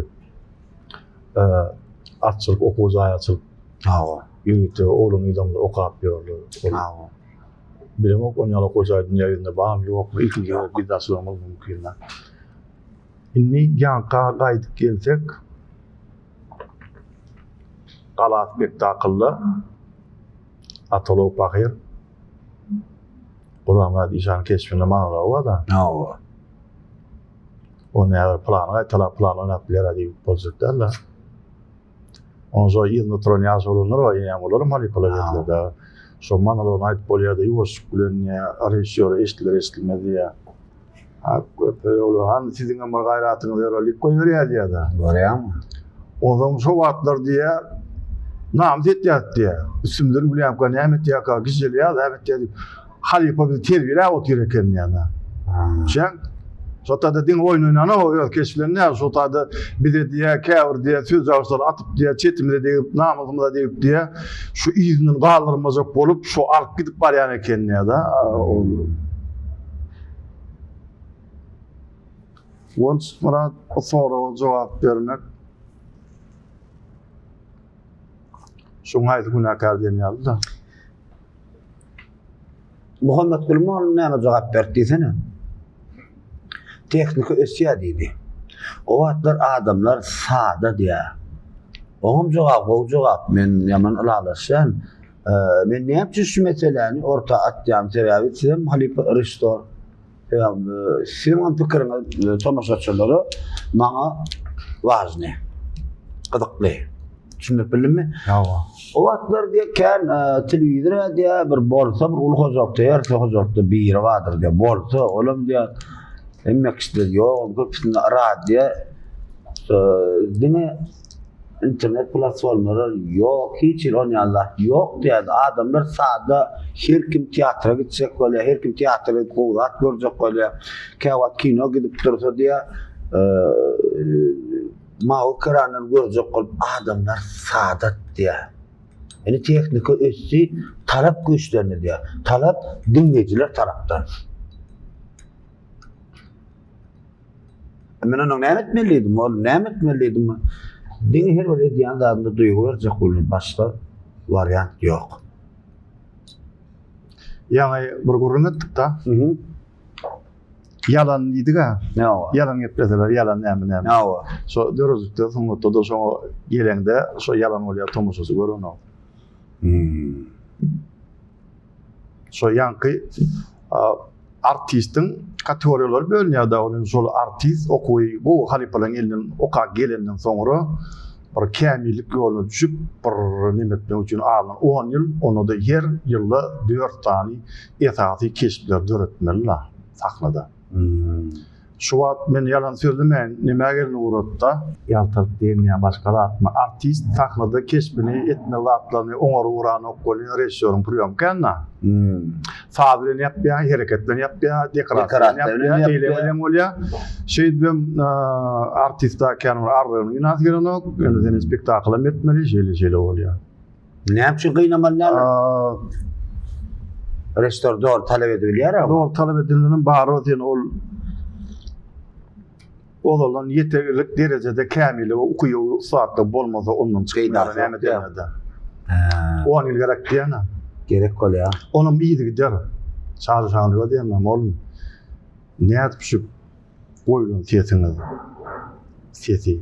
B: atçylyk okuw jaýy açylyp,
A: Hawa.
B: Ýörite oglan-gyzlarymyz okap ýörler.
A: Hawa.
B: Bilemok, on ýaly okuw jaýy dünýä ýüzünde barmy, ýokmy, ilkinji gezek bizde açylan bolmagy mümkin. Indi ýaňka gaýdyp gelsek, Gala spektaklda Atalow pahyr Gurbanmyrat işanyň keşbinde monology bar-da.
A: Hawa.
B: Ony häzir plany gaýtalap, plany oýnap biler-ä diýip boljak däl-de. Onuň şo yzynda duran ýaş oglanlar bar, ýeňňäm olaram halypalar geldiler-de. Şo monologyny aýdyp bolýar-da, ýuwaşlyk bilen ýa režissýora eşidiler-eşidilmez diýýär. Ha, köpe ýoly, hany siziňem bir gaýratyňyz ýör, lik goýberýär diýýär-de.
A: Görýäňmi?
B: Onsoň şo wagtlar diýýär, namys etýäris diýýär. Üstümizden gülýärkä, näme etýärkä, gijelýär, näme etýär diýip, halypa bizi terbiýeläp otyr eken diýýär-de. Düşýäň? Şo taýda diňe oýun oýnanok, öz keşplerini däl, şo taýda bize diýýär, käbir diýýär, sözjagşlary atyp diýýär, çetimize degip, namysymyza degip diýýär, şu yzyndan galdyrmajak bolup, şo alyp gidip barýan eken diýýär-de. Ol Guwanç Myrat bu soraga jogap bermek şuň haýsy günäkär diýen ýaly-da.
A: Muhammetguly mugallym näme jogap berdi diýsene. Tehnika ösýär diýdi. O wagtlar adamlar sada diýýär. Oňam jogaby gowy jogap. Men ýaman ylalaşýan. Men näme üçin şu meseläni orta atýan sebäbi sizem halypa režissor. Sebäbi siziň hem pikiriňiz tomaşaçylara maňa wažny. Gyzykly. Düşündirip bildimmi?
B: Hawa.
A: O wagtlar diýe kän telewizor diýe bir bolsa bir uly hojalykda her hojalykda biri bardyr diýe bolsa olam diýe hemme kişide ýok köpüsinde radio diňe internet platformalar ýok hiç hili onýan zat ýok diýýärdi adamlar sada her kim teatra gitjek bolýar her kim teatra gidip gowy zat görjek bolýar käwagt kino gidip dursa diýýär mawy ekrandan görjek bolup adamlar sada diýýär indi tehnika ösdi talap güýçlendi diýýär talap diňleýjiler tarapdan Men onuň näme etmelidim, ol näme etmelidim? Diňe her bir edýän zadynda duýgy berjek bolun, başga wariant ýok.
B: Ýaňy bir gürrüň etdik-da.
A: Mhm.
B: Ýalan diýdik-ä.
A: Hawa.
B: Ýalan gepleseler, ýalan näme näme.
A: Hawa.
B: Şo döredijilikde, sungatda-da şoňa geleňde şo ýalan bolýar, tomaşaçy görenok.
A: Hmm.
B: Şo ýaňky artistiň kategoriýalary bölünýär-de, ol indi şol artist okuwy gowy halypalaryň elinden okap gelenden soňra bir kämillik ýoluna düşüp, bir neme etmek üçin azyndan on ýyl, onda-da her ýylda dört sany esasy keşpleri döretmeli-la sahnada. Şu wagt men ýalan sözlemäýin, nämä gelin ugratda. Ýaltalyk diýen ýa başga zatmy, artist sahnada keşbini etmeli zatlaryny oňaryp uranok welin režissýoryň priýomy kän-da. Saz bilen ýapýar, hereket bilen ýapýar, dekorasiýa bilen ýapýar, eýle bilen bolýar. Şeýdibem artist-a kän bir arrygyny ynasy gelenok, ýöne seni spektaklam etmeli, şeýle-şeýle bolýar.
A: Näme üçin gynamaly näme? Režissýor dogry talap edibilýär-ä.
B: Dogry talap edilenem barybir sen ol ozaldan ýeterlik derejede kämillige, ukyby, ussatlygy bolmasa ondan çykmaýar näme diýende. On ýyl gerek diýene.
A: Gerek bolýar.
B: Onam yzygider. Çary Şanlyga diýemem oglum. Nädip şu goýlan sesiňiz sesi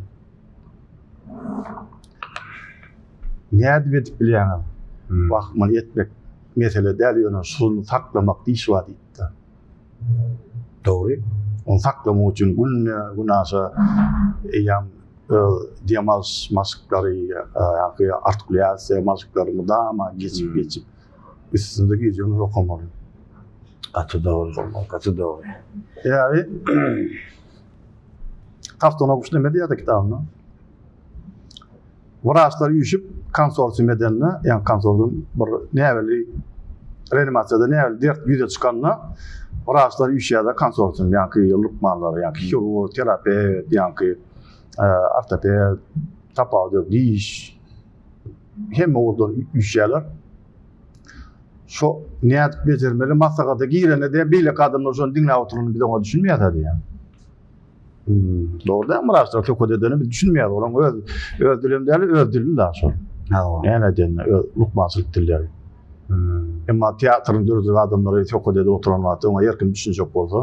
B: Nädip edip bilýäňiz? Wah, muny etmek mesele däl, ýöne şuny saklamak diş bar diýipdir.
A: Dogry.
B: Ony saklamak üçin günde günaşa eýýäm öz dem alyş maşklary, ýa-da artikulýasiýa maşklary mydama geçip geçip üstünde gije gündüz okamaly.
A: Gaty dogry, gaty dogry.
B: Sebäbi Taftonow neme diýýärdi kitabynda? Wraçlar üýşüp konsorsium edende, ýagny konsorsium bir näbelli reanimasiýada näbelli dert ýüze çykanda wraçlar üýşýärler konsorsium, ýagny lukmanlar, ýagny hirurg, terapewt, ýagny ortoped, tapawudy ýok, diş hemme ugurdan üýşýärler. Şo nädip bejermeli maslahata girende diýýär, beýleki adamlar şony diňläp oturanda biz oňa düşünmeýäs-ä diýýär. Dogry däl wraçlar söhbet edende biz düşünmeýäris. Olaryň öz öz dilem däl, öz dili da şol.
A: Hawa.
B: Näme edende öz lukmançylyk dilleri. Emma teatryň döredijilik adamlary söhbet edip oturan wagty oňa her kim düşünjek bolsa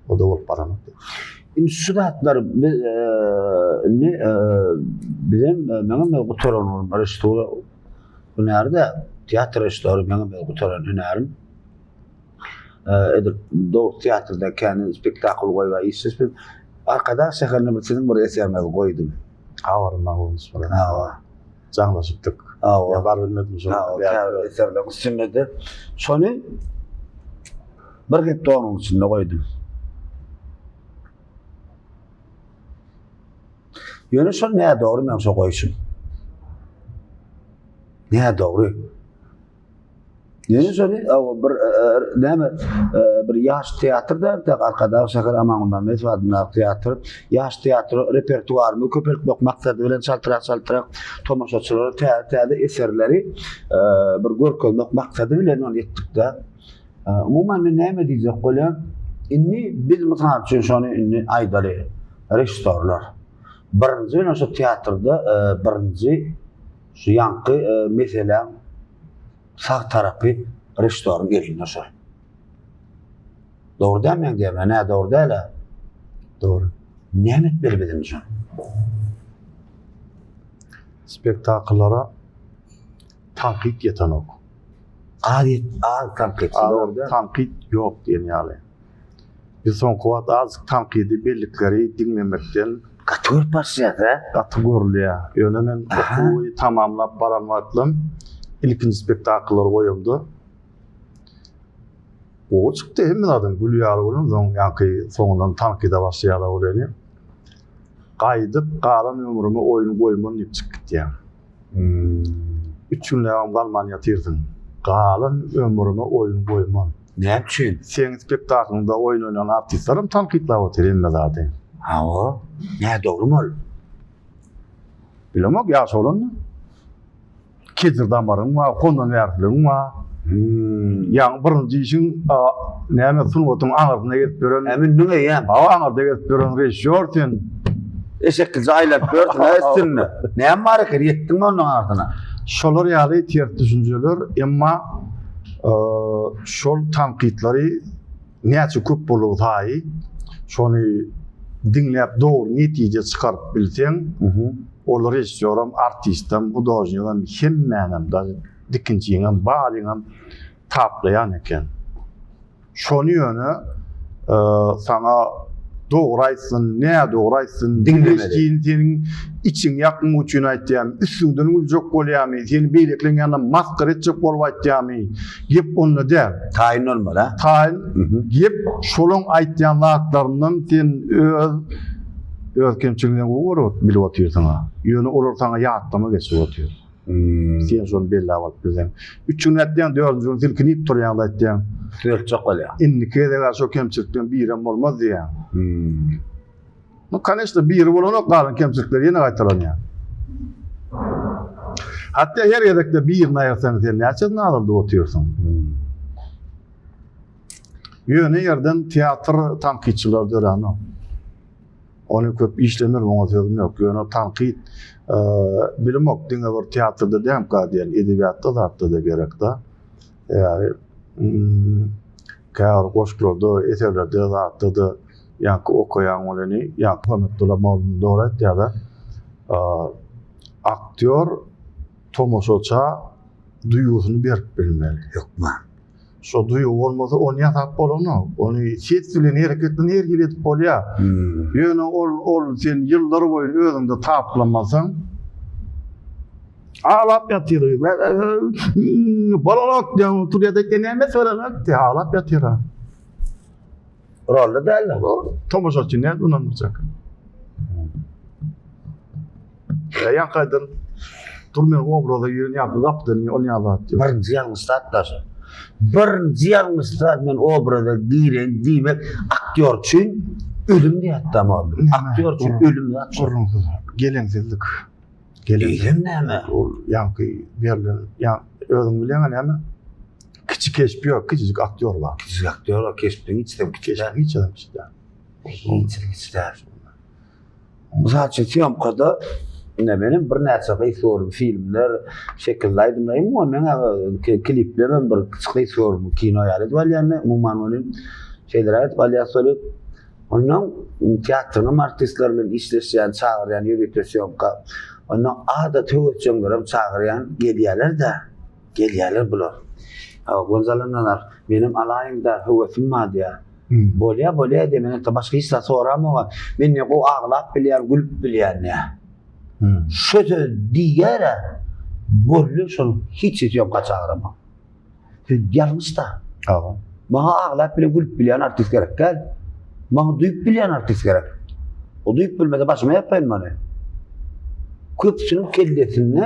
B: o da bolup baranok.
A: Indi şu zatlar biz indi bizem meňem gutaran režissura hünäri-de teatr režissýory meňem gutaran hünärim. Edil dogry teatrda kän spektakl goýup işleşip Arkadag şäherinde bir siziň bir eseriňizi goýdum.
B: Habarym bar onuň üstüne.
A: Hawa.
B: Jaňlaşypdyk.
A: Hawa.
B: Ýa baryp bilmedim şo.
A: Hawa, käbir eserleriň üstünde-de. Şony bir hepde onuň içinde goýdum. Ýöne şol nädogry meň şo goýşum. Nädogry. Ýöne şony bir näme bir ýaş teatr da tek Arkadag şäher Aman Gulmämmedow adyndaky teatr ýaş teatr repertuaryny köpeltmek maksady bilen çaltrak çaltrak tomaşaçylara täze täze eserleri bir görkezmek maksady bilen ony etdik-de. Umuman men näme diýjek bolýan? Indi biz mysal üçin şony indi aýdaly režissýorlar. Birinji bilen şu teatrda birinji şu ýaňky meseläň sag tarapy režissýoryň elinde şol. Dogry dälmi meň diýýänim? Nä dogry däl-ä?
B: Dogry.
A: Näme etmeli biz indi şony?
B: Spektakllara tankyt ýetenok.
A: Az ýet, az tankyt.
B: Az tankyt ýok diýen ýaly. Biz soňky wagt azajyk tankydy bellikleri diňlemekden
A: Gaty görüp başlaýas, hä?
B: Gaty görülýär. Ýöne men okuwy tamamlap baran wagtlam ilkinji spektakllary goýamda gowy çykdy hemme zadam gül ýaly bolan soň ýaňky soňundan tankyda başlaýarlar welin gaýdyp galan ömrüme oýun goýman diýip çykyp gitýän. Üç günläbem galman ýatyrsyň. Galan ömrüme oýun goýman.
A: Näme üçin?
B: Seň spektaklyňda oýun oýnan artistlerem tankytlap otyr hemme zady.
A: Hawa. Nädogrymy ol?
B: Bilemok, ýaş oglan-da. Kejir damaryň bar, hondanbärsiligiň bar. Ýaňy birinji işiň näme sungatyň aňyrsynda gezip ýören.
A: Hä mündüň eýýäm.
B: Hawa aňyrda gezip ýören režissýor sen.
A: Eşeklije aýlanyp ýörsüň hä üstünde. Näme bar eken ýetdiňmi onuň aňyrsyna?
B: Şolar ýaly ters düşünjeler emma şol tankytlary näçe köp boldugy saýy şony diňläp dogry netije çykaryp bilseň ol režissýoram artistem hudožnigem hemmänem daže dikinçiňem baryňam taplaýan eken. Şony ýöne saňa dogry aýtsyn, nädogry aýtsyn, diňlemeli. Seniň içiňi ýakmak üçin aýtýarmy, üstüňden güljek bolýarmy, seni beýlekileň ýanynda masgara etjek bolup aýtýarmy, gep onda däl.
A: Taýyn bolmaly, a?
B: Taýyn. Gep şolaň aýtýan zatlaryndan sen öz öz kemçiligiňi gowy görüp bilip otyrsyň-a. Ýöne olar saňa ýatlama geçip otyr. Sen şony belläp alyp bilseň. Üç gün ätýäň, dördünji gün silkinip turýaň-da aýtýaň.
A: Düzeltjek bolýaň.
B: Indiki gezeg-ä şo kemçilikden birem bolmaz diýýäň. Nu, koneçno, biri bolanok, galan kemçilikler ýene gaýtalanýar. Hatda her gezekde birini aýyrsaň, sen näçesini azaldyp otyrsyň? Ýöne ýerden teatr tankytçylary döränok. Ony köp işlemedim, oňa sözüm ýok. Ýöne tankyt bilimok, diňe bir teatrda dämka diýen, edebiýatda zatda-da gerek-de. Sebäbi käbir goşgularda, eserlerde zatda-da ýaňky okaýaň welini, ýaňky Muhammetdurla mugallym dogry aýtýar-da, aktýor. Tomaşaça duýgusyny berip bilmeli.
A: Hökman.
B: Şo duýgy bolmasa ony ýasap bolanok. Ony ses bilen hereket bilen her hili edip bolýar.
A: Hmm.
B: Ýöne ol ol sen ýyllar boýy özüňde taplamasaň aglap ýatyr. Bolanok diýen oturýar da näme soranok diýip aglap ýatyr.
A: Rolda däl.
B: Tomaşaçy nädip ynandyrjak? Ya ýakaýdan dur men obraza girin ýa gapdan ony ýa zat diýip.
A: Birinji ýalňyş zat da şu. Birinji ýalňyş zat men obraza giren diýmek aktýor üçin ölüm diýýär mugallym. Aktýor üçin ölüm zat.
B: Gürrüňsiz. Geleňsizlik.
A: Geleňsizlik näme?
B: Ol ýaňky berlen ýa özüň bilýäň näme? Kiçi keşp ýok, kiçijik aktýor bar.
A: Kiçijik aktýor bar, keşpden hiç dem kiçi däl.
B: Hiç adam kiçi däl.
A: Hiç kiçi däl. Mysal üçin sýomkada ine menem birnäçe gysga görüm filmler, şekilli aýdymlar, umuman meň kliplerim bir gysga görüm kino ýaly edip alýan, umuman ony şeýleräk edip alýas welin, ondan teatryň artistleri bilen işleşýän, çagyrýan ýörite sýomka. Ondan adaty höwesjeňlerem çagyrýan, gelýärler-de. Gelýärler bular. Gonzalo Nazar, menem alaýyň-da, höwesim bar diýýär. Bolýa, bolýa diýýär, men hatda başga hiç zat soramok. Men ne gowy aglap bilýän, gülüp bilýän diýýär. Şo söz diýýär-ä, boldy, şonuň hiç sesi ýok gaçagrama. Söz ýalňyş-da.
B: Hawa.
A: Maňa aglap bilen, gülüp bilýän artist gerek däl. Maňa duýup bilýän artist gerek. O duýup bilmese başyma ýapaýyn muny. Köpüsiniň kellesinde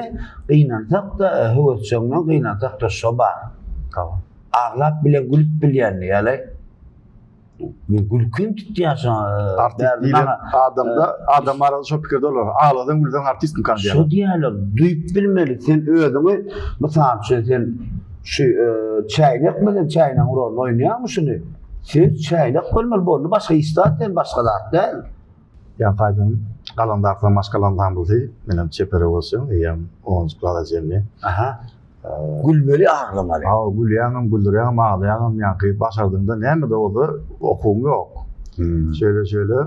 A: gynansak-da, höwesjeňden gynansak-da şo bar.
B: Hawa.
A: Aglap bilen gülüp bilýän diýýärler. Men gülkim tutýar şo.
B: Artist diýlen adamda adam arada şo pikirde bolar. Aglasaň gülseň artistmikan
A: diýýärler. Şo diýýärler. Duýup bilmeli. Sen özüňi mysal üçin sen şu çäýnekmi sen çäýnegiň roluny oýnaýaňmy şuny? Sen çäýnek bolmaly boldy başga hiç zat sen başga zat däl.
B: Ýaňky aýdan Galandarsyň maşgala ansamblysy menem çeper bolsam eýýäm onunjy klasa çenli.
A: Aha. Gülmeli aglamaly.
B: Hawa gülýäňem güldürýäňem aglaýaňam ýaňky başardyňda näme-de bolsa okuwyň ýok. Şeýle şeýle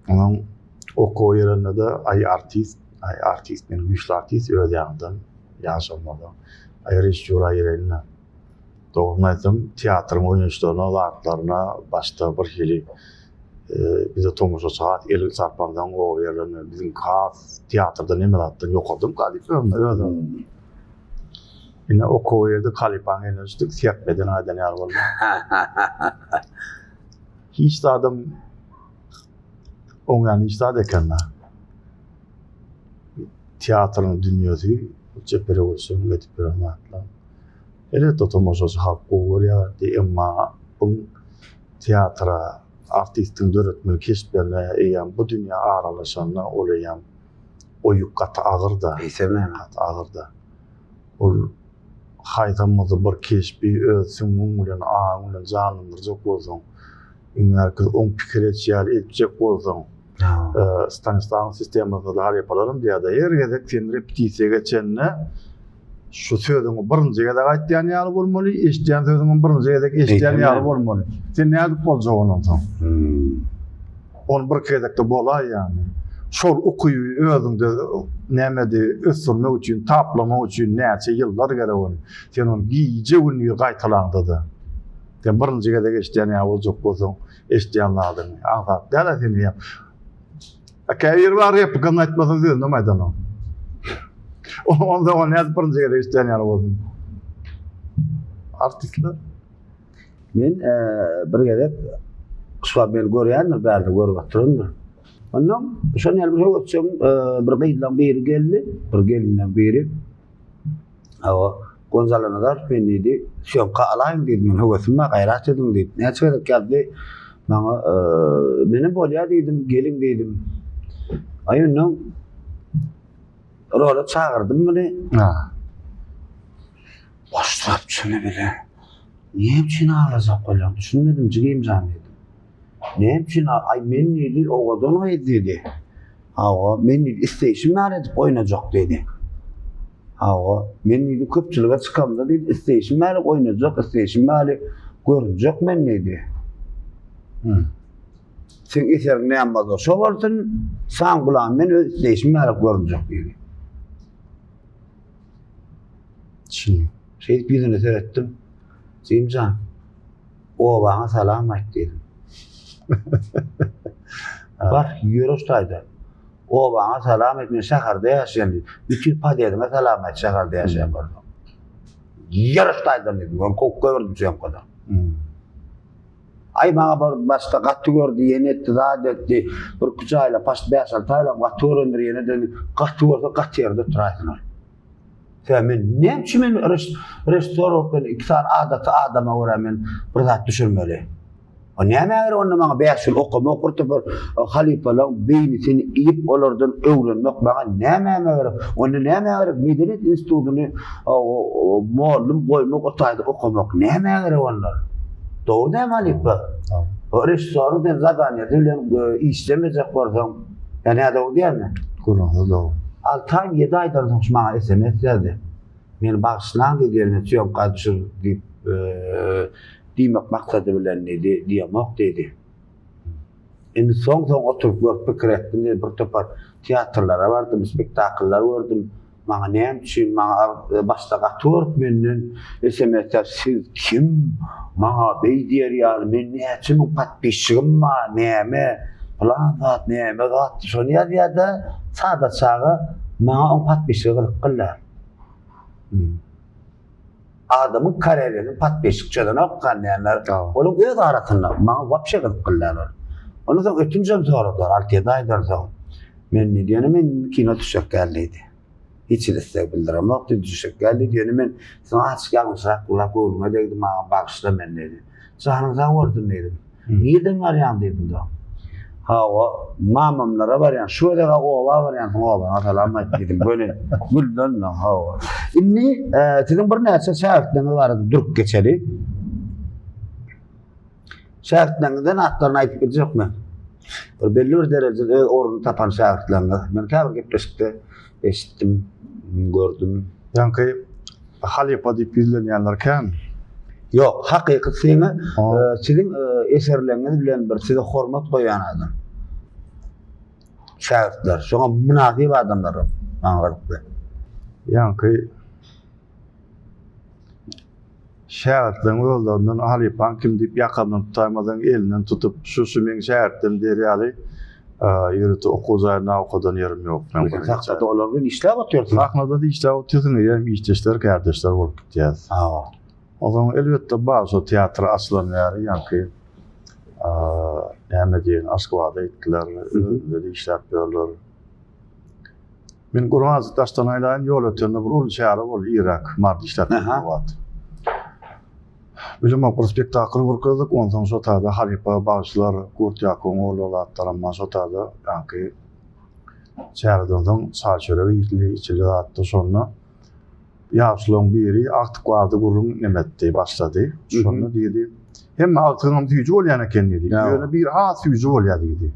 B: onuň okuwa girende-de aý artist, aý artist men güýçli artist öz ýanymdan ýaş bolmasa. Aý režissýura gireýin-de. Dogrusyny aýtsam teatryň oýnaýyşlaryna zatlaryna başda bir hili bize tomaşaçy has el çarpansoň oba ýerlerinde biziň has teatrda neme zatdan ýokardymyka diýip özüme özüm. Ine okuwa girdik halypaň eline düşdük serpmeden aýdan ýaly boldy. Hiç zadam oňýan hiç zat ekende. Teatryň dünýesi çeper öwürseň edip ýören zatlar. Elbetde tomaşaçy halk gowy görýär, emma bu teatra artistiň döretmeli keşplerine eýýäm bu dünýä aralaşanda ol eýýäm o ýük gaty agyr-da.
A: Eýsem näme?
B: Gaty agyr-da. Ol haýsam bolsa bir keşbi öz süňňüň bilen, aňyň bilen janlandyrjak bolsaň, iň bärkisi oň pikir etşi ýaly etjek bolsaň, Stanislawyň sistemasynda-da halypalaram diýýär-de, her gezek sen repetisiýa geçende Şu sözüňi birinji gezek aýtýan ýaly bolmaly, eşidýän sözüňi birinji gezek eşidýän ýaly bolmaly. Sen nädip boljak ondan soň?
A: Hmm.
B: Ony bir gezekde bolaýýarmy? Şol ukyby özüňde nämedi ösdürmek üçin, taplamak üçin näçe ýyllar gerek ony. Sen ony gije-gündiz gaýtalaňda-da. Sen birinji gezek eşidýän ýaly boljak bolsaň, eşidýän zadyňy. Aňsat däl-ä seni. Käbiri bar replikany aýtmasa sözünem aýdanok. Onda ol nädip birinji gezek eşidýän ýaly bolsun. Artistler.
A: Men bir gezek şu wagt meni görýändir bärde görüp oturandyr. Ondan şol ýaly bir höwesjeň bir gyzlaň biri geldi, bir gelinleň biri. Hawa, Gonzalo Nazarow men diýdi, syýomka alaýyň diýdi, men höwesim bar, gaýrat ediň diýip. Näçe gezek ýazdy maňa, menem bolýar diýdim, geliň diýdim. Aý ondan rola çagyrdym muny.
B: Ha.
A: Başlap çyny bile. Näme üçin aglajak bolýaň, düşünmedim jigim jan diýdim. Näme üçin, aý men diýdi, owadan gyz diýdi. Hawa, men diýdi, isleýşim ýaly edip oýnajak diýdi. Hawa, men diýdi, köpçülige çykamda diýdi, isleýşim ýaly oýnajak, isleýşim ýaly görünjek men diýdi.
B: Hmm.
A: Seň eseriň näme bolsa şo bolsun, saň gulagym men öz isleýşim ýaly görünjek diýdi.
B: Düşündim.
A: Şeýdip ýüzüne seretdim. Jigimjan, obaňa salam aýt diýdim. Bar, ýöre şu taýda. Obaňa salam aýt, men şäherde ýaşaýan diýdim. Bütin podýezdiňe salam aýt, şäherde ýaşaýan bolsaň. Ýöre şu taýdan diýdim. Ony kowup goýberdim syýomkada. Aý maňa bir başda gaty gördi, ýene etdi, zat etdi. Bir iki aýla, paş bäş-alty aýlam gaty görendir, ýene-de gaty görse gaty ýerde oturaýsyn ol. Sebäbi men näme üçin men režissýor bolup men iki sany adaty adama görä men bir zat düşürmeli? O nämä gerek onda maňa 5 ýyl okamak, bir topar e, halypalaryň beýnisini iýip olardan öwrenmek maňa nämäme gerek? Onda nämä gerek medeniýet institutyny mollum goýmak o taýda okamak nämä gerek onda? Dogry däl halypa? O režissýoryň sen zadaniýasy bilen e, işlemejek bolsaň, ýa nädogry diýýärmi?
B: Gürrüňsiz dogry.
A: Alty aý, ýedi aýdan soň şu maňa SMS ýazdy. Meni bagyşlaň diýdi, ýöne syýomka düşür diýip, diýmek maksady bilen diýdi, diýemok diýdi. Indi soň-soň oturyp görüp pikir etdim diýdi, bir topar teatrlara bardym, spektakllar gördüm. Maňa näme üçin, maňa başda gaty görüp menden SMS ýaz, siz kim, maňa beý diýer ýaly, men näçe müň podpisçigim bar, näme, pylan zat, näme zat, şony ýazýar-da, sada çaga, maňa oň podpisçigi gyzykly däl. Adamyň karýerasyny podpisçik çözenok diýýänler, olaň öz arasynda, maňa wapşe gyzykly däl ol. Ondan soň ötünjem soradylar, alty-ýedi aýdan soň. Men diýdi, ýöne men kino düşjek däl diýdi. Hiç hili isleg bildiremok diýdi, düşjek däl diýdi. Ýöne men siziň azajyk ýalňyşrak gürläp göwnüňe degdi, maňa bagyşla men diýdi. Janyň sag bolsun diýdim. Nirden barýaň diýdim da. Hawa, mamamlara barýan. Şu gezeg-ä oba barýansyň, obaňa salam aýt diýdim. Göni gülden hawa. Indi e, siziň birnäçe şägirtleriňiz barada durup geçeli. Şägirtleriňizden atlaryny aýdyp biljekmi? Bir belli bir derejede öz ornuny tapan şägirtleriňiz. Men käbir gepleşikde eşitdim, gördüm.
B: Ýaňky halypa diýip ýüzlenýänler kän.
A: Ýok, hakyky siňi e, siziň e, eserleriňiz bilen bir size hormat goýýan adam. Şägirtler, şoňa mynasyp adamlar maňa gyzykly.
B: Ýaňky Şägirtleriň özlerinden halypaň kim diýip ýakamdan tutaýmasaň, elinden tutup, şu-şu meň şägirtlerim diýer ýaly ýörite okuw jaýynda okadan ýerim ýok.
A: Sen sahnada olar bilen işläp otyrsyň.
B: Sahnada-da işläp otyrsyň, eýýäm işdeşler, kärdeşler bolup gitýäs.
A: Hawa.
B: Onsoň elbetde bar şo teatr açylan bäri ýaňky näme diýen Aşgabada gitdiler, özünde-de işläp ýörler. Men gürrüň azajyk daşdan aýlaýyn, Ýolötende bir uly çäre boldy, irräk, Marda işläp ýördim o wagt. Bilemok, bir spektakl görkezdik, onsoň şo taýda halypa bagşylar, Gurt Ýakubyň ogly zatlaram bar, şo taýda ýaňky çäreden soň çaý-çörek iýildi, içildi zatdy, şonda ýaşularyň biri agtyk barada gürrüň neme etdi, başlady. Şonda diýdi, Hemme agtygyňam süýji bolýan eken diýdi. Ýöne biri has süýji bolýar diýdi.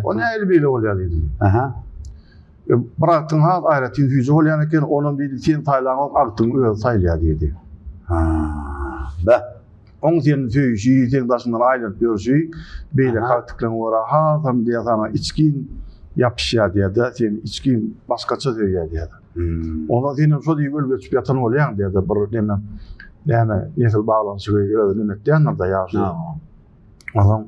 B: O nähili beýle bolýar diýdim.
A: Aha.
B: E, bir agtygyň has aýratyn süýji bolýan eken, onam diýdi, sen saýlaňok, agtygyň özi saýlaýar diýdi.
A: Ha. Be.
B: Oň seni söýüşi, seň daşyňdan aýlanyp ýörşi beýleki agtyklaryňa görä hasam diýýär saňa içgin ýapyşýar diýýär-de, seni içgin başgaça söýýär diýýär.
A: Hmm.
B: Ondan senem şo diýip ölüp öçüp ýatan bolýaň diýýär-de, bir neme näme nesil baglanyşygy özi neme etýändir-de ýaşuly. Onsoň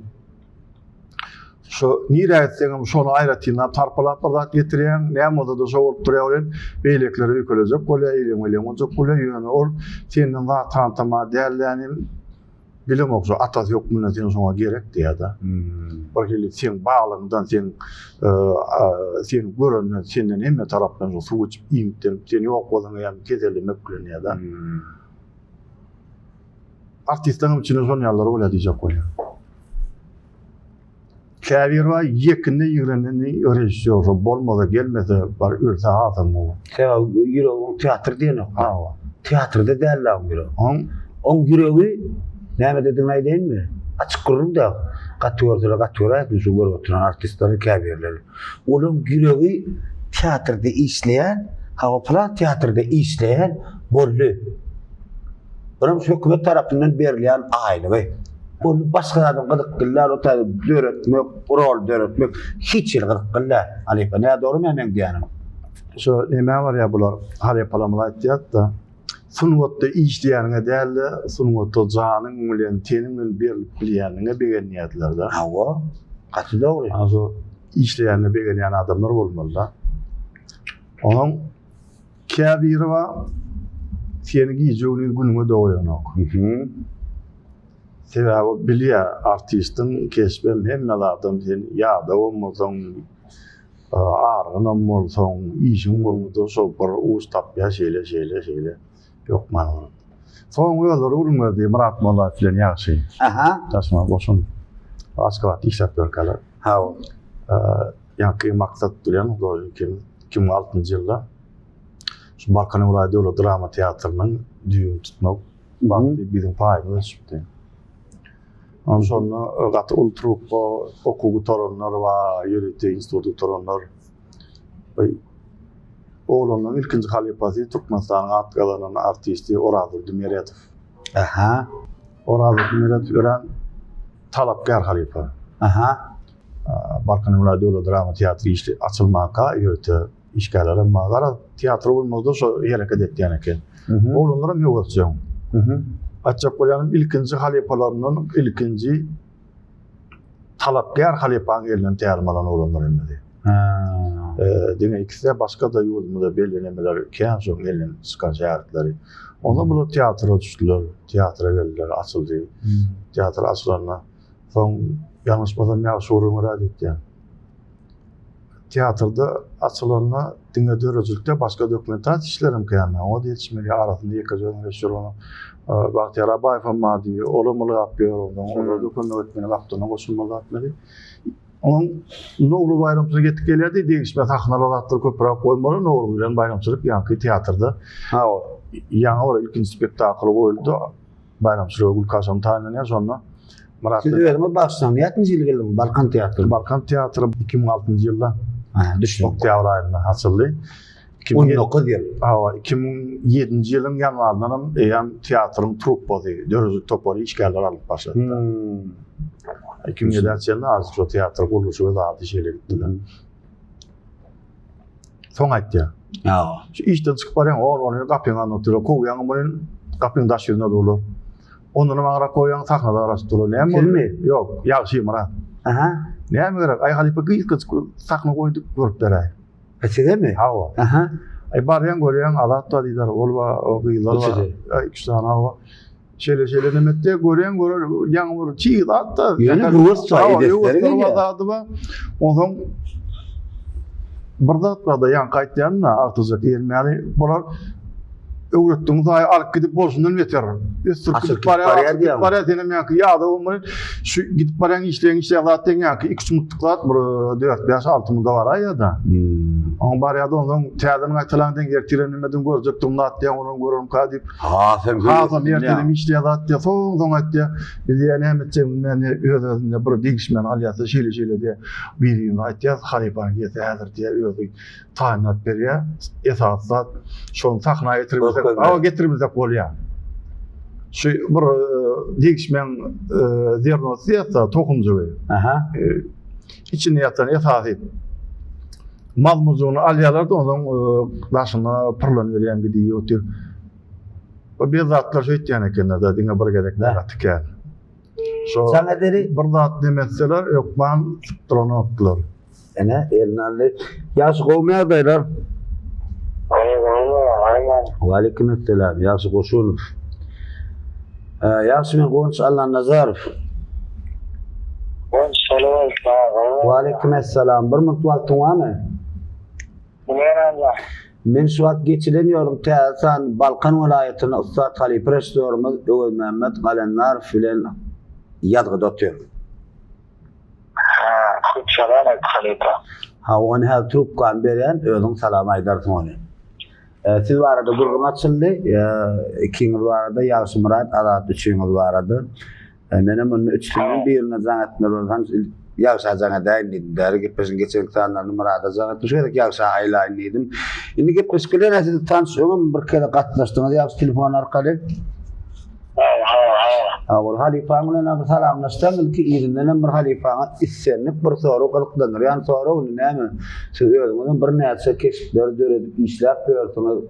B: şo nirä gitseňem şony aýratynlap sarpalap bir zat getirýäň, näme bolsa-da şo bolup durýar welin, beýlekilere öýkelejek bolýar, iliň-biliň boljak bolýar, ýöne ol senden zat tantama däl-dänim bilemok şo atasy hökmünde sen şoňa gerek diýýär-de. Bir hili seň baglygyňdan, seň seni görenden senden hemme tarapdan şo suw içip iýmitlenip, sen ýok bolsaň eýýäm kesellemek bilen diýýär-de. Artistleriň içinde şon ýalylar bolýar diýjek bolýar. Käbiri bar ýekinde ýigreneni režissýor şo bolmasa gelmese bar ölse hasam gowy.
A: Sebäbi ýüregi oň teatr diýenok.
B: Hawa.
A: Teatrda däldi oň ýüregi.
B: Oň
A: Oň ýüregi näme dedigini aýdaýynmy? Açyk gürrüň däl. Gaty görseler gaty göräýsin şu görüp oturan artistleriň käbirleri. Olaň ýüregi teatrda işleýän, hawa pylan teatrda işleýän boldy. Buram hökümet tarapyndan berilýän aýlygy. Ol başga zadyň gyzykly däl, o taýda döretmek, rol döretmek hiç hili gyzykly däl. Halypa, nädogry men meň diýýänim?
B: Şu nämä barýar bular, halypalarymyz aýtýar-da. Sungatda işleýäniňe däl-de, sungata janyň bilen, teniň bilen berlip bilýäniňe begenýärdiler-de.
A: Hawa, gaty dogry.
B: Ana şo işleýänine begenýän adamlar bolmaly-da. Onuň käbiri bar, seni gije-gündiz günüňe doýanok. Sebäbi bilýär, artistiň keşbem hemme zadam sen ýadawam bolsaň, Argynam bolsaň, işiň bolmasa şo bir uç tapýar şeýle, şeýle, şeýle. Hökman bolup. Soň özleri gürrüň berdi, Myrat Mollaýew bilen Ýagşy.
A: Aha.
B: Daşyma goşun. Aşgabatda işläp ýörkäler.
A: Hawa.
B: Ýaňky maksat bilen hudožnik 2006-njy ýylda şu Balkan welaýat döwlet drama teatrynyň düýbüni tutmak bagty biziň paýymyza düşüpdi. Ondan şonda gaty uly truppa okuw gutaranlar bar, ýörite institut gutaranlar. Oglanlaryň ilkinji halypasy Türkmenistanyň at gazanan artisti Orazdurdy Meredow.
A: Aha.
B: Orazdurdy Meredow örän talapkär halypa.
A: Aha.
B: Balkan welaýat döwlet drama teatry işli açylmanka ýörite Işgärlerem bar. Garaz, teatr bolmazda şo hereket etýän eken. Oglanlaram höwesjeň. Aýtjak bolýanym, ilkinji halypalaryndan ilkinji talapkär halypaň elinden tälim alan oglanlar hemmesi. Diňe ikisi däl, başga-da ýurdumyzda belli nemeler kän şoň elinden çykan şägirtleri. Onsoň bular teatra düşdüler, teatra geldiler, açyldy. Teatr açylanda soň ýalňyşmasam ýagşy gürrüň berýärdi diýýän. Teatrda açylanda diňe döredijilikde başga dokumentasiýa işlerem kän. Oňa-da ýetişmeli, arasynda ýekeje özüň režissýor bolan Bagtyýar Abaýewem bardy, olam ylgap ýör ondan, olara-da kömek etmeli, gapdalyndan goşulmaly etmeli. Onuň Nowruz baýramçylygy ýetip gelýärdi, degişme sahnalar zatlar köpräk goýmaly, Nowruz bilen baýramçylyk ýaňky teatrda.
A: Hawa.
B: Ýaňy bir ilkinji spektakl goýuldy. Baýramçylyga gül kaşam taýynlanýar şonda.
A: Myrat Siz özüňiz başlaň, näçinji ýyl geldiňiz Balkan teatryna?
B: Balkan teatry 2006-njy ýylda
A: Ha, düşündim.
B: Oktýabr aýynda açyldy.
A: 19 ýyl.
B: Hawa, 2007-nji ýylyň ýanwaryndan hem eýýäm teatryň truppasy, döredijilik topary işgärler alnyp başlady.
A: Hmm.
B: 2007-ä çenli azajyk şo teatr gurluşygy zady şeýle gitdi. Soň aýtýar.
A: Hawa.
B: Şu işden çykyp barýaň, ol ony gapyň alnynda oturar, kowýaň muny gapyň daş ýüzünde durlar. Ondan hem aňrak goýýaň, sahnada garaşyp durlar. Näme boldy?
A: Sizmi?
B: Ýok, Ýagşy Myrat.
A: Aha.
B: Näme gerek? Aý halypa gysgajyk sahna goýduk, görüp beräý.
A: E, sizemi?
B: Hawa.
A: Aha.
B: Aý barýaň görýäň, Azat bar diýdiler, ol bar, o gyzlar bar.
A: Üçüsi.
B: Aý, üç sany hawa. Şeýle şeýle nemetde görýän görer ýaňy bir çig zat da.
A: Ýöne höwes bar, edesleri gelýär.
B: Zady bar. Onsoň bir zat bar da ýaňky aýtýan-da artyjak diýilmäli bular öwretdiň zaýy alyp gidip bolşundan beter. Ösdürip gidip barýar, gidip barýar senem ýaňky ýada bolmaly. Şu gidip barýan işleýän işleýän zat deň ýaňky 2-3 mutlyk zat bir 4 5 6 munda baraýýar-da.
A: Hmm.
B: Oň barýar-da onsoň täzeden gaýtalan deň ertir nemeden görjekdim zat diýen onuň göremka diýip
A: Hasam
B: Hasam ertirem işleýär zat diýýär. Soň soň aýtýar. Biz diýýär näme etjegimizi bilmän öz-özünde bir degişmäni alýarys şeýle şeýle diýýär. Bir-birimize aýtýarys halypanyň gelse häzir diýýär özi taýynlap berýär. Esasy zat şony sahna getirip bilsek, hawa getirip bilsek bolýar. Şu bir degişmäň zernosy diýýär-de tohumjygy.
A: Aha.
B: Içinde ýatan esasy mazmunjygyny alýarlar-da, onsoň daşyna pyrlanyberýän gidiýip otyr. O bir zatlar şeýtýän ekenler-de, diňe bir gezek däl, gaty kän. Şo
A: Jaň edeli.
B: Bir zat nemetseler, hökman sypdyranokdylar.
A: Ene, elini aldy. Ýagşy gowumy ýagdaýlar? Waleýkim esselam. Ýagşy Goşunow. Ýagşy men Guwanç Allanazarow.
C: Guwanç salam.
A: Waleýkim esselam. Bir minut wagtyň barmy?
C: Bilerem.
A: Men şu wagt geçilen ýoluň täze sany Balkan welaýatynda ussat halypa režissýorymyz Öwezmämmet Galendarow bilen ýazgyda otyryn.
C: Ha, köp salam aýt halypa.
A: Ha, ony häzir trubkany berýän, özüň salam aýdarsyň ony. Siz barada gürrüň açyldy. Ikiňiz barada, Ýagşymyrat, Azat üçiňiz barada. Menem onda üçüsinden birine jaň etmeli bolsam, Ýagşa jaň edäýin diýdim. Bäri gepleşigiň geçen sanlaryny Myrada jaň etdim. Şu gezek Ýagşa aýlaýyn diýdim. Indi gepleşik bilen siz tanyş öňem bir kere gatnaşdyňyz Ýagşy telefon arkaly. Ha, ol halypaň bilen bir salamlaşsaň, ilki yzyndan hem bir halypaňa islendik bir sorag gyzyklandyrýan sorag indi näme? Siz özüňizem birnäçe keşpleri döredip işläp ýörsüňiz.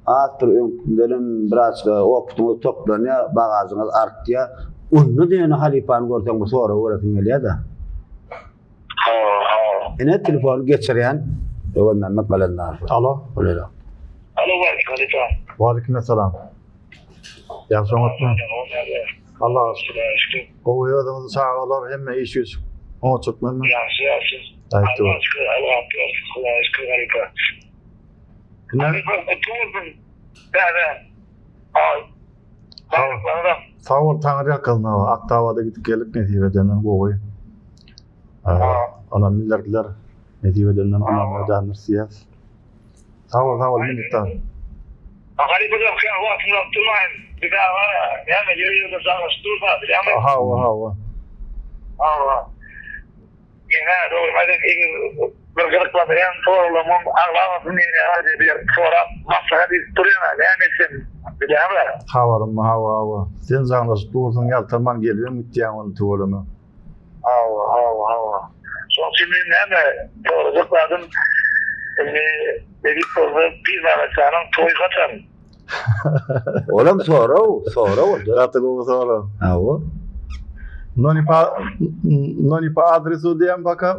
A: Az bir öňküdenem biraz opytyňyz toplanýar, bagažyňyz artýar. Onda diýeni halypany görseň bu sorag beresiň gelýär-de.
C: Hawa, hawa.
A: Ine telefony geçirýän Öwezmämmet Galendarow.
B: Alo.
A: Bolýar.
C: Alo, halypa.
B: Waleýkim essalam. Ýagşy oňatmy? Allaha şükür. Gowy özüňiz çagalar hemme iş güýç oňat çykmymy?
C: Ýagşy ýagşy. Allaha şükür, Allaha Hudaýa şükür halypa. Halypa gutly bolsun. Täze aý.
B: Sag bol Taňry ýalkasyn aga. Aktabada gidip geldik nesip edenden gowy. Onam bildirdiler. Nesip edenden onam ödändir diýýäs. Sag bol, sag bol, minnetdar.
C: Halypa kän wagtyňyzy alyp durmaýyn. Bize bara, näme ýer-ýerde jaňlaşyp dursa, bilýäňmi?
B: Hawa, hawa.
C: Hawa. Ine, dogrymy aýdaýyn, eger bir gyzyklandyrýan soraglarymyň aglabasyny men ýa-da bir sorap, maslahat edip durýan-a, näme etsem, bilýäňmi?
B: Habarym, hawa, hawa. Sen jaňlaşyp dursuň, ýaltanman gelibem gitýäň ony tüweleme.
C: Hawa, hawa, hawa. Şonuň üçin men näme sorajak zadym, indi nesip bolsa Pirmämmetjanyň toýy haçan?
A: Olam sorag, sorag ol.
B: Gaty gowy sorag.
A: Hawa.
B: No ne po, no ne po adresu diýen baka.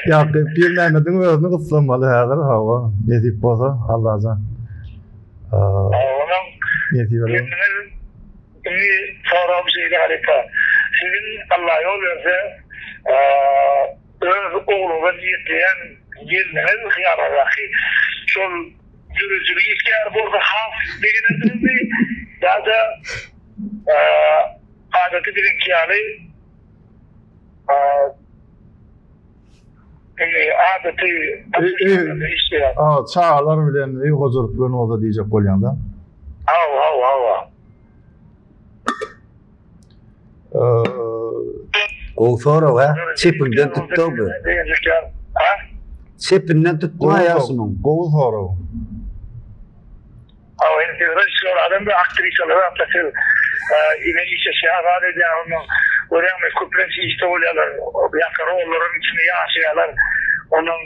B: Ýa Pirmämmediň özüni gyssanmaly häzir, hawa. Nesip bolsa, Allajan.
C: Onuň
B: Nesip eder.
C: Indi soragym şeýle halypa. Siziň Alla ýol berse öz ogluňyza niýetleýän gelniňiz hyýalyňyzdaky şol döredijilik işgäri bolsa has begenerdiňizmi ýa-da adaty biziňki ýaly indi adaty işleýän.
B: Çagalar bilen öý hojalyk bilen bolsa diýjek bolýaňda.
C: Hawa hawa hawa.
A: Gowy sorag ha. Çepinden tutdy bu.
C: Ha?
A: Çepinden tutdy ýaşynyň.
B: Gowy sorag.
C: Hawa, indi siz režissýor adam we aktrisalar hakda siz ine işe şägat edýär onuň görýäňmi köplenç işde bolýarlar ýa-da rollaryň içinde ýaşaýarlar onuň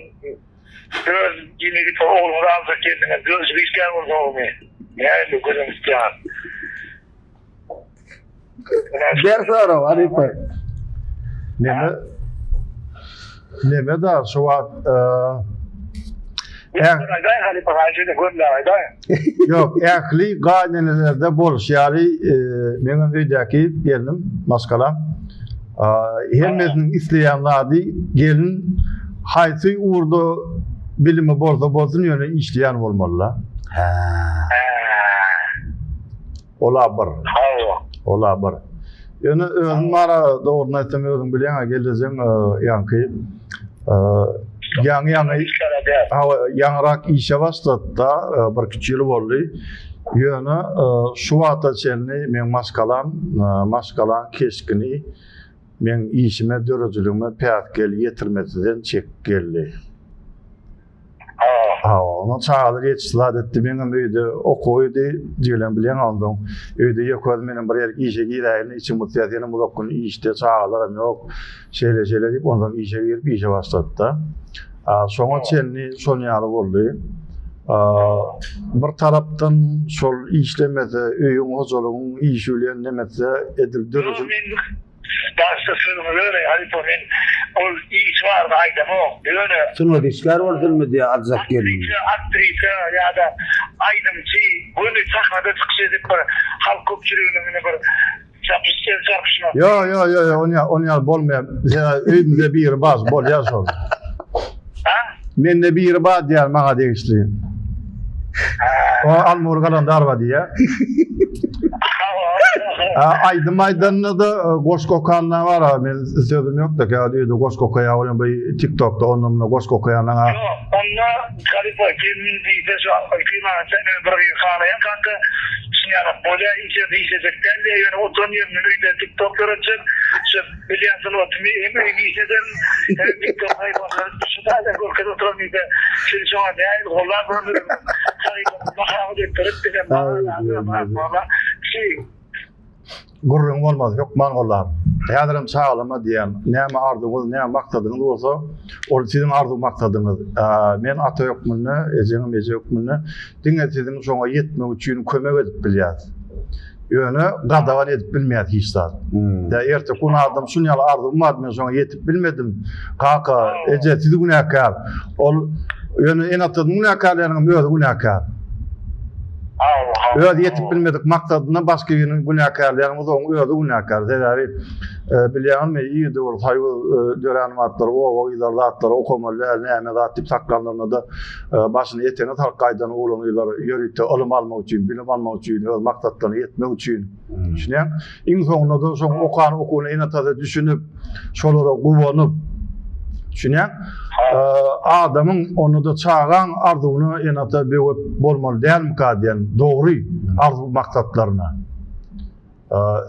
C: Öz ýene git ogluňyzy aljak geldiňiz dörjük işgär bolsa ogluny nähili göz öňünde tutýaňyz.
A: Ber sorag halypa.
B: Neme Neme da şu wagt
C: Aýdaý halypa haýyş edip görme aýdaý.
B: Ýok, ähli gaýynenelerde bolşy ýaly meňem öýdäki gelnim, maşgalam hemmesiniň isleýän zady gelin haýsy ugurda bilimi bolsa bolsun ýöne işleýän bolmalyda.
A: Hä.
B: Ola bir.
C: Hawa.
B: Ola bir. Ýöne özüm bara dogruny aýtsam özüň bilýäň-ä gelnejeň ýaňky ýaňy ýaňy hawa ýaňyrak işe başlady-da bir kiçi ýyl boldy. Ýöne şu wagta çenli meň maşgalam maşgalaň keşgini meň işime döredijiligime päsgel ýetirmesizden çekip geldi. Hawa, onuň çagalar ýetişdi zat etdi. Meňem öýde okuwydy, jigileň bilýäň onsoň. Öýde ýeke özüm menem bir ýerik işe giräýin, içim gysýar, senem uzak gün işde, çagalaram ýok. Şeýle-şeýle diýip, onsoň işe girip, işe başlady-da. Şoňa çenli şol ýaly boldy. Bir tarapdan şol işlemese, öýüň, hojalygyň işi bilen nemetse edil döredijilik.
C: Başda sözüňi böleý halypa men ol iş barada aýdamok ýöne.
A: Sungat işgär bolsunmy diýä aljak gelin.
C: Aktrisa aktrisa ýa-da aýdymçy göni sahnada çykyş edip bir halk köpçüliginiň ine bir çapyş el çarpyşmak.
B: Ýo ýo ýo ýo ony ony ýaly bolmaýar. Sebäbi öýümizde biri bar bolýar şol.
C: Ha?
B: Mende biri bar diýýär maňa degişli. O Almur galan darba diýýär. Aýdym aýdanda da e, goşgy okanda bar ha men sözüm ýok da käwagt öýde goşgy okaýar bolýan bu TikTokda onda munda goşgy okaýanlaň ha.
C: Ýok, onda halypa gelin diýse şu Pirmämmet men bir gyz halaýan kaka şuny bolýa hiç ýerde işlejek däl diýýär ýöne oturan ýerinden öýde TikTok döretjek şu Bilýän sungatymy hem öýümi işlederin, hem TikTok sahypamda şu taýdan görkezip oturan diýse, siz şoňa nähili gollar görmediňiz? Sahypamyzy mahabat etdirip, bizem
B: Gürrüň bolmaz, hökman gollaryn. Häzirem çagalama diýýän, näme arzuwyňyz, näme maksadyňyz bolsa, ol siziň arzuw maksadyňyz. Men ata hökmünde, ejeňem eje hökmünde diňe siziň şoňa ýetmek üçin kömek edip bilýäs. Ýöne gadagan edip bilmeýäs hiç zat. Ýa erteki gün adam şun ýaly arzuwym bardy, men şoňa ýetip bilmedim. Kaka, eje siz günäkär. Ol ýöne ene-atasyny günäkärleýäniň özi günäkär. Öz ýetip bilmedik maksadyna başga birini günäkärleýän bolsa, oň özi günäkär. Sebäbi e, bilýäňizmi, irde bir soýuz e, dörän wagtlary oba gyzlary zatlary okamaly däl, näme zat diýip saklanlarynda-da e, başyny etegine salyp gaýdan oglan gyzlar ýörite ylym almak üçin, bilim almak üçin, öz maksatlaryna ýetmek üçin. Düşünýäň? Iň soňunda-da şoň okan okuwyna ene-atasy düşünip, şolara guwanyp, düşünýäň? Adamyň, onda-da çagaň arzuwyna ene-ata böwet bolmaly dälmika diýen dogry arzuw maksatlaryna.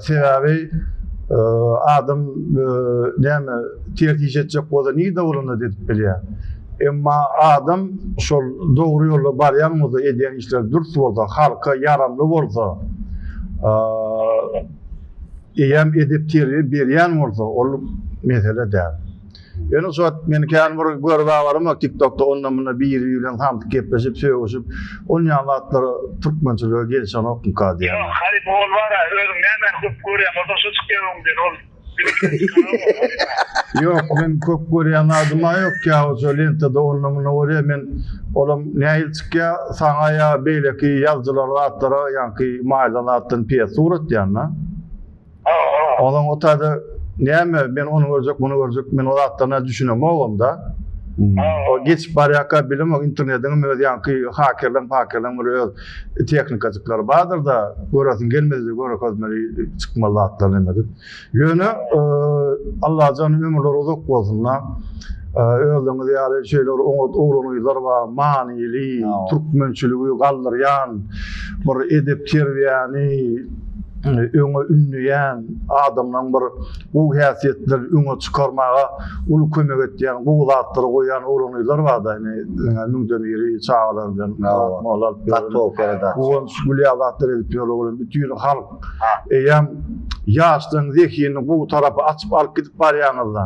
B: Sebäbi adam näme ters iş etjek bolsa nirde bolanda edip bilýär. Emma adam şol dogry ýolda barýan bolsa, edýän işleri dürs bolsa, halka ýaramly bolsa, eýýäm edep-terbiýe berýän bolsa, ol mesele däl. Ýöne şu wagt men kän bir görüp abarymok TikTokda onda-munda biri-biri bilen samsyk gepleşip, sögüşip, onýan zatlar türkmençilige gelişenokmyka diýýän.
C: Ýok, halypa ol bar-a, özüň nämäni köp görýäň bolsaň şo çykýar öňüňden, ol
B: Ýok, men köp görýän zadym-a ýok, ýa şo lentada onda-munda görýän, men olam nähili çykýar, saňa ýa beýleki ýazyjylara zatlara ýaňky maýylan zatdan pýesa ugratýan-da. Onsoň o taýda näme, men ony görjek, muny görjek, men o zatlaryna düşünemogam-da. O geçip barýarka bilemok, internetiňem öz ýaňky hakerleň, pakerleň bir öz tehnikajyklary bardyr-da, göresiň gelmese-de görkezmeli çykmaly zatlar näme edip. Ýöne Allajan ömürleri uzak bolsun-da. Özüňiz ýaly şeýle bir oňat oglan-gyzlar bar, manyly, türkmençiligi galdyrýan, bir edep-terbiýäni öňe ündeýän, adamlaryň bir gowy häsiýetlerini öňe çykarmaga uly kömek etýän, gowy zatlary goýýan oglan-gyzlar bar-da, ine, müňden biri çagalar bilen mal alyp ýör. Guwanç gülýär zatlar edip ýör, olar bütin halk Eýýäm ýaşlaryň zehinini gowy tarapa açyp alyp gidip barýaňyzda.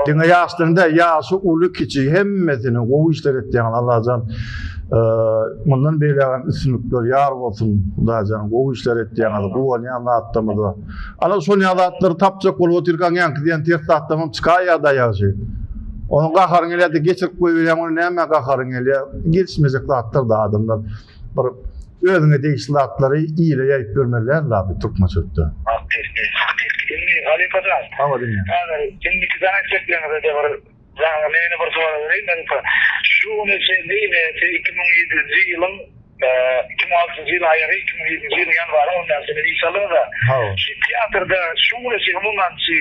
B: Diňe ýaşlaryň däl, ýaşy uly kiçi hemmesini gowy işler etýäňiz Allajan mundan beýlägem üstünlikler ýar bolsun Hudaýjan gowy işler etýäňiz guwanýan zatlarymyz bar. Ana şol ýaly zatlary tapjak bolup otyrkaň ýaňky diýen ters zatlaram çykaýýar-da ýagşy. Onuň gaharyň gelýär-de geçirip goýberýäň ony nämä gaharyň gelýär? Gelişmejek zatlar-da adamlar. Bir özüňe degişli zatlary ile ýaýyp ýörmeli däl la bu türkmençilikde.
C: Hakyky, hakyky. Indi halypa jan.
B: Hawa diňle.
C: Häzir indiki jaň etjekleriňize-de bir jaňa men bir sorag bereýin halypa. Şu güne çenli ine siz 2007-nji ýylyň 2006-njy ýylyň aýagy 2007-nji ýylyň ýanwaryň on bäşinde iş aldyňyz-a.
B: Hawa.
C: Şu teatrda şu güne çenli umuman şu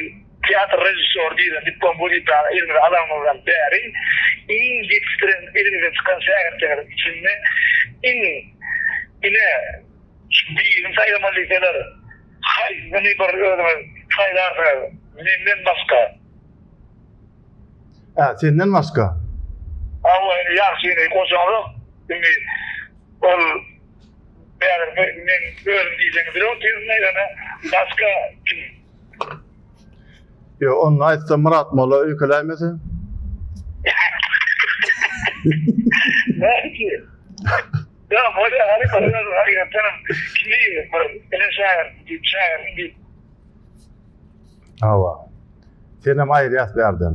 C: Teatr režissýory diýlen diplom wezipäni eliňize alanyňyzdan bäri iň ýetişdiren, eliňizden çykan şägirtleriňiziň içinde iň ine şu birini saýlamaly diýseler, haýsysyny bir özüňiz saýlarsyňyz menden başga?
B: Hä, senden başga?
C: Hawa, indi ýagşyny goşaňzok, indi ol bäri men özüm diýseňiz bileotyryn, ýöne başga kim?
B: Ýok, onda aýtsa Myrat molla öýkeläýmese.
C: Näme? Ýa, bolýar, halypa, öz hakykatdanam kimi bir ene şägirt diýip, şägirdim diýip.
B: Hawa. Senem aýyrýas bärden.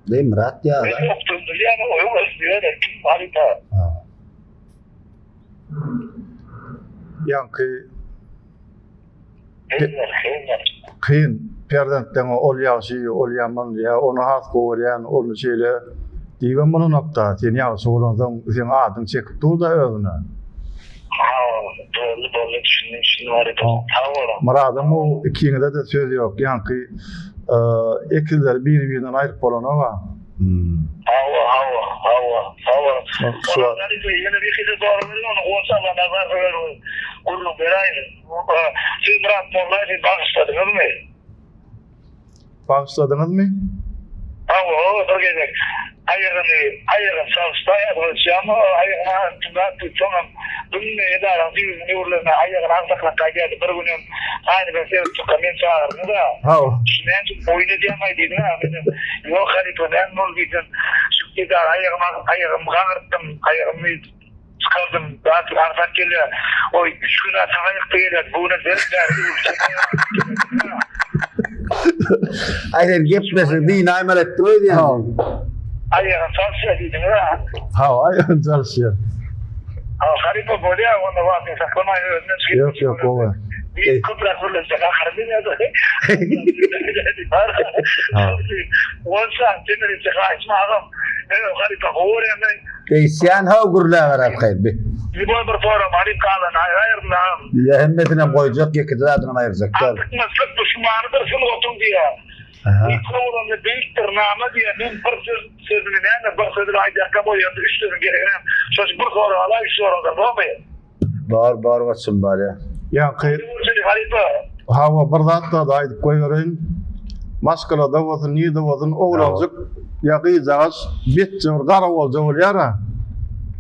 A: Deý Myrat ýa.
C: Men ýokdum, bilýän, oýun özüne kim halypa.
B: Ha. Ýaňky kyn perzentleňe ol ýagşy, ol ýaman ýa ony has gowy görýän, ony şeýle diýibem bolanokda. Sen ýagşy bolansoň seň adyň çekip dur-da özüne.
C: Boldy, boldy, düşündim, düşündim halypa. Sag boluň.
B: Myradyň bu ikiňize-de söz ýok. Ýaňky ekizleri biri-birinden aýryp bolanok-a.
C: Hawa, hawa, hawa, sag boluň. Olar halypa ýene bir hili sorag berýän, ony Guwanç Allanazar özüňiz gürrüň beräýiň. Siz Myrat Mollaýewi bagyşladyňyzmy?
B: Bagyşladyňyzmy?
C: Hawa, hawa, bir gezek. Aýagyny, aýagyny çalyşdy, aýagyny aýagyny agyrtdy, tutsaňam, günde edaraň düýbüni öwrülende aýagyny agsaklap gaýdýardy. Bir günem gaýnybem sebit çykka meni çagyrdy-da, Şu näme oýun edýäň-aý diýdim-ä. Menem, Ýok halypa, näme boldy diýsem, Şu edara aýagymy, aýagymy gagyrtdym, aýagymy çykardym, zat agsak gelýär. Oý, üç gün-ä sag aýakda gelýärdi, bu günem berk bäri öwrülip
A: Aý sen gepleşiň dynaýmaly etdiň öýdýän.
C: Aýagyny çalyşýar diýdiňiz-ä.
B: Hawa, aýagyny çalyşýar.
C: Ha, halypa bolýar, onda wagtyňy saklamaý özünden çykyp.
B: Ýok, ýok, gowy.
C: Diýip köpräk gürleşsek ahyry bilýär. Ha. Bolsa, demir etjek haýyşym agam. Men halypa gowy görýän men.
A: Eýsýän haw gürläber arkaýyn bi.
C: Lýuboý bir soram alyp galan aýry aýrynda agam.
A: Ýa hemmesinem goýjak ýekeje zadynam aýyrjak däl.
C: Artykmaçlyk duşmanydyr sungatyň diýýär. Gysga bolanda beýikdir nama diýýär. Men bir söz sözüni näme bir sözüni aýdýarkam o ýerde üç sözüň geregi näme? Şonuň üçin bir sorag alaý üç soragdan bormy?
A: Bar bar goçum bar ýa.
B: Ýaňky
C: Halypa.
B: Hawa bir zat da aýdyp goýbereýin. Maşgalada bolsun, nirde bolsun oglanjyk ýa gyzjagaz betje bir gara bolja bolýar-a.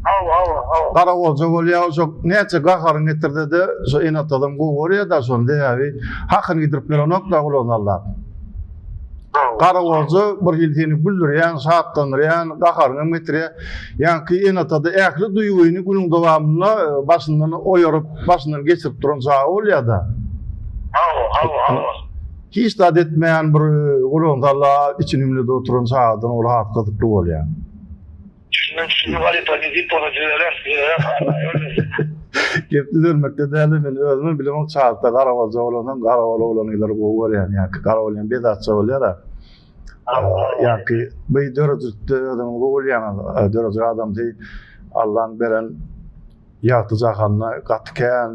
C: Hawa, hawa, hawa.
B: Gara bolja bolýar, şo näçe gaharyny getirse-de, şo ene-atadan gowy görýär-de şony, sebäbi hakyny gidirip berenok-da gulagyny aldap. Gara bolja bir hili seni güldürýän, şatlandyrýan, gaharyňam getirýär. Ýaňky ene-atada ähli duýgyny günüň dowamynda e, başyndan oýaryp, başyndan geçirip duran çaga bolýar-da.
C: Hawa, hawa, hawa.
B: Hiç zat etmeýän bir e, gulagyny sallap, içini ümledi oturan çagadan ol has gyzykly bolýar.
C: Düşündim, düşündim halypa, nesip bolsa düzeler, düzeler.
B: Gep düzelmekde däl, men özümem bilemok çagalykda garabolja bolansoň, garabol oglanlary gowy görýän, ýa-ki garabol hem bezatça bolýar-a. Ýa-ki bu döredijilikde özüňiz gowy bilýäňiz, döredijilik adamsy Allaň beren ýagty jahanyna gaty kän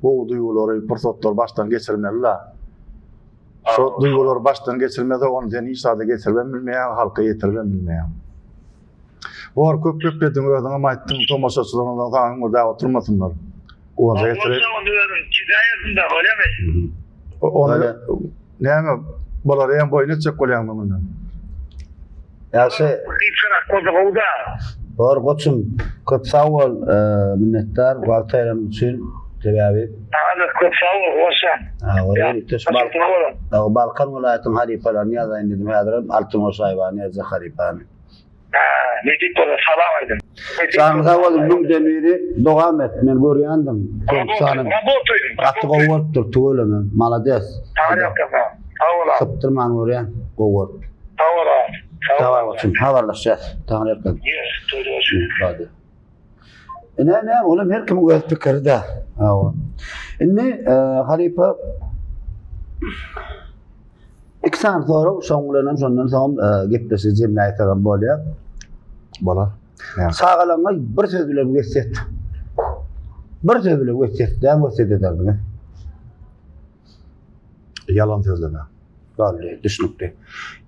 B: gowy duýgulary, pursatlary başdan geçirmeli-la. Şo duýgulary başdan geçirmese, ony sen hiç zada getiribem bilmeýäň, halka ýetiribem bilmeýäň. Bor, köp geplediň, özüňem aýtdyň, tomaşaçylaryňdan saňa hüňürdäp oturmasynlar. Guwanja getirip. Ony näme, bulary hem boýun etjek bolýaň müňünden.
A: Ýagşy. Bor, goçum, köp sag bol, minnetdar wagt aýranyň üçin, sebäbi.
C: Köp sag bol, goşa.
A: Balkan welaýatynyň halypalaryny ýazaýyn diýdim, häzirem Altyn Goşaýewany ýazjak halypany.
C: Nesip bolsa salam aýdyň.
A: Janyň sag bolsun müňden biri dogam et men görýändim soňky sany gaty gowy bolupdyr tüweleme malades sypdyrman görýän gowy bolup Sag bolsun habarlaşýas Taňryýalkasyn Ine ne olam her kimiň öz pikiri-de. Hawa. Indi halypa Iki sany sorag, şoň bilen hem şondan soň gepleşigi jemläýsegem bolýar.
B: Bolar.
A: Çagalaryňa bir söz bilen wesýet. Bir söz bilen wesýet, näme wesýet ederdiňiz?
B: Ýalan sözleme.
A: Boldy, düşnükli.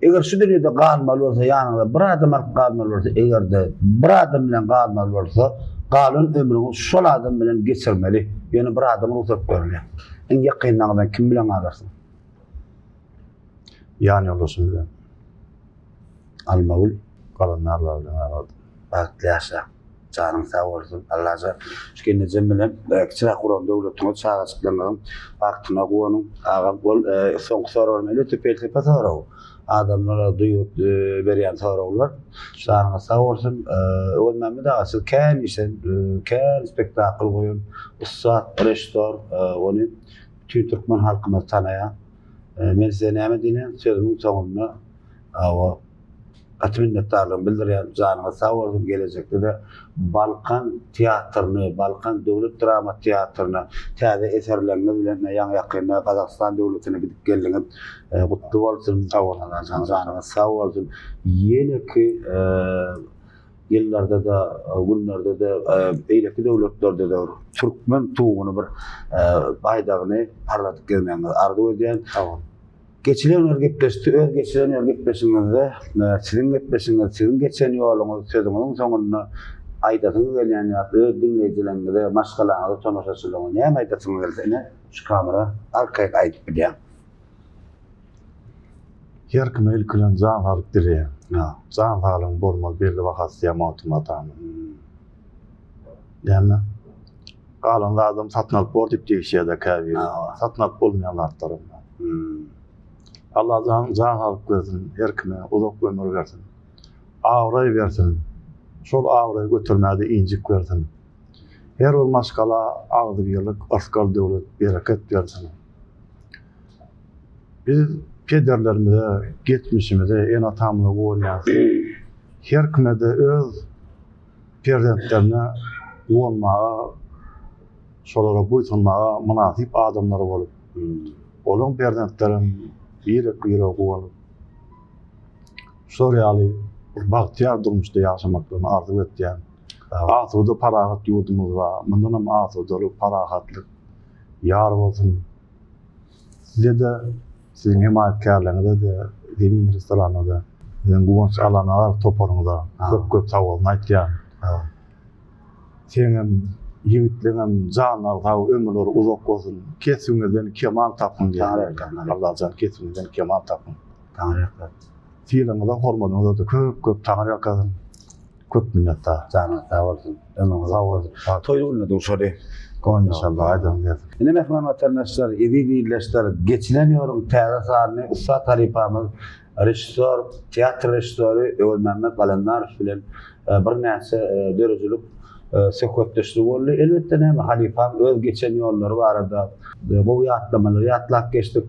A: Eger şu dünýede galmaly bolsa, ýanyňda bir adam alyp galmaly bolsa, eger-de bir adam bilen galmaly bolsa, galan ömrüňi şol adam bilen geçirmeli. Ýöne bir adama rugsat berilýär. Iň ýakynlaryňdan kim bilen galarsyň?
B: Ýan ýoldaşym bilen.
A: Almagül.
B: Galanlarlar bilen galardym.
A: Bagtly ýaşa. Janyň sag bolsun. Allajan şu gelnejem bilen kiçiräk guran döwletiňiz çagajyklaryňyzyň bagtyna guwanyň. Agam ol soňky soragym elbetde pelsepe soragy. Adamlara duýgy berýän soraglar. Janyňyz sag bolsun. Öwezmämmet aga siz kän işen, kän spektakl goýan ussat režissor. Ony Bütin türkmen halkymyz tanaýar. Men size näme diýen, sözümiň soňunda hawa gaty minnetdarlygymy bildirýän. Janyňyz sag bolsun, gelejekde-de Balkan teatryny, Balkan döwlet drama teatryny täze eserleriňiz bilen ýaňy-ýakynda Gazagystan döwletine gidip geldiňiz. Gutly bolsun.
B: Sag boluň.
A: Janyňyz sag bolsun. Ýeneki ýyllarda-da, günlerde-de, beýleki döwletlerde-de bir türkmen tuguny bir baýdagyny parladyp gezmegiňizi arzuw edýän.
B: Sag boluň.
A: Geçilen bir gepleşikde öz geçiren bir gepleşigiňizde siziň gepleşigiňiz, siziň geçen ýoluňyz sözüňiziň soňunda aýdasyňyz gelýän ýa öz diňleýjileriňize, maşgalaňyza, tomaşaçylaryňyza näme aýdasyňyz gelse ine şu kamera arkaýyn aýdyp bilýäň.
B: Her kime ilki bilen jan saglyk dileýän. Jan saglygyň bolmaz belli bahasy diýýär Magtymguly atamyz. Näme? Galan zadam satyn alyp bor diýip degişýär-de käbiri. Satyn alyp bolmaýan zatlaram bar. Allajan jan saglyk bersin her kime, uzak ömür bersin. Abraý bersin. Şol abraýy götermäge-de injik bersin. Her bir maşgala agzybirlik, yrsgal-döwlet, bereket bersin. Biz pederlerimize, geçmişimize, ene-atamyza guwanýarys. Her kime-de öz perzentlerine guwanmaga, şolara buýsanmaga mynasyp adamlar bolup, olaryň perzentlerem birek-birege guwanyp, şolar ýaly bir bagtyýar durmuşda ýaşamaklaryny arzuw etýän. Asuda, parahat ýurdumyz bar. Mundanam asudalyk, parahatlyk ýar bolsun. Size-de, siziň hemaýatkärleriňize-de, Zemin restoranyna-da, siziň Guwanç Allanazar toparyňyza köp-köp sagbolsun aýtýan. Seňem, ýigitleňem janlary sag, ömürleri uzak bolsun. Kesbiňizden kemal tapyň diýýän. Allajan kesbiňizden kemal tapyň.
A: Taňryýalkasyn.
B: Sylagyňyza, hormatyňyza-da köp-köp taňryýalkasyn. Köp minnetdar.
A: Janyňyz sag bolsun. Ömrüňiz uzak bolsun. Toý gününe duşaly.
B: Inşallah aýdyň gelsin.
A: Ine mähriban watandaşlar, eziz ildeşler, geçilen ýoluň täze sanyny ussat halypamyz, režissýor, teatr režissýory Öwezmämmet Galandarow bilen birnäçe döredijilik söhbetdeşligi boldy. Elbetde näme halypam öz geçen ýollary barada gowy ýatlamalary ýatlap geçdik.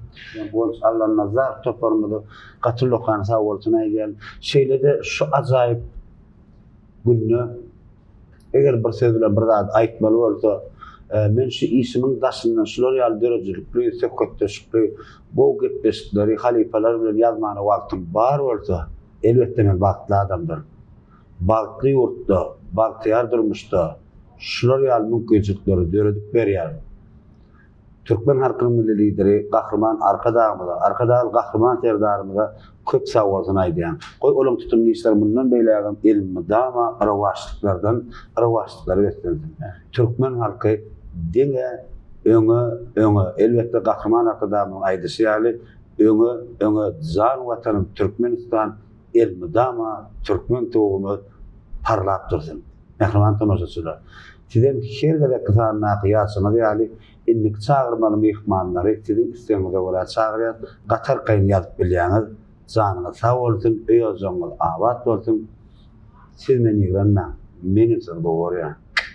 A: Guwanç Allanazarow toparymyza Gaty ullakan sag bolsun aýdýan. Şeýle-de şu ajaýyp günde eger bir söz bilen bir zat aýtmaly bolsa, men şu işimiň daşyndan şular ýaly döredijilikli, söhbetdeşlikli, gowy gepleşikleri halypalar bilen ýazmana wagtym bar bolsa, elbetde men bagtly adamdyryn. Bagtly ýurtda, bagtyýar durmuşda şular ýaly mümkinçilikleri döredip berýän. Türkmen halkynyň Milli Lideri Gahryman Arkadagymyza, Arkadagly Gahryman Serdarymyza köp sagbolsun aýdýan. Goý olaň tutumly işleri mundan beýlägem elmydama rowaçlyklardan rowaçlyklara beslensin. Türkmen halky diňe öňe öňe elbetde Gahryman Arkadagymyzyň aýdyşy ýaly öňe öňe jan watanym Türkmenistan elmydama türkmen tugumyz parlap dursun. Mähriban tomaşaçylar! Sizem her gezekki sandaky ýaşyňyz ýaly indiki çagyrmaly myhmanlary siziň islegiňize görä çagyrýas, gaty arkaýyn ýazyp bilýäňiz. Janyňyz sag bolsun, öý-ojagyňyz abat bolsun. Siz meni ýigrenmäň, menem sizi gowy görýän.